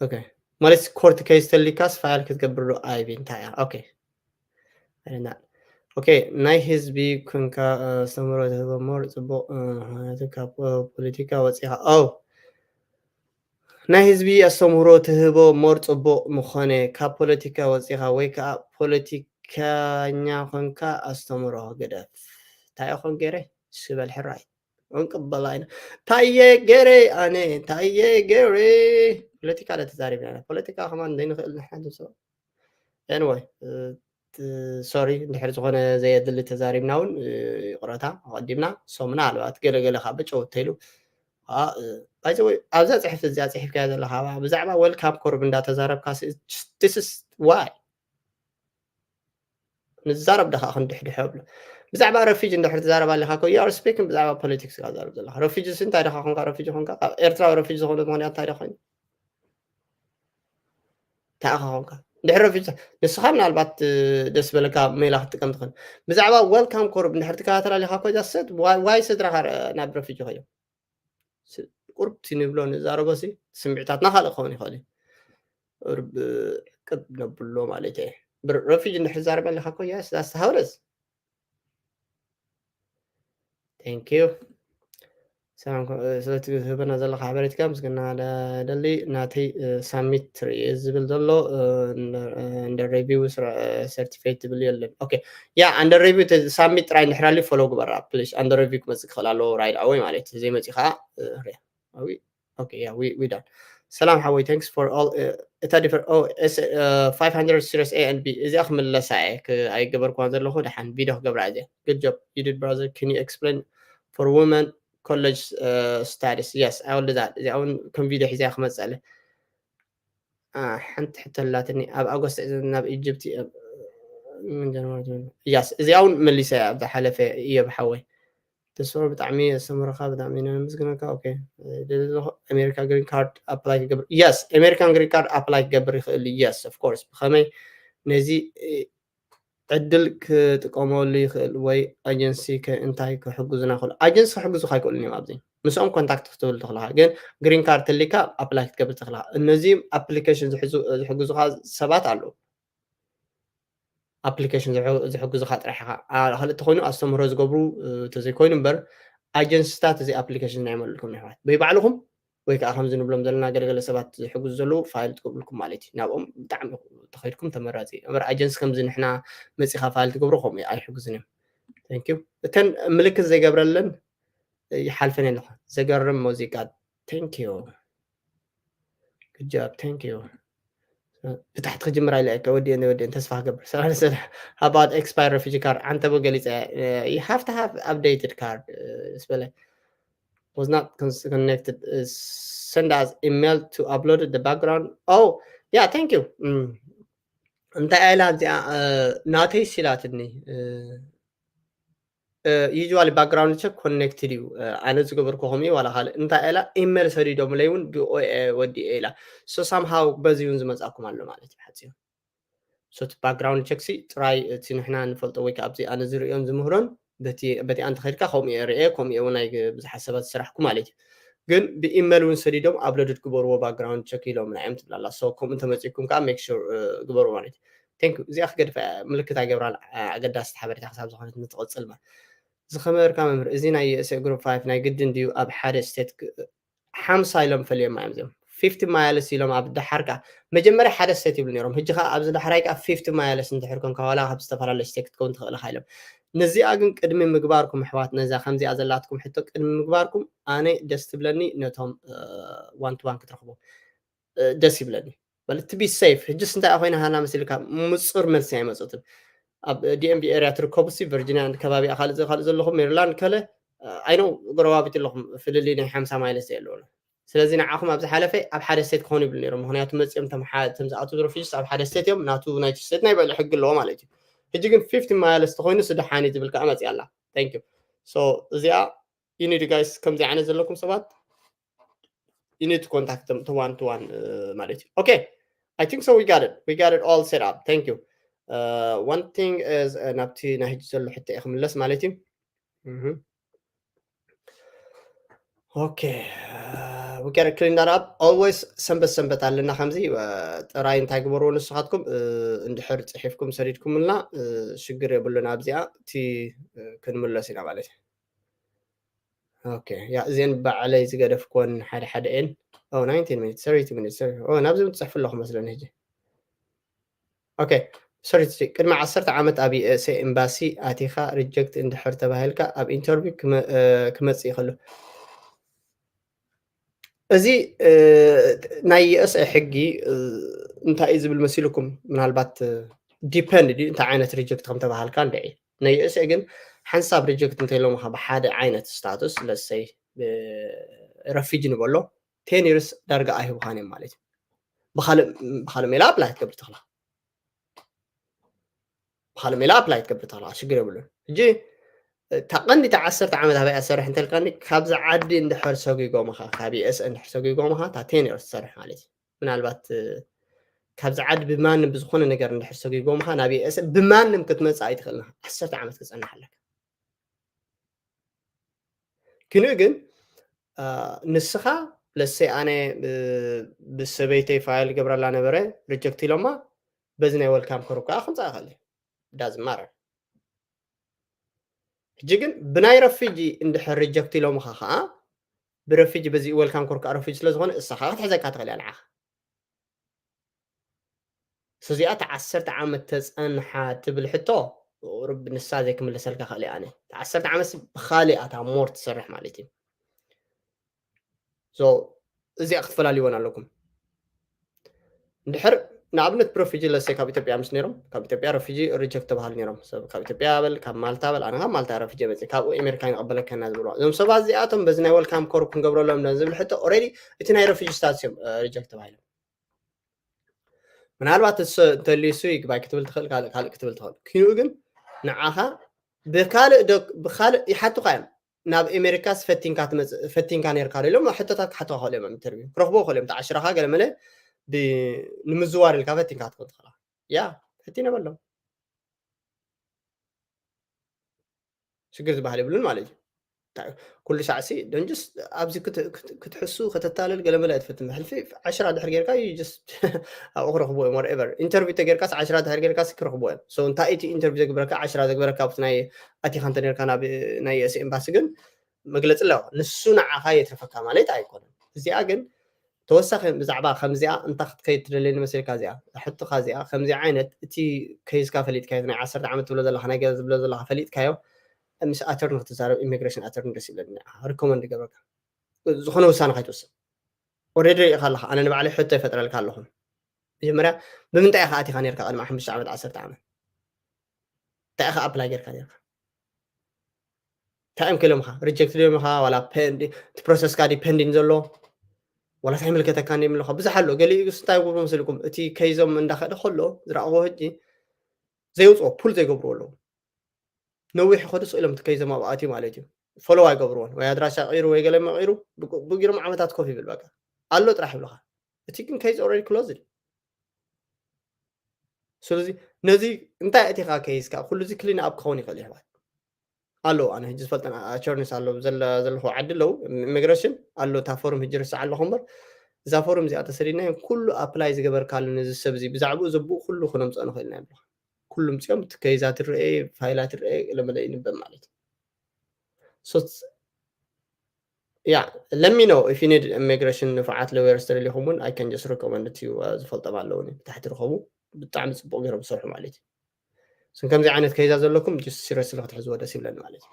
okay ማለት ኮርት ኬስ ተልካስ ፋይል ክትገብር ዶ I B እንታይ እያ okay okay ናይ ህዝቢ ኮንካ ኣስተምሮ ትህቦ ሞር ፅቡቅ ምክንያቱ ካብ ፖለቲካ ወፂኻ ኦ ናይ ህዝቢ ኣስተምህሮ ትህቦ ሞር ፅቡቅ ምኾነ ካብ ፖለቲካ ወፂኻ ወይ ከዓ ፖለቲካኛ ኮንካ ኣስተምህሮ ግደፍ እንታይ ይኾን ገይረ ሽበል ሕራይ እንቅበላ ኢና ታየ ገይረ ኣነ ታየ ገይረ ፖለቲካ ለ ተዛሪብና ፖለቲካ ከማን ዘይንኽእል ንሕና ሰብ anyway sorry እንድሕር ዝኾነ ዘየድሊ ተዛሪብና እውን ይቕረታ ኣቐዲምና so ምናልባት ገለገለ ካብ ብጨው ተይሉ by the way ኣብዛ ፅሕፍቲ እዚኣ ፅሒፍካያ ዘለኻ ብዛዕባ welcome corp እንዳተዛረብካ this is why ንዛረብ ደኻ ክንድሕድሖ ብሎ ብዛዕባ ረፊጅ እንድሕር ትዛረብ ኣለካ ኮ you are speaking ብዛዕባ politics ካ ዛረብ ዘለካ ረፊጅ ስ እንታይ ደኻ ኮንካ ረፊጅ ኮንካ ካብ ኤርትራዊ ረፊጅ ዝኾነ ምክንያት እንታይ ደኾይኑ እንታይ ኢኻ ኮንካ ድሕሪ ረፊጅ ንስኻ ምናልባት ደስ በለካ ሜላ ክትጥቀም ትኽእል ብዛዕባ welcome corp እንድሕር ትከታተል ኣለካ ኮ ዛሰት ዋይ ስድራኻ ናብ ረፊጅ ኸዮም ቁርብቲ ንብሎ ንዛረቦ ሲ ስምዒታትና ካልእ ክኸውን ይኽእል እዩ ቅብ ነብሎ ማለት እየ ረፊጅ እንድሕር ዛረብ ኣለካ ኮ yes that's how it is thank you ሰላም ስለቲ ህበና ዘለካ ሓበሬትካ ምስግና ደሊ ናተይ ሳሚት ትርኢ ዝብል ዘሎ እንደ ሬቪው ሰርቲፊኬት ዝብል የለን ኦኬ ያ under review ሳሚት ጥራይ እንድሕር ኣልዩ ፎሎ ግበራ ፕሊስ under review ክመፅእ ክኽእል ኣለዎ right away ማለት እዩ ዘይመፅእ ከዓ ሪያ okay yeah we we done ሰላም ሓወይ thanks for all እታ different oh five hundred series A and B እዚኣ ክምለሳ እየ ኣይገበርኳን ዘለኹ ደሓን ቪድዮ ክገብራ እዚኣ good job you did brother can you explain for women college studies yes I will do that እዚኣ እውን ከም ቪድዮ ሒዛ ክመፅእ ኣለ ሓንቲ ሕቶ ኣላትኒ ኣብ ኣጎስት ናብ ኢጅፕት yes እዚኣ እውን መሊሰ እያ ኣብ ዝሓለፈ እየ ብሓወይ ተስፋ ብጣዕሚ ኣስተምረኻ ብጣዕሚ ኢና ነመስግነካ okay ኣሜሪካ green card apply ክገብር yes American green card apply ክገብር ይኽእል yes of course ብኸመይ ነዚ ዕድል ክጥቀመሉ ይኽእል ወይ ኣጀንሲ እንታይ ክሕግዙና ይኽእሉ ኣጀንሲ ክሕግዙ ካይክእሉን እዮም ኣብዚ ምስኦም ኮንታክት ክትብል ትኽልኻ ግን green card ተሊካ apply ክትገብር ትኽልኻ እነዚም application ዝሕግዙኻ ሰባት ኣለዉ application ዝሕግዙኻ ጥራሕ ኢኻ ካልእ ተኮይኑ ኣስተምህሮ ዝገብሩ ተዘይኮይኑ እምበር ኣጀንስታት እዚ application ናይ መልኩም ይሕዋት በይባዕልኹም ወይ ከዓ ከምዚ ንብሎም ዘለና ገለገለ ሰባት ዝሕግዙ ዘለዉ ፋይል ትገብሩልኩም ማለት እዩ ናብኦም ብጣዕሚ ተኸይድኩም ተመራፂ እምበር ኣጀንሲ ከምዚ ንሕና መፂኻ ፋይል ትገብሩ ከምኡ ኣይሕግዝን እዮም thank you እተን ምልክት ዘይገብረለን ይሓልፈን ኣለኻ ዘገርም ሙዚቃ thank you good job thank you ብታሕቲ ክጅምር ኢለ እየ ወዲአን ወዲአን ተስፋ ክገብር ሰላም ሰላም about expire refugee card ዓንተቦ ገሊፀ you have to have updated card ስበለ was not connected send us email to upload the background oh yeah thank you እንታይ ኢላ እዚኣ ናተይ ሲላትኒ usually background check connected እዩ። ኣነ ዝገበርኩ ከምኡ እዩ። ዋላ ካልእ እንታይ ኢላ ኢሜል ሰዲዶምለይ እውን ብኦኤ ወዲኤ ኢላ። So somehow በዚ እውን ዝመጻኩም ኣሎ ማለት እዩ ብሓጺሩ። So እቲ background check ሲ ጥራይ እቲ ንሕና ንፈልጦ ወይ ከዓ ኣብዚ ኣነ ዝርእዮን ዝምህሮን በቲ በቲ ኣንተ ኸድካ ከምኡ እየ ርእየ ከምኡ እውን ናይ ብዙሓት ሰባት ዝሰራሕኩ ማለት እዩ። ግን ብኢሜል እውን ሰዲዶም upload ግበርዎ background check ኢሎም እዮም ትብላላ። So ከምኡ እንተመፂኩም ከዓ make sure ግበሩ ማለት እዩ። Thank you። እዚኣ ክገድፋ ምልክት ኣይገብራን። ኣገዳሲት ሓበሬታ ክሳብ ዝኾነት ንትቕፅል ማለት ዝኸበርካ መምህር፣ እዚ ናይ የእሴ ግሩፕ ፋይቭ ናይ ግድን ድዩ ኣብ ሓደ ስቴት ሓምሳ ኢሎም ፈልዮም እዮም እዚኦም። ፊፍቲ miles ኢሎም ኣብ ደሓር ከዓ መጀመርያ ሓደ ስቴት ይብሉ ነይሮም። ሕጂ ከዓ ኣብዚ ዳሕራይ ከዓ ፊፍቲ miles እንድሕር ኮንካ ዋላ ካብ ዝተፈላለዩ ስቴት ክትከውን ትኽእል ኢኻ ኢሎም። ነዚኣ ግን ቅድሚ ምግባርኩም ኣሕዋት፣ ነዛ ከምዚኣ ዘላትኩም ሕቶ ቅድሚ ምግባርኩም ኣነ ደስ ትብለኒ ነቶም one to one ክትረኽቡ ደስ ይብለኒ። ማለት to be safe። ሕጅስ እንታይ ኮይና ሃና መሲልካ ምፁር መልሲ ኣይመፁትን። ኣብ ዲኤምቪ ኤሪያ ትርከቡ ሲ ቨርጂኒያ ከባቢኣ ካልእ ካልእ ዘለኹም ሜሪላንድ ከለ ኣይነው ጎረባቢት ኣለኹም ፍልልይ ናይ ሓምሳ miles የለውና። ስለዚ ንዓኹም ኣብ ዝሓለፈ ኣብ ሓደ ስቴት ክኾኑ ይብሉ ነይሮም። ምክንያቱ መፂኦም ተምሓ- ተምዝኣቱ ሮፊጅስ ኣብ ሓደ ስቴት እዮም። ናቱ ናይቲ ስቴት ናይ ባዕሉ ሕጊ ኣለዎ ማለት እዩ። ሕጂ ግን ፊፍቲ miles ተኮይኑ ስደሓኒ ዝብል ከዓ መፂኣ ኣላ። Thank you። So እዚኣ you need guys ከምዚ ዓይነት ዘለኩም ሰባት you need to contact them to one to one ማለት እዩ። Okay, I think so we got it we got it all set up. Thank you. One thing is ናብቲ ናይ ሕጂ ዘሎ ሕቶ እዩ ክምለስ ማለት እዩ። Okay, we gotta clean that up. Always ሰንበት ሰንበት ኣለና ከምዚ ጥራይ እንታይ ግበርዎ ንስኻትኩም እንድሕር ፅሒፍኩም ሰዲድኩምልና ሽግር የብሉን። ኣብዚኣ እቲ ክንምለስ ኢና ማለት እዩ። Okay, ያ እዚን ባዕለይ ዝገደፍኩወን ሓደ ሓደ እየን። Oh, nineteen minutes, thirty minutes, sorry. Oh, ናብዚ ትፅሕፍ ኣለኹ መስለኒ ሕጂ። Okay, sorry to say, ቅድሚ ዓሰርተ ዓመት ኣብ ዩኤስኤ ኤምባሲ ኣቲኻ ሪጀክት እንድሕር ተባሂልካ ኣብ ኢንተርቪው ክመፅእ ይኽእሉ። እዚ ናይ ዩኤስኤ ሕጊ እንታይ እዩ ዝብል መሲልኩም? ምናልባት ዲፐንድ ድዩ እንታይ ዓይነት ሪጀክት ከም ተባሃልካ እንድዒ። ናይ ዩኤስኤ ግን ሓንሳብ ሪጀክት እንተኢሎምካ ብሓደ ዓይነት ስታቱስ ለሰይ ረፊጅ ንበሎ ቴን ይርስ ዳርጋ ኣይህብኻን እዮም ማለት እዩ። ብካልእ ብካልእ ሜላ ኣፕላይ ትገብር ትኽላ ብካልእ ሜላ ኣፕላይ ትገብር ትኽላ ሽግር የብሉን። ሕጂ እታ ቀንዲ እታ ዓሰርተ ዓመት ኣበይ ኣሰርሕ እንተልካኒ ካብዚ ዓዲ እንድሕር ሰጒጎምኻ ካብ ዩኤስ እንድሕር ሰጒጎምኻ እታ ቴን ይርስ ትሰርሕ ማለት እዩ። ምናልባት ካብዚ ዓዲ ብማንም ብዝኾነ ነገር እንድሕር ሰጒጎምኻ ናብ ዩኤስ ብማንም ክትመፅእ ኣይትኽእልን። ዓሰርተ ዓመት ክፀንሕ ኣለካ። ክንኡ ግን ንስኻ ለሰይ ኣነ ብሰበይተይ ፋይል ገብረላ ነበረ ሪጀክት ኢሎማ በዚ ናይ ወልካም ኮር ከዓ ከምፃ ይኽእል ዳዝማረር። ሕጂ ግን ብናይ ረፊጂ እንድሕር ሪጀክት ኢሎምኻ ከዓ ብረፊጂ በዚ ወልካም ኮር ከዓ ረፊጂ ስለዝኾነ እሳኻ ክትሕዘካ ትኽእል እያ ንዓኻ። እዚኣ እታ ዓሰርተ ዓመት ተፀንሓ ትብል ሕቶ ቁሩብ ንሳ ዘይክምልሰልካ ክእል ኣነ። እታ ዓሰርተ ዓመት ብካሊእ ኣታ ሞር ትሰርሕ ማለት እዩ። እዚኣ ክትፈላልይወን ኣለኩም። እንድሕር ንኣብነት ብረፊጂ ለሰይ ካብ ኢትዮጵያ ምስ ነይሮም ካብ ኢትዮጵያ ረፊጂ ሪጀክት ተባሃሉ ነይሮም። ሰብ ካብ ኢትዮጵያ በል ካብ ማልታ በል ኣነ ካብ ማልታ ረፊጂ መፅእ ካብኡ ኤሜሪካ ይንቐበለካ ኢና ዝብልዋ እዞም ሰባት እዚኣቶም በዚ ናይ ወልካም ኮር ክንገብረሎም ና ዝብል ሕቶ ኦረዲ እቲ ናይ ረፊጂ ስታትስ እዮም ሪጀክት ተባሂሎም። ምናልባት እሱ እንተልዩ እሱ ይግባይ ክትብል ትኽእል ካልእ ካልእ ክትብል ትኽእል። ክንኡ ግን ንዓኻ ብካልእ ዶ ብካልእ ይሓቱኻ እዮም ናብ ኤሜሪካስ ፈቲንካ ትመፅእ ፈቲንካ ነርካ ዶ ኢሎም ሕቶታት ክሓቱኻ ክእሉ እዮም ኢንተርቪው ክረኽቦ ክእሉ እዮም ተዓሽራኻ ገለ መለ ንምዝዋር ኢልካ ፈቲንካ ትኽእል ትኽእላ ያ ፈቲነ በሎም ሽግር ዝበሃል የብሉን ማለት እዩ። ኩሉ ሳዕሲ ደንጅስ ኣብዚ ክትሕሱ ከተታለል ገለመለ ትፈትን ብሕልፊ ዓሽራ ድሕር ጌርካ ኣብኡ ክረኽቡ እዮም ወርኤቨር ኢንተርቪው ተጌርካስ ዓሽራ ድሕር ጌርካስ ክረኽቡ እዮም። So እንታይ እቲ ኢንተርቪው ዘግበረካ ዓሽራ ዘግበረካ ኣብቲ ናይ ኣቲኻ እንተ ጌርካ ናብ ናይ ዩኤስ ኤምባሲ ግን መግለፂ ኣለዋ። ንሱ ንዓኻ የትርፈካ ማለት ኣይኮነን። እዚኣ ግን ተወሳኺ ብዛዕባ ከምዚኣ እንታይ ክትከይድ ትደልየኒ መሲልካ እዚኣ ሕቶኻ እዚኣ ከምዚ ዓይነት እቲ ከይዝካ ፈሊጥካዮ ናይ ዓሰርተ ዓመት ትብሎ ዘለኻ ናይ ገዛ ዝብሎ ዘለኻ ፈሊጥካዮ ምስ ኣተርኒ ክትዛረብ ኢሚግሬሽን ኣተርኒ ደስ ይብለኒ ሪኮመንድ ይገብረካ። ዝኾነ ውሳነ ከይትወስን ኦረዲ ርኢኻ ኣለኻ። ኣነ ንባዕለይ ሕቶ ይፈጥረልካ ኣለኹ። መጀመርያ ብምንታይ ኢኻ ኣቲኻ ነርካ ቅድሚ ሓሙሽተ ዓመት ዓሰርተ ዓመት እንታይ ኢኻ ኣፕላይ ጌርካ ነርካ እንታይ እዮም ከሎምኻ ሪጀክት ድዮም ኢኻ ዋላ እቲ ፕሮሰስካ ዲፐንዲን ዘሎ ዋላ እንታይ ይምልከተካ እንዲም ኣለኻ ብዙሕ ኣሎ። ገሊኡ ግስ እንታይ ይገብሩ መስልኩም እቲ ከይዞም እንዳኸደ ከሎ ዝረኣዎ ሕጂ ዘየውፅኦ ፑል ዘይገብርዎ ኣለዉ። ነዊሕ ይኸዱ ስቕ ኢሎም እቲ ከይዞም ኣብኡ ኣትዩ ማለት እዩ። ፎሎው ኣይገብርዎን፣ ወይ ኣድራሻ ቀይሩ ወይ ገለ መቐይሩ ብጉ- ብጉሮም ዓመታት ኮፍ ይብል። በቃ ኣሎ ጥራሕ ይብልኻ። እቲ ግን ከይዝ ኦልሬዲ ክሎዝድ። ስለዚ ነዚ እንታይ ኣእቲኻ ከይዝካ ኩሉ እዚ ክሊን ኣፕ ክኸውን ይኽእል ይሕዋት። ኣለዉ ኣነ ሕጂ ዝፈልጠን ኣቸርኒስ ኣለዉ ዘለኹ ዓዲ ኣለዉ ኢሚግሬሽን ኣሎ። እታ ፎርም ሕጂ ርስዓ ኣለኹ እምበር እዛ ፎርም እዚኣ ተሰዲድናዮ ኩሉ ኣፕላይ ዝገበርካሉ ነዚ ሰብ እዚ ብዛዕባኡ ዘብኡ ኩሉ ክነምፅኦ ንኽእል ኢና ይብልኻ። ኩሉ ምፅኦም እቲ ከይዛት ርአ፣ ፋይላት ርአ ለመለ ይንበብ ማለት እዩ። So yeah, let me know if you need immigration ንፉዓት ሎየርስ ተደሊኹም እውን I can just recommend to you ዝፈልጦም ኣለውኒ ብታሕቲ ርከቡ። ብጣዕሚ ፅቡቅ ገይሮም ዝሰርሑ ማለት እዩ። ስን ከምዚ ዓይነት ከይዛ ዘለኩም just ሲሪየስሊ ክትሕዝዎ ደስ ይብለኒ ማለት እዩ።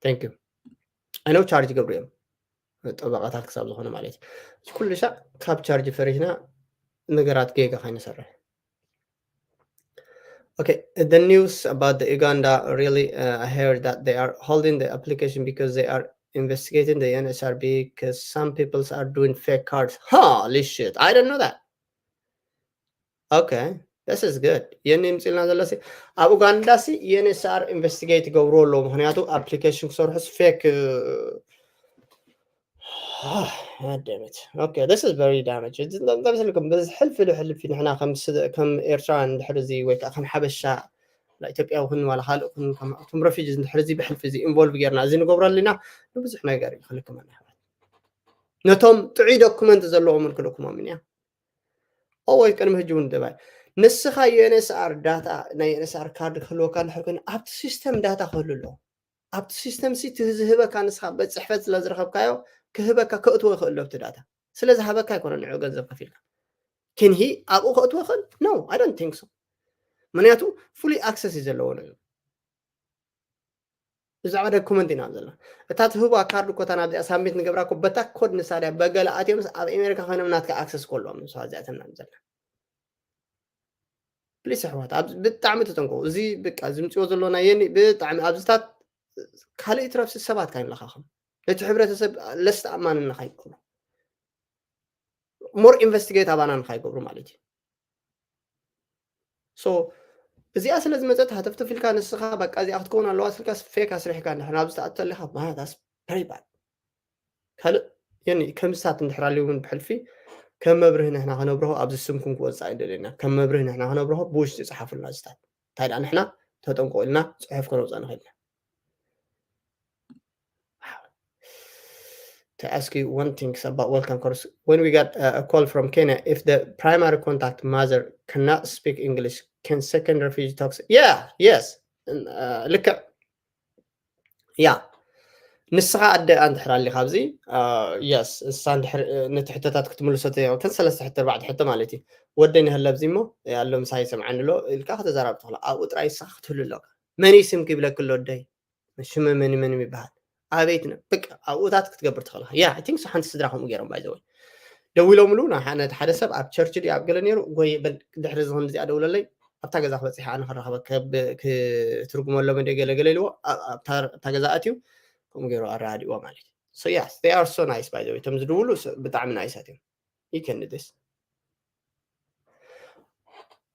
Thank you. I know ቻርጅ ይገብሩ እዮም ጠበቃታት ክሳብ ዝኾነ ማለት እዩ። እዚ ኩሉ ሻዕ ካብ ቻርጅ ፈሪህና ነገራት ጌጋ ከይንሰርሕ። Okay, the news about the Uganda really, uh, I heard that they are holding the application because they are investigating the N S R B because some people are doing fake cards. Holy shit, I don't know that. Okay, this is good. የኒ ምፅልና ዘሎ ሲ ኣብ ኡጋንዳ ሲ ዩኤንኤስኣር ኢንቨስቲጌት ይገብሩ ኣለዉ። ምክንያቱ ኣፕሊኬሽን ክሰርሑስ ፌክ ደመት ኦኬ this is very damage። ተምሰልኩም በዚ ሕልፊ ሉ ሕልፊ ንሕና ከም ስደ- ከም ኤርትራ እንድሕር እዚ ወይ ከዓ ከም ሓበሻ ኢትዮጵያ ይኹን ዋላ ካልእ ኩን ከም- ከም ረፊጂ እንድሕር እዚ ብሕልፊ እዚ ኢንቮልቭ ጌርና እዚ ንገብረሉ ኢና ንብዙሕ ነገር እዩ ክልክመና። ነቶም ጥዑይ ዶኩመንት ዘለዎም ክልክሞም እያ። ኦወይ ቅድሚ ሕጂ እውን ደባይ ንስኻ ዩኤንኤስኣር ዳታ ናይ ዩኤንኤስኣር ካርድ ክህልወካ እንድሕር ኮይኑ ኣብቲ ሲስተም ዳታ ክህሉ ኣለዎ። ኣብቲ ሲስተም ሲ እቲ ዝህበካ ንስኻ ቤት ፅሕፈት ስለ ዝረኸብካዮ ክህበካ ከእትዎ ይኽእል ኣብቲ ዳታ ስለ ዝሃበካ ኣይኮነ ንዑ ገንዘብ ከፊልካ ክንሂ ኣብኡ ከእትዎ ይኽእል no I don't think so። ምክንያቱ ፍሉይ ኣክሰስ እዩ ዘለዎ ንዑ። ብዛዕባ ዶኩመንት ኢና ዘለና። እታ ትህባ ካርድ ኮታ ናብዚኣ ሳሚት ንገብራ ኮ በታ ኮድ ንሳ ድያ በገለ ኣትዮምስ ኣብ ኣሜሪካ ኮይኖም ናትካ ኣክሰስ ኮ ኣለዎም ንስኻ እዚኣተን ናብ ዘለና ፕሊስ ኣሕዋት ኣብ ብጣዕሚ ተጠንቀቁ። እዚ በቃ ዝምፅዎ ዘሎ ናይ የኒ ብጣዕሚ ኣብዚታት ካልእ ይትረፍሲ ሰባት ካይንለኻኸም ነቲ ሕብረተሰብ ለስ ተኣማንና ካይንገብሩ ሞር ኢንቨስቲጌት ኣባና ንካይገብሩ ማለት እዩ። So እዚኣ ስለ ዝመፀት ሃተፍተፍ ኢልካ ንስኻ በቃ እዚኣ ክትከውን ኣለዋ ስልካ ፌክ ኣስሪሕካ እንድሕር ናብ ዝተኣተልካ ማለትስ ፕሪባል ካልእ የኒ ከምስታት እንድሕር ኣልዩ እውን ብሕልፊ ከም መብርህ ንሕና ክነብርሆ ኣብዚ ስምኩም ክወፅእ ኣይደለና ከም መብርህ ንሕና ክነብርሆ ብውሽጢ ፀሓፉልና ዝታት እንታይ ደኣ ንሕና ተጠንቀቁ ኢልና ፅሑፍ ከነውፅእ ንኽእል ኢና። To ask you one thing about welcome course. When we got uh, a call from Kenya, if the primary contact mother cannot speak English, can second refugee talks? Yeah, yes. Uh, ልክዕ ያ ንስኻ ኣደ እንድሕር ኣሊኻ ኣብዚ የስ ንሳ እንድሕር ነቲ ሕቶታት ክትምልሶ ተይቐብተን ሰለስተ ሕቶ ኣርባዕተ ሕቶ ማለት እዩ። ወደይ ንህለ ኣብዚ እሞ ኣሎ ምሳይ ይሰምዓኒ ኣሎ ኢልካ ከተዛራብ ትኽእላ ኣብኡ ጥራይ ንስኻ ክትህሉ ኣለካ። መን እዩ ስምኪ ይብለኪ ኣሎ ወደይ ሽመ መን መን ይበሃል ኣበይት በቃ ኣብኡታት ክትገብር ትኽእልካ። ያ I think so ሓንቲ ስድራ ከምኡ ገይሮም ባይዘወይ ደዊሎምሉ ነቲ ሓደ ሰብ ኣብ ቸርች ድዩ ኣብ ገለ ነይሩ ወይ ድሕሪ ዝኹን እዚኣ ደውለለይ ኣብታ ገዛ ክበፅሕ ኣነ ክረኸበ ክትርጉመሎም እንደ ገለ ገለ ኢልዎ ኣብታ ገዛ ኣትዩ ከምኡ ገይሩ ኣረዳድእዎ ማለት እዩ። So yes they are so nice ባይዘወይ እቶም ዝድውሉ ብጣዕሚ ናይሳት እዮም። You can do this.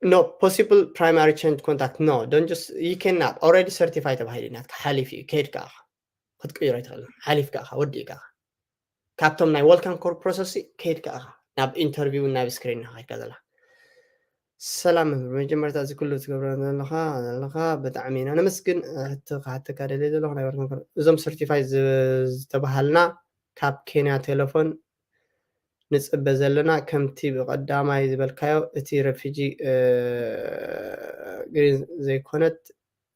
No possible primary change contact no don't just you cannot already certify ተባሂሉ ናትካ ሓሊፍ እዩ ከይድካ ክትቅይሮ ኣይትኽእልን ሓሊፍካ ኢኻ ወዲእካ ኢኻ። ካብቶም ናይ ወልካም ኮር ፕሮሰስ ከይድካ ኢኻ ናብ ኢንተርቪው ናብ ስክሪን ኢኻ ከይድካ ዘላ። ሰላም መጀመርታ እዚ ኩሉ ትገብረ ዘለኻ ዘለኻ ብጣዕሚ ኢና ነመስግን። ሕቶ ክሓተካ ደልየ ዘለኹ ናይ ወልካም ኮር እዞም ሰርቲፋይ ዝተባሃልና ካብ ኬንያ ቴሌፎን ንፅበ ዘለና ከምቲ ብቐዳማይ ዝበልካዮ እቲ ረፊጂ ግሪን ዘይኮነት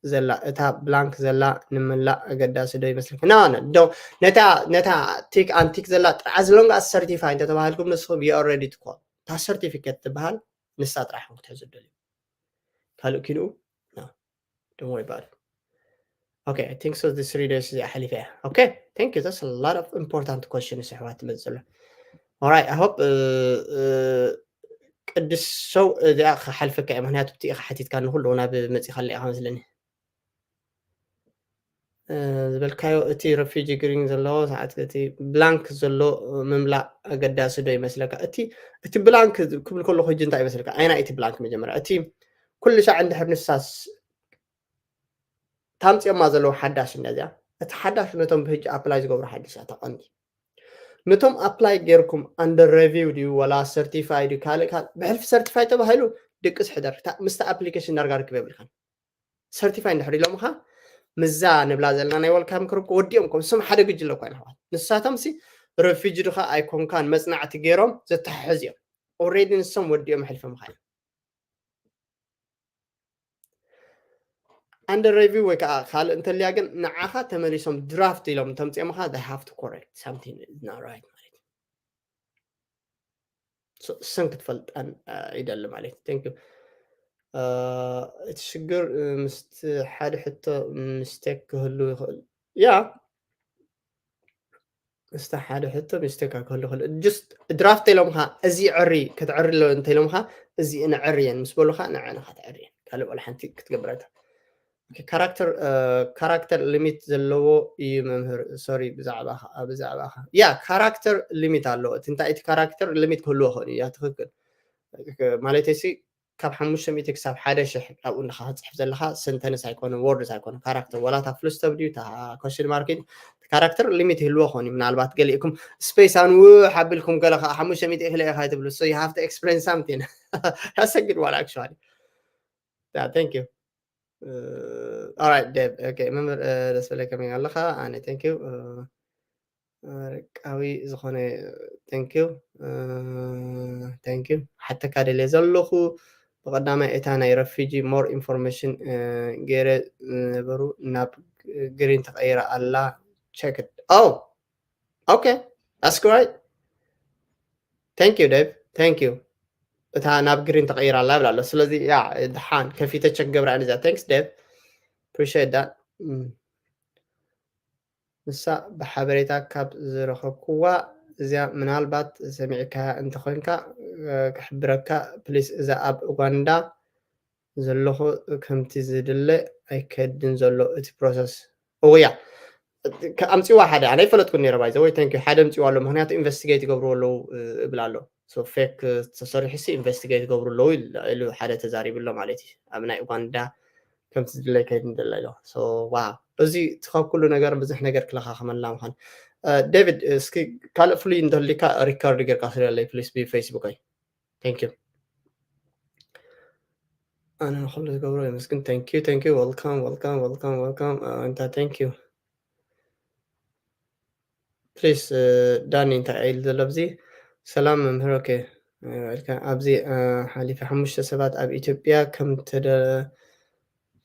ዘላ እታ ብላንክ ዘላ ንምላእ ኣገዳሲ ዶ ይመስለካ? ና ዶ ነታ ነታ ቲክ ኣንቲክ ዘላ ጥዓ ዝሎንጋ ሰርቲፋይ እንተተባሃልኩም ንስኹም you already ትኮን እታ ሰርቲፊኬት ትበሃል ንሳ ጥራሕ ክትሕዙ ደልዩ ካልእ ኪንኡ don't worry about it. Okay, I think so. This three days is ሓሊፈ እያ። Okay, thank you. That's a lot of important questions ኣሕዋት ትመፅእ ዘሎ። Alright, I hope ቅዱስ ሰው እዚኣ ክሓልፈካ እየ ምክንያቱ እቲ ኢኻ ሓቲትካ ንኩሉ ናብ መፂኻለ ኢኻ መስለኒ ዝበልካዮ እቲ ረፊጂ ግሪን ዘለዎ ሰዓት እቲ ብላንክ ዘሎ ምምላእ ኣገዳሲ ዶ ይመስለካ? እቲ እቲ ብላንክ ክብል ከለኩ ሕጂ እንታይ ይመስለካ? ኣይና እቲ ብላንክ መጀመርያ እቲ ኩሉ ሻዕ እንድሕር ንሳስ ታምፅኦማ ዘለዉ ሓዳሽ እንዳ እዚኣ፣ እቲ ሓዳሽ ነቶም ብሕጂ ኣፕላይ ዝገብሩ ሓድሽ እያ ተቐንዲ። ነቶም ኣፕላይ ጌርኩም under review ድዩ ዋላ ሰርቲፋይ ድዩ ካልእ ካልእ፣ ብሕልፊ ሰርቲፋይ ተባሂሉ ድቅስ ሕደር። እታ ምስቲ ኣፕሊኬሽን ዳርጋ ርክብ የብልካን። ሰርቲፋይ እንድሕር ኢሎምኻ፣ ምዛ ንብላ ዘለና ናይ ወልካም ክሩፕ ወዲኦም ኮም ስም ሓደ ግጅለ እኳ ኢና ኣሕዋት። ንሳቶም ሲ ረፊጂ ድኻ ኣይኮንካን መጽናዕቲ ገይሮም ዘተሓሕዝ እዮም። ኦሬዲ ንሶም ወዲኦም ሕልፊ ምኻ እዮም። ኣንደር ሬቪው ወይ ከዓ ካልእ እንተልያ ግን ንዓኻ ተመሊሶም ድራፍት ኢሎም እንተምፅኦምኻ they have to correct something is not right ማለት እዩ። So እሰን ክትፈልጠን ይደሊ ማለት እዩ። Thank you። እቲ ሽግር ምስቲ ሓደ ሕቶ ሚስቴክ ክህሉ ይኽእል። ያ ምስቲ ሓደ ሕቶ ሚስቴክ ክህሉ ይኽእል። Just ድራፍት ኢሎምኻ እዚ ዕሪ ክትዕሪ ኣሎ እንተ ኢሎምኻ እዚ ንዕሪ እየን ምስ በሉኻ ንዕን ኢኻ ትዕሪ እየን። ካልእ ዋላ ሓንቲ ክትገብረታ። ካራክተር ካራክተር ሊሚት ዘለዎ እዩ መምህር። ሶሪ ብዛዕባኻ ብዛዕባኻ ያ ካራክተር ሊሚት ኣለዎ። እቲ እንታይ እቲ ካራክተር ሊሚት ክህልዎ ይኽእል እዩ። ያ ትኽክል ማለት ሲ ካብ ሓሙሽተ ሚእቲ ክሳብ ሓደ ሽሕ ኣብኡ እንድኻ ክትፅሕፍ ዘለኻ ሰንተንስ ኣይኮነ ወርድስ ኣይኮነ ካራክተር ዋላ እታ ፍሉስተብ ድዩ እታ ኮሽን ማርኪት ካራክተር ሊሚት ይህልዎ ኾን እዩ። ምናልባት ገሊእኩም ስፔስ ኣንውሕ ኣቢልኩም ገለ ከዓ ሓሙሽተ ሚእቲ ኢኽለ ኢኻ ትብሉ so you have to explain something ያሰግድ ዋላ actually thank you alright Dave okay መምህር ደስ በለ ከመይ ኣለኻ ኣነ thank you ወርቃዊ ዝኾነ thank you thank you ሓተካ ደልየ ዘለኹ ብቐዳማይ እታ ናይ ረፊጂ more information ገይረ ዝነበሩ ናብ ግሪን ተቐይራ ኣላ check it oh okay that's great thank you Dave thank you እታ ናብ ግሪን ተቐይራ ኣላ ይብል ኣሎ ስለዚ ያ ድሓን ከፊተ check ገብራ እዚኣ thanks Dave appreciate that ንሳ ብሓበሬታ ካብ ዝረኸብኩዋ እዚኣ ምናልባት ሰሚዕካያ እንተኾንካ ክሕብረካ ፕሊስ እዛ ኣብ ኡጋንዳ ዘለኹ ከምቲ ዝድለ ኣይከድን ዘሎ እቲ ፕሮሰስ እውያ ኣምፅዋ ሓደ ኣነ ይፈለጥኩ ነረ ባይዘ ወይ ተንኪ ሓደ ኣምፅዋ ኣሎ ምክንያቱ ኢንቨስቲጌት ይገብሩ ኣለዉ እብል ኣሎ ፌክ ተሰሪሑ ሲ ኢንቨስቲጌት ይገብሩ ኣለዉ ኢሉ ሓደ ተዛሪቡ ኣሎ ማለት እዩ ኣብ ናይ ኡጋንዳ ከምቲ ዝድለይ ከይድ ንደላ ኢሎ ዋ እዚ ካብ ኩሉ ነገር ብዙሕ ነገር ክለኻኸመላ ምዃን ዴቪድ እስኪ ካልእ ፍሉይ እንተህሊካ ሪካርድ ጌርካ ስለለይ ፕሊስ ብፌስቡከይ thank you ኣነ ንኩሉ ዝገብሮ የመስግን thank you thank you welcome welcome welcome welcome ኣንታ thank you ፕሊስ ዳኒ እንታይ ኢሉ ዘሎ ኣብዚ ሰላም መምህር ኦኬ ኢልካ ኣብዚ ሓሊፈ ሓሙሽተ ሰባት ኣብ ኢትዮጵያ ከም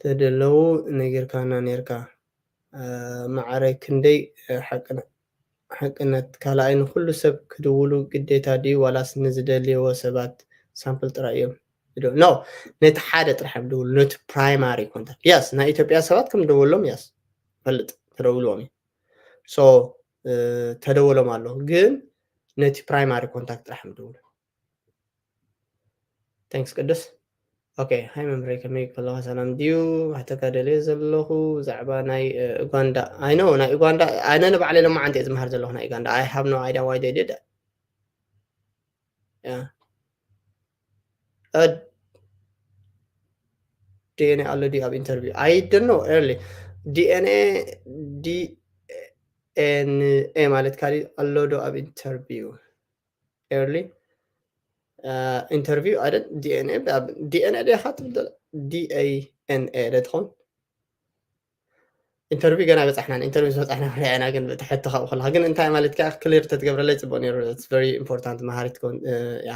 ተደለዉ ነጊርካና ነርካ ማዕረ ክንደይ ሓቅነት ካልኣይ ንኩሉ ሰብ ክድውሉ ግዴታ ድዩ ዋላስ ንዝደልየዎ ሰባት ሳምፕል ጥራይ እዮም no ነቲ ሓደ ጥራሕ እዮም ድውሉ ነቲ ፕራይማሪ ኮንታክት yes ናይ ኢትዮጵያ ሰባት ከም ደወሎም yes ፈልጥ ተደውልዎም እዩ so ተደወሎም ኣሎ ግን ነቲ ፕራይማሪ ኮንታክት ጥራሕ እዮም ድውሉ thanks ቅዱስ okay ሃይ መምህረይ ከመይ ከለኻ ሰላም ድዩ ሕተካ ደልየ ዘለኹ ብዛዕባ ናይ ኡጋንዳ I know ናይ ኡጋንዳ ኣነ ንባዕለይ ሎማዓንቲ እየ ዝመሃር ዘለኹ ናይ ኡጋንዳ I have no idea why they did yeah DNA ኣሎ ድዩ ኣብ ኢንተርቪው I don't know early DNA DNA ማለት ካሊእ ኣሎ ዶ ኣብ ኢንተርቪው early interview ኣይደል DNA DNA ዲኻ ትብል DNA ዶ ትኸውን ኢንተርቪው ገና በፃሕና ኢንተርቪው ዝበፃሕና ርኣና ግን ብትሕቲ ካብኡ ከለካ ግን እንታይ ማለት ከዓ ክሊር ተትገብረለይ ፅቡቅ ነይሩ very important መሃሪት ትኸውን ያ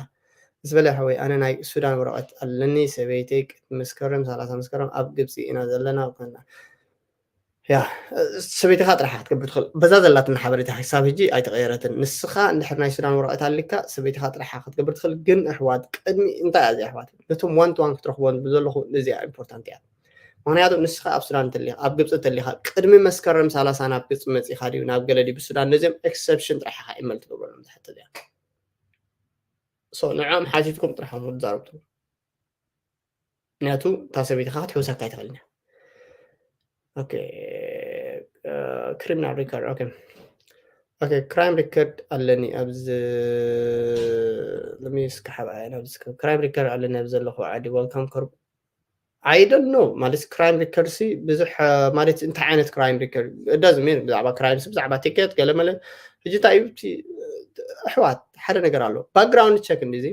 ምስ በለ ሓወይ ኣነ ናይ ሱዳን ወረቀት ኣለኒ ሰበይተይ መስከረም ሰላሳ መስከረም ኣብ ግብፂ ኢና ዘለና ኮና ያ ሰበይትኻ ጥራሓ ክትገብር ትኽእል በዛ ዘላትና ሓበሬታ ክሳብ ሕጂ ኣይተቐየረትን ንስኻ እንድሕር ናይ ሱዳን ወረቐት ኣልካ ሰበይትኻ ጥራሓ ክትገብር ትኽእል ግን ኣሕዋት ቅድሚ እንታይ እያ ኣሕዋት ነቶም ዋን ቱ ዋን ክትረኽቦ ዘለኹ እዚኣ ኢምፖርታንት እያ ምክንያቱ ንስኻ ኣብ ሱዳን እንተሊኻ ኣብ ግብፂ እንተሊኻ ቅድሚ መስከረም ሰላሳ ናብ ግብፂ መፂኻ ድዩ ናብ ገለ ድዩ ብሱዳን ነዚኦም ኤክሰፕሽን ጥራሕ ኢኻ ኢመል ትገብረሎም ዝሓተ እዚኣ ንዕኦም ሓቲትኩም ጥራሕ ትዛረብቱ ምክንያቱ እታ ሰበይትኻ ክትሕውሰካ ኣይትኽእልን እያ criminal record okay okay crime record ኣለኒ ኣብዚ ለሚስ ክሓብኣ crime record ኣለኒ ኣብ ዘለኹ ዓዲ welcome I don't know ማለት crime record ሲ ብዙሕ ማለት እንታይ ዓይነት crime record እዳዝ ሜን ብዛዕባ crime ሲ ብዛዕባ ticket ገለመለ ሕጂ እንታይ እዩ ኣሕዋት ሓደ ነገር ኣሎ background check እንዲዚ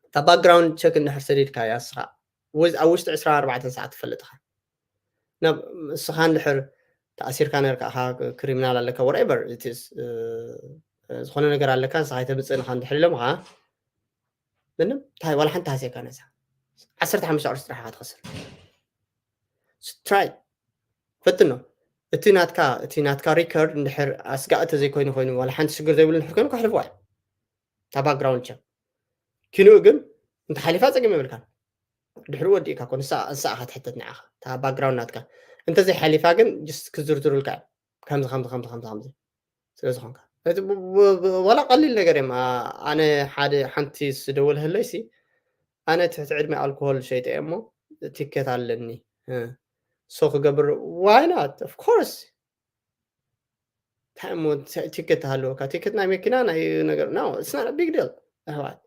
እታ background check እንድሕር ሰዲድካ ያስኻ ኣብ ውሽጢ ዕስራን ኣርባዕተን ሰዓት ትፈልጥኻ ናብ እስኻ እንድሕር ተኣሲርካ ነርካ ኢኻ criminal ኣለካ whatever ዝኾነ ነገር ኣለካ ንስኻ ኣይተምፅእንኻ እንድሕር ኢሎምኻ ምንም እንታይ ዋላ ሓንቲ ሃስየካ ነዛ ዓሰርተ ሓሙሽተ ቅርሺ ጥራሕ ኢኻ ትኸስር try ፈትኖ እቲ ናትካ እቲ ናትካ record እንድሕር ኣስጋእ ተዘይኮይኑ ኮይኑ ዋላ ሓንቲ ሽግር ዘይብሉ እንድሕር ኮይኑ ከሕልፍዋ እታ background check ኪንኡ ግን እንተ ሓሊፋ ፀገም የብልካን ድሕሪ ወዲእካ ኮ ንሳ ንሳ ኢኻ ትሕተት ንዓኻ እታ background ናትካ እንተዘይ ሓሊፋ ግን just ክዝርዝሩልካ እዮም ከምዚ ከምዚ ከምዚ ከምዚ ከምዚ ስለ ዝኾንካ ዋላ ቀሊል ነገር እዮም ኣነ ሓደ ሓንቲ ዝደወልህለይ ሲ ኣነ ትሕቲ ዕድመ ኣልኮሆል ሸይጠ እየ እሞ ticket ኣለኒ so ክገብር why not of course እንታይ እሞ ticket ሃለወካ ticket ናይ መኪና ናይ ነገር no it's not a big deal ኣሕዋት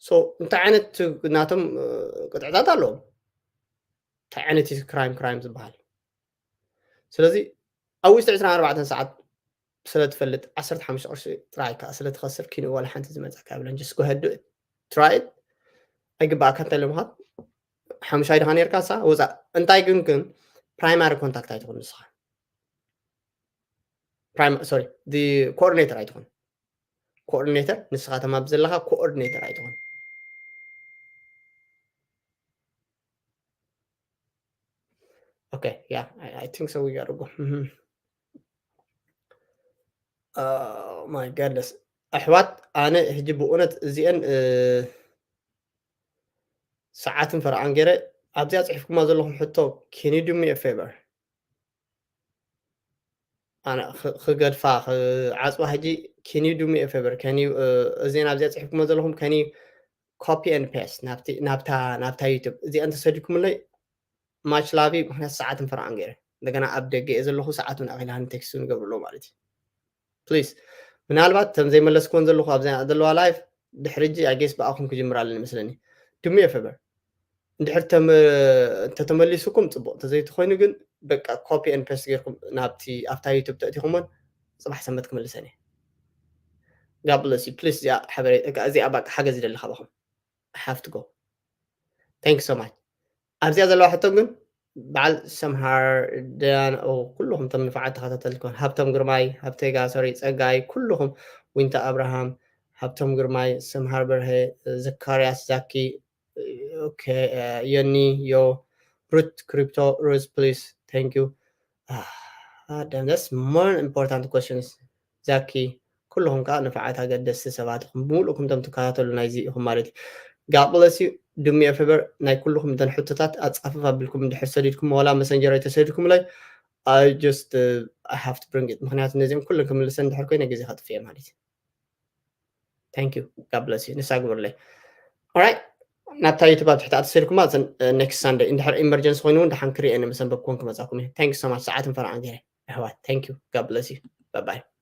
so እንታይ ዓይነት ናቶም ቅጥዕታት ኣለዎም እንታይ ዓይነት crime crime ዝበሃል ስለዚ ኣብ ውሽጢ ዕስራን ኣርባዕተን ሰዓት ስለ ትፈልጥ ዓሰርተ ሓሙሽተ ቅርሺ ጥራይ ከዓ ስለ ትኸስር ኪንኡ ዋላ ሓንቲ ዝመፀካ የብለን just go ahead do it try it ኣይግባኣካ እንታይ ለምኻት ሓሙሻይ ድኻ ነርካ ሳ ውፃእ እንታይ ግን ግን primary contact ኣይትኹን ንስኻ sorry coordinator ኣይትኹን coordinator ንስኻ ተማብ ዘለኻ coordinator ኣይትኹን okay yeah I, I think so we gotta go mm -hmm. uh, my goodness ኣሕዋት ኣነ ሕጂ ብእውነት እዚአን ሰዓትን ፈርዓን ገይረ ኣብዚኣ ፅሒፍኩማ ዘለኹም ሕቶ can you do me a favor ኣነ ክገድፋ ዓፅዋ ሕጂ can you do me a favor can you እዚአን ኣብዚኣ ፅሒፍኩማ ዘለኹም can you copy and paste ናብታ ናብታ YouTube እዚአን ተሰዲኩምለይ much love ምክንያት ሰዓትን ፈርዓን ገይረ እንደገና ኣብ ደገ እየ ዘለኹ ሰዓት እውን ኣኺላ text ንገብርሎ ማለት እዩ please ምናልባት ከም ዘይመለስክዎን ዘለኹ ኣብዛ ዘለዋ live ድሕሪ ሕጂ I guess ብኣኹም ክጅምር ኣለኒ መስለኒ do me a favor እንድሕር እንተተመሊሱኩም ፅቡቅ እንተዘይትኮይኑ ግን በቃ copy and paste ጌርኩም ናብቲ ኣብታ YouTube ተእቲኹሞን ፅባሕ ሰንበት ክምልሰን እየ God bless you please እዚኣ ሓበሬ እዚኣ በቃ ሓገዝ ይደሊ ካባኹም I have to go thank you so much ኣብዚኣ ዘለዋ ሕቶ ግን በዓል ሰምሃር ደያን ኩልኹም ቶም ንፋዓት ተኸታተልቲ ኮን ሃብቶም ግርማይ ሃብቴጋ ሶሪ ፀጋይ ኩልኹም ዊንታ ኣብርሃም ሃብቶም ግርማይ ሰምሃር በርሀ ዘካርያስ ዛኪ ዮኒ ዮ ሩት ክሪፕቶ ሩዝ please thank you that's more important questions ዛኪ ኩልኹም ከዓ ንፋዓት ኣገደስቲ ሰባት ኢኹም ብምሉእኩም ቶም ትከታተሉ ናይዚ ኢኹም ማለት እዩ God bless you do me a favor ናይ ኩልኹም እተን ሕቶታት ኣፃፍፍ ኣቢልኩም እንድሕር ሰዲድኩም ዋላ መሰንጀር ኣይተሰዲድኩምለይ I just uh, I have to bring it ምክንያቱ ነዚኦም ኩለን ክምልሰን እንድሕር ኮይነ ግዜ ከጥፍየ ማለት እዩ thank you God bless you ንሳ ግበርለይ alright ናብታ YouTube ኣብ ትሕቲ ኣተሰዲድኩማ next Sunday እንድሕር emergency ኮይኑ እውን ደሓን ክሪኤ ንመሰንበብ ክኾን ክመፃኩም እዩ thank you so much ሰዓትን ፈርዓን ገይረ ኣሕዋት thank you God bless you bye bye